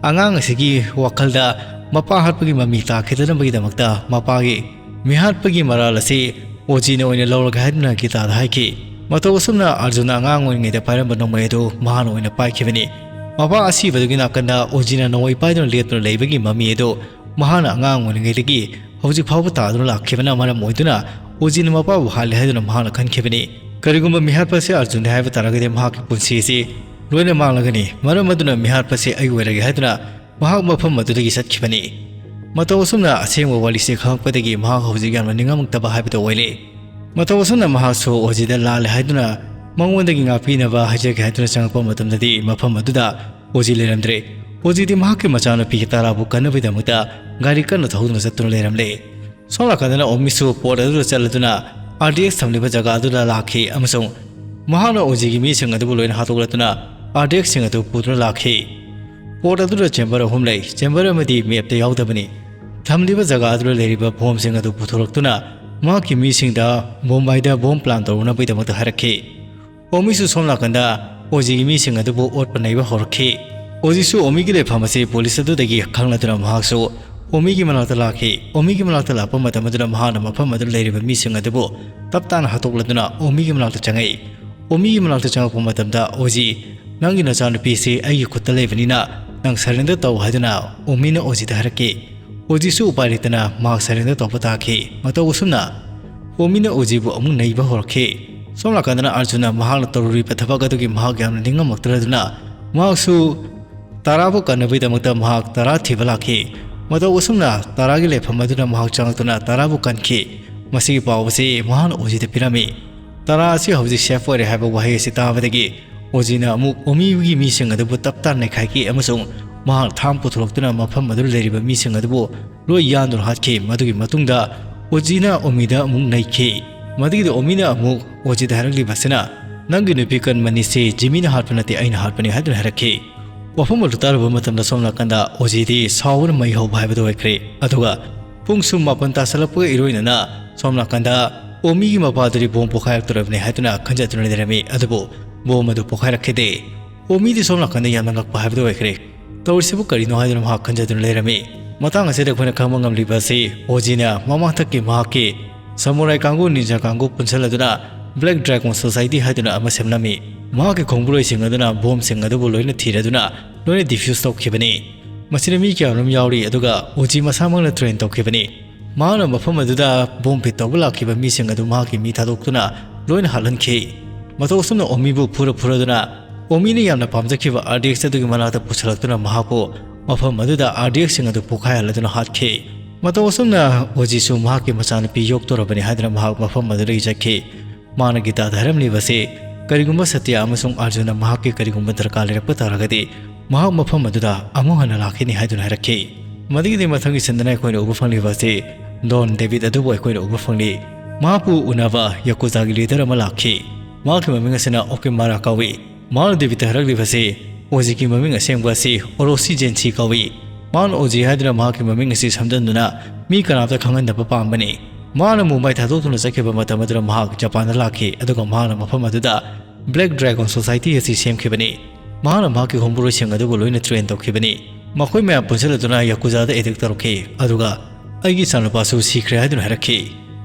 ꯑꯉꯥꯡ ꯑꯁꯤꯒꯤ ꯋꯥꯈꯜꯗ ꯃꯄꯥ ꯍꯥꯠꯄꯒꯤ ꯃꯃꯤ ꯇꯥꯈꯤꯗꯅꯕꯒꯤꯗꯃꯛꯇ ꯃꯄꯥꯒꯤ ꯃꯤꯍꯥꯠꯄꯒꯤ ꯃꯔꯥꯜ ꯑꯁꯤ ꯑꯣꯖꯤꯅ ꯑꯣꯏꯅ ꯂꯧꯔꯒꯦ ꯍꯥꯏꯗꯨꯅ ꯒꯤꯇꯥꯗ ꯍꯥꯏꯈꯤ꯫ ꯃꯇꯧ ꯑꯁꯨꯝꯅ ꯑꯔꯖꯨꯟꯅ ꯑꯉꯥꯡ ꯑꯣꯏꯔꯤꯉꯩꯗ ꯄꯥꯏꯔꯝꯕ ꯅꯣꯡꯃꯩ ꯑꯗꯨ ꯃꯍꯥꯛꯅ ꯑꯣꯏꯅ ꯄꯥꯏꯈꯤꯕꯅꯤ꯫ ꯃꯄꯥ ꯑꯁꯤꯕꯗꯨꯒꯤ ꯅꯥꯀꯟꯗ ꯑꯣꯖꯤꯅ ꯅꯣꯡꯃꯩ ꯄꯥꯏꯗꯨꯅ ꯂꯦꯞꯇꯨꯅ ꯂꯩꯕꯒꯤ ꯃꯃꯤ ꯑꯗꯨ ꯃꯍꯥꯛꯅ ꯑꯉꯥꯡ ꯑꯣꯏꯔꯤꯉꯩꯗꯒꯤ ꯍꯧꯖꯤꯛ ꯐꯥꯎꯕ ꯇꯥꯗꯨꯅ ꯂꯥꯛꯈꯤꯕꯅ ꯃꯔꯝ ꯑꯣꯏꯗꯨꯅ ꯑꯣꯖꯤꯅ ꯃꯄꯥꯕꯨ ꯍꯥꯠꯂꯦ ꯍꯥꯏꯗꯨꯅ ꯃꯍꯥꯛꯅ ꯈꯟꯈꯤꯕꯅꯤ꯫ ꯀꯔꯤꯒꯨꯝꯕ ꯃꯤꯍꯥꯠꯄ ꯑꯁꯤ ꯑꯔꯖꯨꯟꯅꯤ ꯍꯥꯏꯕ ꯇꯥꯔꯒꯗꯤ ꯃꯍꯥꯛꯀꯤ ꯄꯨꯟꯁꯤ ꯑꯁꯤ ꯂꯣꯏꯅ ꯃꯥꯡꯂꯒꯅꯤ꯫ ꯃꯔꯝ ꯑꯗꯨꯅ ꯃꯤꯍꯥꯠꯄ ꯑꯁꯤ ꯑꯩ ꯑꯣꯏꯔꯒꯦ ꯍꯥꯏꯗꯨꯅ ꯃꯍꯥꯛ ꯃꯐꯝ ꯑꯗꯨꯗꯒꯤ ꯆꯠꯈꯤꯕꯅꯤ꯫ ꯃꯇꯧ ꯑꯁꯨꯝꯅ ꯑꯁꯦꯡꯕ ꯋꯥꯔꯤꯁꯦ ꯈꯪꯂꯛꯄꯗꯒꯤ ꯃꯍꯥꯛ ꯍꯧꯖꯤꯛ ꯌꯥꯝꯅ ꯅꯤꯡꯉꯝꯃꯛꯇꯕ ꯍꯥꯏꯕꯗꯨ ꯑꯣꯏꯔꯦ꯫ ꯃꯇꯧ ꯑꯁꯨꯝꯅ ꯃꯍꯥꯛꯁꯨ ꯑꯣꯖꯤꯗ ꯂꯥꯜꯂꯦ ꯍꯥꯏꯗꯨꯅ ꯃꯉꯣꯟꯗꯒꯤ ꯉꯥꯛꯄꯤꯅꯕ ꯍꯥꯏꯖꯒꯦ ꯍꯥꯏꯗꯨꯅ ꯆꯪꯂꯛꯄ ꯃꯇꯝꯗꯗꯤ ꯃꯐꯝ ꯑꯗꯨꯗ ꯑꯣꯖꯤ ꯂꯩꯔꯝꯗ꯭ꯔꯦ꯫ ꯑꯣꯖꯤꯗꯤ ꯃꯍꯥꯛꯀꯤ ꯃꯆꯥꯅꯨꯄꯤ ꯇꯥꯔꯥꯕꯨ ꯀꯟꯅꯕꯒꯤꯗꯃꯛꯇ ꯒꯥꯔꯤ ꯀꯟꯅ ꯊꯧꯗꯨꯅ ꯆꯠꯇꯨꯅ ꯂꯩꯔꯝꯂꯦ꯫ ꯁꯣꯝ ꯅꯥꯀꯟꯗꯅ ꯑꯣꯃꯤꯁꯨ ꯄꯣꯠ ꯑꯗꯨꯗ ꯆꯠꯂꯗꯨꯅ ꯑꯥꯔ ꯗꯤ ꯑꯦꯛꯁ ꯊꯝꯂꯤꯕ ꯖꯒꯥ ꯑꯗꯨꯗ ꯂꯥꯛꯈꯤ ꯑꯃꯁꯨꯡ ꯃꯍꯥꯛꯅ ꯑꯣꯖꯤꯒꯤ ꯃꯤꯁꯤꯡ ꯑꯗꯨꯕꯨ ꯂꯣꯏꯅ ꯍꯥꯠꯇꯣꯛꯂꯗꯨꯅ ꯑꯥꯔ ꯗꯤ ꯑꯦꯛꯁꯁꯤꯡ ꯑꯗꯨ ꯄꯨꯗꯨꯅ ꯂꯥꯛꯈꯤ꯫ ꯄꯣꯠ ꯑꯗꯨꯗ ꯆꯦꯝꯕꯔ ꯑꯍꯨꯝ ꯂꯩ꯫ ꯆꯦꯝꯕꯔ ꯑꯃꯗꯤ ꯃꯦꯞꯇ ꯌꯥꯎꯗꯕꯅꯤ꯫ ꯊꯝꯂꯤꯕ ꯖꯒꯥ ꯑꯗꯨꯗ ꯂꯩꯔꯤꯕ ꯕꯣꯝꯁꯤꯡ ꯑꯗꯨ ꯄꯨꯊꯣꯔꯛꯇꯨꯅ ꯃꯍꯥꯛꯀꯤ ꯃꯤꯁꯤꯡꯗ ꯕꯣꯝꯕꯥꯏꯗ ꯕꯣꯝ ꯄ꯭ꯂꯥꯟ ꯇꯧꯔꯨꯅꯕꯒꯤꯗꯃꯛꯇ ꯍꯥꯏꯔꯛꯈꯤ꯫ ꯑꯣꯃꯤꯁꯨ ꯁꯣꯝ ꯅꯥꯀꯟꯗ ꯑꯣꯖꯤꯒꯤ ꯃꯤꯁꯤꯡ ꯑꯗꯨꯕꯨ ꯑꯣꯠꯄ ꯅꯩꯕ ꯍꯧꯔꯛꯈꯤ꯫ ꯑꯣꯖꯤꯁꯨ ꯑꯣꯃꯤꯒꯤ ꯂꯩꯐꯝ ꯑꯁꯤ ꯄꯨꯂꯤꯁ ꯑꯗꯨꯗꯒꯤ ꯈꯪꯂꯗꯨꯅ ꯃꯍꯥꯛꯁꯨ ꯑꯣꯃꯤꯒꯤ ꯃꯅꯥꯛꯇ ꯂꯥꯛꯈꯤ꯫ ꯑꯣꯃꯤꯒꯤ ꯃꯅꯥꯛꯇ ꯂꯥꯛꯄ ꯃꯇꯝ ꯑꯗꯨꯗ ꯃꯍꯥꯛꯅ ꯃꯐꯝ ꯑꯗꯨꯗ ꯂꯩꯔꯤꯕ ꯃꯤꯁꯤꯡ ꯑꯗꯨꯕꯨ ꯇꯞ ꯇꯥꯅ ꯍꯥꯠꯇꯣꯛꯂꯗꯨꯅ ꯑꯣꯃꯤꯒꯤ ꯃꯅꯥꯛꯇ ꯆꯪꯉꯛꯏ꯫ ꯑꯣꯃꯤꯒꯤ ꯃꯅꯥꯛꯇ ꯆꯪꯉꯛꯄ ꯃꯇꯝꯗ ꯑꯣꯖꯤ, "ꯅꯪꯒꯤ ꯅꯆꯥꯅꯨꯄꯤꯁꯤ ꯑꯩꯒꯤ ꯈꯨꯠꯇ ꯂꯩꯕꯅꯤꯅ ꯅꯪ ꯁꯔꯦꯟꯗꯔ ꯇꯧ" ꯍꯥꯏꯗꯨꯅ ꯑꯣꯃꯤꯅ ꯑꯣꯖꯤꯗ ꯍꯥꯏꯔꯛꯈꯤ꯫ ꯑꯣꯖꯤꯁꯨ ꯎꯄꯥꯏ ꯂꯩꯇꯅ ꯃꯍꯥꯛ ꯁꯔꯦꯟꯗꯔ ꯇꯧꯕ ꯇꯥꯈꯤ꯫ ꯃꯇꯧ ꯑꯁꯨꯝꯅ ꯑꯣꯃꯤꯅ ꯑꯣꯖꯤꯕꯨ ꯑꯃꯨꯛ ꯅꯩꯕ ꯍꯧꯔꯛꯈꯤ꯫ ꯁꯣꯝ ꯅꯥꯀꯟꯗꯅ ꯑꯔꯖꯨꯟꯅ ꯃꯍꯥꯛꯅ ꯇꯧꯔꯨꯔꯤꯕ ꯊꯕꯛ ꯑꯗꯨꯒꯤ ꯃꯍꯥꯛ ꯌꯥꯝꯅ ꯅꯤꯡꯉꯝꯃꯛꯇ꯭ꯔꯗꯨꯅ ꯃꯍꯥꯛꯁꯨ ꯇꯥꯔꯥꯕꯨ ꯀꯟꯅꯕꯒꯤꯗꯃꯛꯇ ꯃꯍꯥꯛ ꯇꯥꯔꯥ ꯊꯤꯕ ꯂꯥꯛꯈꯤ꯫ ꯃꯇꯧ ꯑꯁꯨꯝꯅ ꯇꯥꯔꯥꯒꯤ ꯂꯩꯐꯝ ꯑꯗꯨꯗ ꯃꯍꯥꯛ ꯆꯪꯂꯛꯇꯨꯅ ꯇꯥꯔꯥꯕꯨ ꯀꯟꯈꯤ꯫ ꯃꯁꯤꯒꯤ ꯄꯥꯎ ꯑꯁꯤ ꯃꯍꯥꯛꯅ ꯑꯣꯖꯤꯗ ꯄꯤꯔꯝꯃꯤ꯫ "ꯇꯥꯔꯥ ꯑꯁꯤ ꯍꯧꯖꯤꯛ ꯁꯦꯐ ꯑꯣꯏꯔꯦ" ꯍꯥꯏꯕ ꯋꯥꯍꯩ ꯑꯁꯤ ꯇꯥꯕꯗꯒꯤ ꯑꯣꯖꯤꯅ ꯑꯃꯨꯛ ꯑꯣꯃꯤꯒꯤ ꯃꯤꯁꯤꯡ ꯑꯗꯨꯕꯨ ꯇꯞ ꯇꯥꯅ ꯅꯩꯈꯥꯏꯈꯤ ꯑꯃꯁꯨꯡ ꯃꯍꯥꯛ ꯊꯥꯡ ꯄꯨꯊꯣꯔꯛꯇꯨꯅ ꯃꯐꯝ ꯑꯗꯨꯗ ꯂꯩꯔꯤꯕ ꯃꯤꯁꯤꯡ ꯑꯗꯨꯕꯨ ꯂꯣꯏ ꯌꯥꯟꯗꯨꯅ ꯍꯥꯠꯈꯤ꯫ ꯃꯗꯨꯒꯤ ꯃꯇꯨꯡꯗ ꯑꯣꯖꯤꯅ ꯑꯣꯃꯤꯗ ꯑꯃꯨꯛ ꯅꯩꯈꯤ꯫ ꯃꯗꯨꯒꯤꯗꯤ ꯑꯣꯃꯤꯅ ꯑꯃꯨꯛ ꯑꯣꯖꯤꯗ ꯍꯥꯏꯔꯛꯂꯤꯕ ꯑꯁꯤꯅ, "ꯅꯪꯒꯤ ꯅꯨꯄꯤ ꯀꯟꯕꯅꯤꯁꯤ ꯖꯤꯃꯤꯅ ꯍꯥꯠꯄ ꯅꯠꯇꯦ, ꯑꯩꯅ ꯍꯥꯠꯄꯅꯤ" ꯍꯥꯏꯗꯨꯅ ꯍꯥꯏꯔꯛꯈꯤ꯫ ꯋꯥꯐꯝ ꯑꯗꯨ ꯇꯥꯔꯨꯕ ꯃꯇꯝꯗ ꯁꯣꯝ ꯅꯥꯀꯟꯗ ꯑꯣꯖꯤꯗꯤ ꯁꯥꯎꯕꯅ ꯃꯩ ꯍꯧꯕ ꯍꯥꯏꯕꯗꯨ ꯑꯣꯏꯈ꯭ꯔꯦ꯫ ꯑꯗꯨꯒ ꯄꯨꯡꯁꯨ ꯃꯥꯄꯟ ꯇꯥꯁꯜꯂꯛꯄꯒ ꯏꯔꯣꯏꯅꯅ ꯁꯣꯝ ꯅꯥꯀꯟꯗ ꯑꯣꯃꯤꯒꯤ ꯃꯄꯥꯗꯨꯗꯤ ꯕꯣꯝ ꯄꯣꯈꯥꯏꯔꯛꯇꯣꯔꯕꯅꯤ ꯍꯥꯏꯗꯨꯅ ꯈꯟꯖꯗꯨꯅ ꯂꯩꯔꯝꯃꯤ꯫ ꯑꯗꯨꯕꯨ ꯕꯣꯝ ꯑꯗꯨ ꯄꯣꯈꯥꯏꯔꯛꯈꯤꯗꯦ꯫ ꯑꯣꯃꯤꯗꯤ ꯁꯣꯝ ꯅꯥꯀꯟꯗ ꯌꯥꯝꯅ ꯉꯛꯄ ꯍꯥꯏꯕꯗꯨ ꯑꯣꯏꯈ꯭ꯔꯦ꯫ ꯇꯧꯔꯤꯁꯤꯕꯨ ꯀꯔꯤꯅꯣ ꯍꯥꯏꯗꯨꯅ ꯃꯍꯥꯛ ꯈꯟꯖꯗꯨꯅ ꯂꯩꯔꯝꯃꯤ꯫ ꯃꯇꯥꯡ ꯑꯁꯤꯗ ꯑꯩꯈꯣꯏꯅ ꯈꯪꯕ ꯉꯝꯂꯤꯕ ꯑꯁꯤ ꯑꯣꯖꯤꯅ ꯃꯃꯥꯡꯊꯛꯀꯤ ꯃꯍꯥꯛꯀꯤ ꯁꯃꯨꯔꯥꯏ ꯀꯥꯡꯕꯨ, ꯅꯤꯟꯖꯥ ꯀꯥꯡꯕꯨ ꯄꯨꯟꯁꯤꯜꯂꯗꯨꯅ Black Dragon Society ꯍꯥꯏꯗꯨꯅ ꯑꯃ ꯁꯦꯝꯂꯝꯃꯤ꯫ ꯃꯍꯥꯛꯀꯤ ꯈꯣꯡꯕꯨꯔꯣꯏꯁꯤꯡ ꯑꯗꯨꯅ ꯕꯣꯝꯁꯤꯡ ꯑꯗꯨꯕꯨ ꯂꯣꯏꯅ ꯊꯤꯔꯗꯨꯅ ꯂꯣꯏꯅ ꯗꯤꯐ꯭ꯌꯨꯁ ꯇꯧꯈꯤꯕꯅꯤ꯫ ꯃꯁꯤꯗ ꯃꯤ ꯀꯌꯥꯃꯔꯨꯝ ꯌꯥꯎꯔꯤ, ꯑꯗꯨꯒ ꯑꯣꯖꯤ ꯃꯁꯥꯃꯛꯅ ꯇ꯭ꯔꯦꯟ ꯇꯧꯈꯤꯕꯅꯤ꯫ ꯃꯍꯥꯛꯅ ꯃꯐꯝ ꯑꯗꯨꯗ ꯕꯣꯝ ꯐꯤꯠ ꯇꯧꯕ ꯂꯥꯛꯈꯤꯕ ꯃꯤꯁꯤꯡ ꯑꯗꯨ ꯃꯍꯥꯛꯀꯤ ꯃꯤ ꯊꯥꯗꯣꯛꯇꯨꯅ ꯂꯣꯏꯅ ꯍꯥꯠꯍꯟꯈꯤ꯫ ꯃꯇꯧ ꯑꯁꯨꯝꯅ ꯑꯣꯃꯤꯕꯨ ꯐꯨꯔ ꯐꯨꯔꯗꯨꯅ ꯑꯣꯃꯤꯅ ꯌꯥꯝꯅ ꯄꯥꯝꯖꯈꯤꯕ ꯑꯥꯔ ꯗꯤ ꯑꯦꯛꯁ ꯑꯗꯨꯒꯤ ꯃꯅꯥꯛꯇ ꯄꯨꯁꯤꯜꯂꯛꯇꯨꯅ ꯃꯍꯥꯛꯄꯨ ꯃꯐꯝ ꯑꯗꯨꯗ ꯑꯥꯔ ꯗꯤ ꯑꯦꯛꯁꯁꯤꯡ ꯑꯗꯨ ꯄꯣꯈꯥꯏꯍꯜꯂꯗꯨꯅ ꯍꯥꯠꯈꯤ꯫ ꯃꯇꯧ ꯑꯁꯨꯝꯅ ꯑꯣꯖꯤꯁꯨ ꯃꯍꯥꯛꯀꯤ ꯃꯆꯥꯅꯨꯄꯤ ꯌꯣꯛꯇꯣꯔꯕꯅꯤ ꯍꯥꯏꯗꯨꯅ ꯃꯍꯥꯛ ꯃꯐꯝ ꯑꯗꯨꯗꯒꯤ ꯆꯠꯈꯤ꯫ ꯃꯥꯅ ꯒꯤꯇꯥꯗ ꯍꯥꯏꯔꯝꯂꯤꯕꯁꯤ, ꯀꯔꯤꯒꯨꯝꯕ ꯁꯇ꯭ꯌ ꯑꯃꯁꯨꯡ ꯑꯔꯖꯨꯟꯅ ꯃꯍꯥꯛꯀꯤ ꯀꯔꯤꯒꯨꯝꯕ ꯗꯔꯀꯥꯔ ꯂꯩꯔꯛꯄ ꯇꯥꯔꯒꯗꯤ ꯃꯍꯥꯛ ꯃꯐꯝ ꯑꯗꯨꯗ ꯑꯃꯨꯛ ꯍꯟꯅ ꯂꯥꯛꯈꯤꯅꯤ ꯍꯥꯏꯗꯨꯅ ꯍꯥꯏꯔꯛꯈꯤ꯫ ꯃꯗꯨꯒꯤꯗꯤ ꯃꯊꯪꯒꯤ ꯁꯤꯟꯗꯅ ꯑꯩꯈꯣꯏꯅ ꯎꯕ ꯐꯪꯂꯤꯕ ꯑꯁꯤ ꯗꯣꯟ ꯗꯦꯕꯤꯠ ꯑꯗꯨꯕꯨ ꯑꯩꯈꯣꯏꯅ ꯎꯕ ꯐꯪꯂꯤ꯫ ꯃꯍꯥꯛꯄꯨ ꯎꯅꯕ ꯌꯥꯀꯨꯖꯥꯒꯤ ꯂꯤꯗꯔ ꯑꯃ ꯂꯥꯛꯈꯤ꯫ ꯃꯍꯥꯛꯀꯤ ꯃꯃꯤꯡ ꯑꯁꯤꯅ ꯑꯣꯀꯤꯃꯥꯔꯥ ꯀꯧꯏ꯫ ꯃꯍꯥꯛꯅ ꯗꯦꯕꯤꯠꯇ ꯍꯥꯏꯔꯛꯂꯤꯕꯁꯤ, ꯑꯣꯖꯤꯒꯤ ꯃꯃꯤꯡ ꯑꯁꯦꯡꯕ ꯑꯁꯤ ꯑꯣꯔꯣꯁꯤ ꯖꯦꯟꯁꯤ ꯀꯧꯏ꯫ ꯃꯍꯥꯛꯅ ꯑꯣꯖꯤ ꯍꯥꯏꯗꯨꯅ ꯃꯍꯥꯛꯀꯤ ꯃꯃꯤꯡ ꯑꯁꯤ ꯁꯝꯖꯟꯗꯨꯅ ꯃꯤ ꯀꯅꯥꯝꯇ ꯈꯪꯍꯟꯗꯕ ꯄꯥꯝꯕꯅꯤ꯫ ꯃꯍꯥꯛꯅ ꯃꯨꯝꯕꯥꯏ ꯊꯥꯗꯣꯛꯇꯨꯅ ꯆꯠꯈꯤꯕ ꯃꯇꯝ ꯑꯗꯨꯗ ꯃꯍꯥꯛ ꯖꯄꯥꯟꯗ ꯂꯥꯛꯈꯤ, ꯑꯗꯨꯒ ꯃꯍꯥꯛꯅ ꯃꯐꯝ ꯑꯗꯨꯗ ꯕ꯭ꯂꯦꯛ ꯗ꯭ꯔꯦꯒꯣꯟ ꯁꯣꯁꯥꯏꯇꯤ ꯑꯁꯤ ꯁꯦꯝꯈꯤꯕꯅꯤ꯫ ꯃꯍꯥꯛꯅ ꯃꯍꯥꯛꯀꯤ ꯈꯣꯡꯕꯨꯔꯣꯏꯁꯤꯡ ꯑꯗꯨꯕꯨ ꯂꯣꯏꯅ ꯇ꯭ꯔꯦꯟ ꯇꯧꯈꯤꯕꯅꯤ꯫ ꯃꯈꯣꯏ ꯃꯌꯥꯝ ꯄꯨꯟꯁꯤꯜꯂꯗꯨꯅ ꯌꯥꯀꯨꯖꯥꯗ ꯑꯦꯇꯦꯛ ꯇꯧꯔꯛꯈꯤ, ꯑꯗꯨꯒ ꯑꯩꯒꯤ ꯏꯆꯥꯅꯨꯄꯥꯁꯨ ꯁꯤꯈ꯭ꯔꯦ ꯍꯥꯏꯗꯨꯅ ꯍꯥꯏꯔꯛꯈꯤ꯫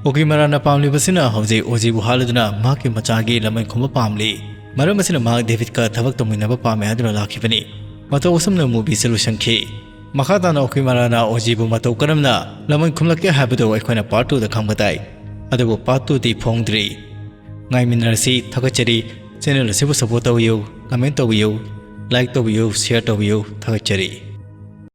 ꯑꯣꯀꯤꯃꯥꯔꯥꯅ ꯄꯥꯝꯂꯤꯕꯁꯤꯅ ꯍꯧꯖꯤꯛ ꯑꯣꯖꯤꯕꯨ ꯍꯥꯠꯂꯗꯨꯅ ꯃꯍꯥꯛꯀꯤ ꯃꯆꯥꯒꯤ ꯂꯃꯟ ꯈꯨꯝꯕ ꯄꯥꯝꯂꯤ꯫ ꯃꯔꯝ ꯑꯁꯤꯅ ꯃꯍꯥꯛ ꯗꯦꯕꯤꯠꯀ ꯊꯕꯛ ꯇꯧꯃꯤꯟꯅꯕ ꯄꯥꯝꯃꯦ ꯍꯥꯏꯗꯨꯅ ꯂꯥꯛꯈꯤꯕꯅꯤ꯫ ꯃꯇꯧ ꯑꯁꯨꯝꯅ ꯃꯨꯚꯤꯁꯤ ꯂꯣꯏꯁꯤꯟꯈꯤ꯫ ꯃꯈꯥ ꯇꯥꯅ ꯑꯣꯀꯤꯃꯥꯔꯥꯅ ꯑꯣꯖꯤꯕꯨ ꯃꯇꯧ ꯀꯔꯝꯅ ꯂꯃꯟ ꯈꯨꯝꯂꯛꯀꯦ ꯍꯥꯏꯕꯗꯨ ꯑꯩꯈꯣꯏꯅ ꯄꯥꯔꯠ ꯇꯨꯗ ꯈꯪꯕ ꯇꯥꯏ꯫ ꯑꯗꯨꯕꯨ ꯄꯥꯔꯠ ꯇꯨꯗꯤ ꯐꯣꯡꯗ꯭ꯔꯤ꯫ ꯉꯥꯏꯃꯤꯟꯅꯔꯁꯤ꯫ ꯊꯥꯒꯠꯆꯔꯤ꯫ ꯆꯦꯅꯦꯜ ꯑꯁꯤꯕꯨ ꯁꯞꯄꯣꯔꯠ ꯇꯧꯕꯤꯌꯨ, ꯀꯃꯦꯟ ꯇꯧꯕꯤꯌꯨ, ꯂꯥꯏꯛ ꯇꯧꯕꯤꯌꯨ, ꯁꯤꯌꯔ ꯇꯧꯕꯤꯌꯨ꯫ ꯊꯥꯒꯠꯆꯔꯤ꯫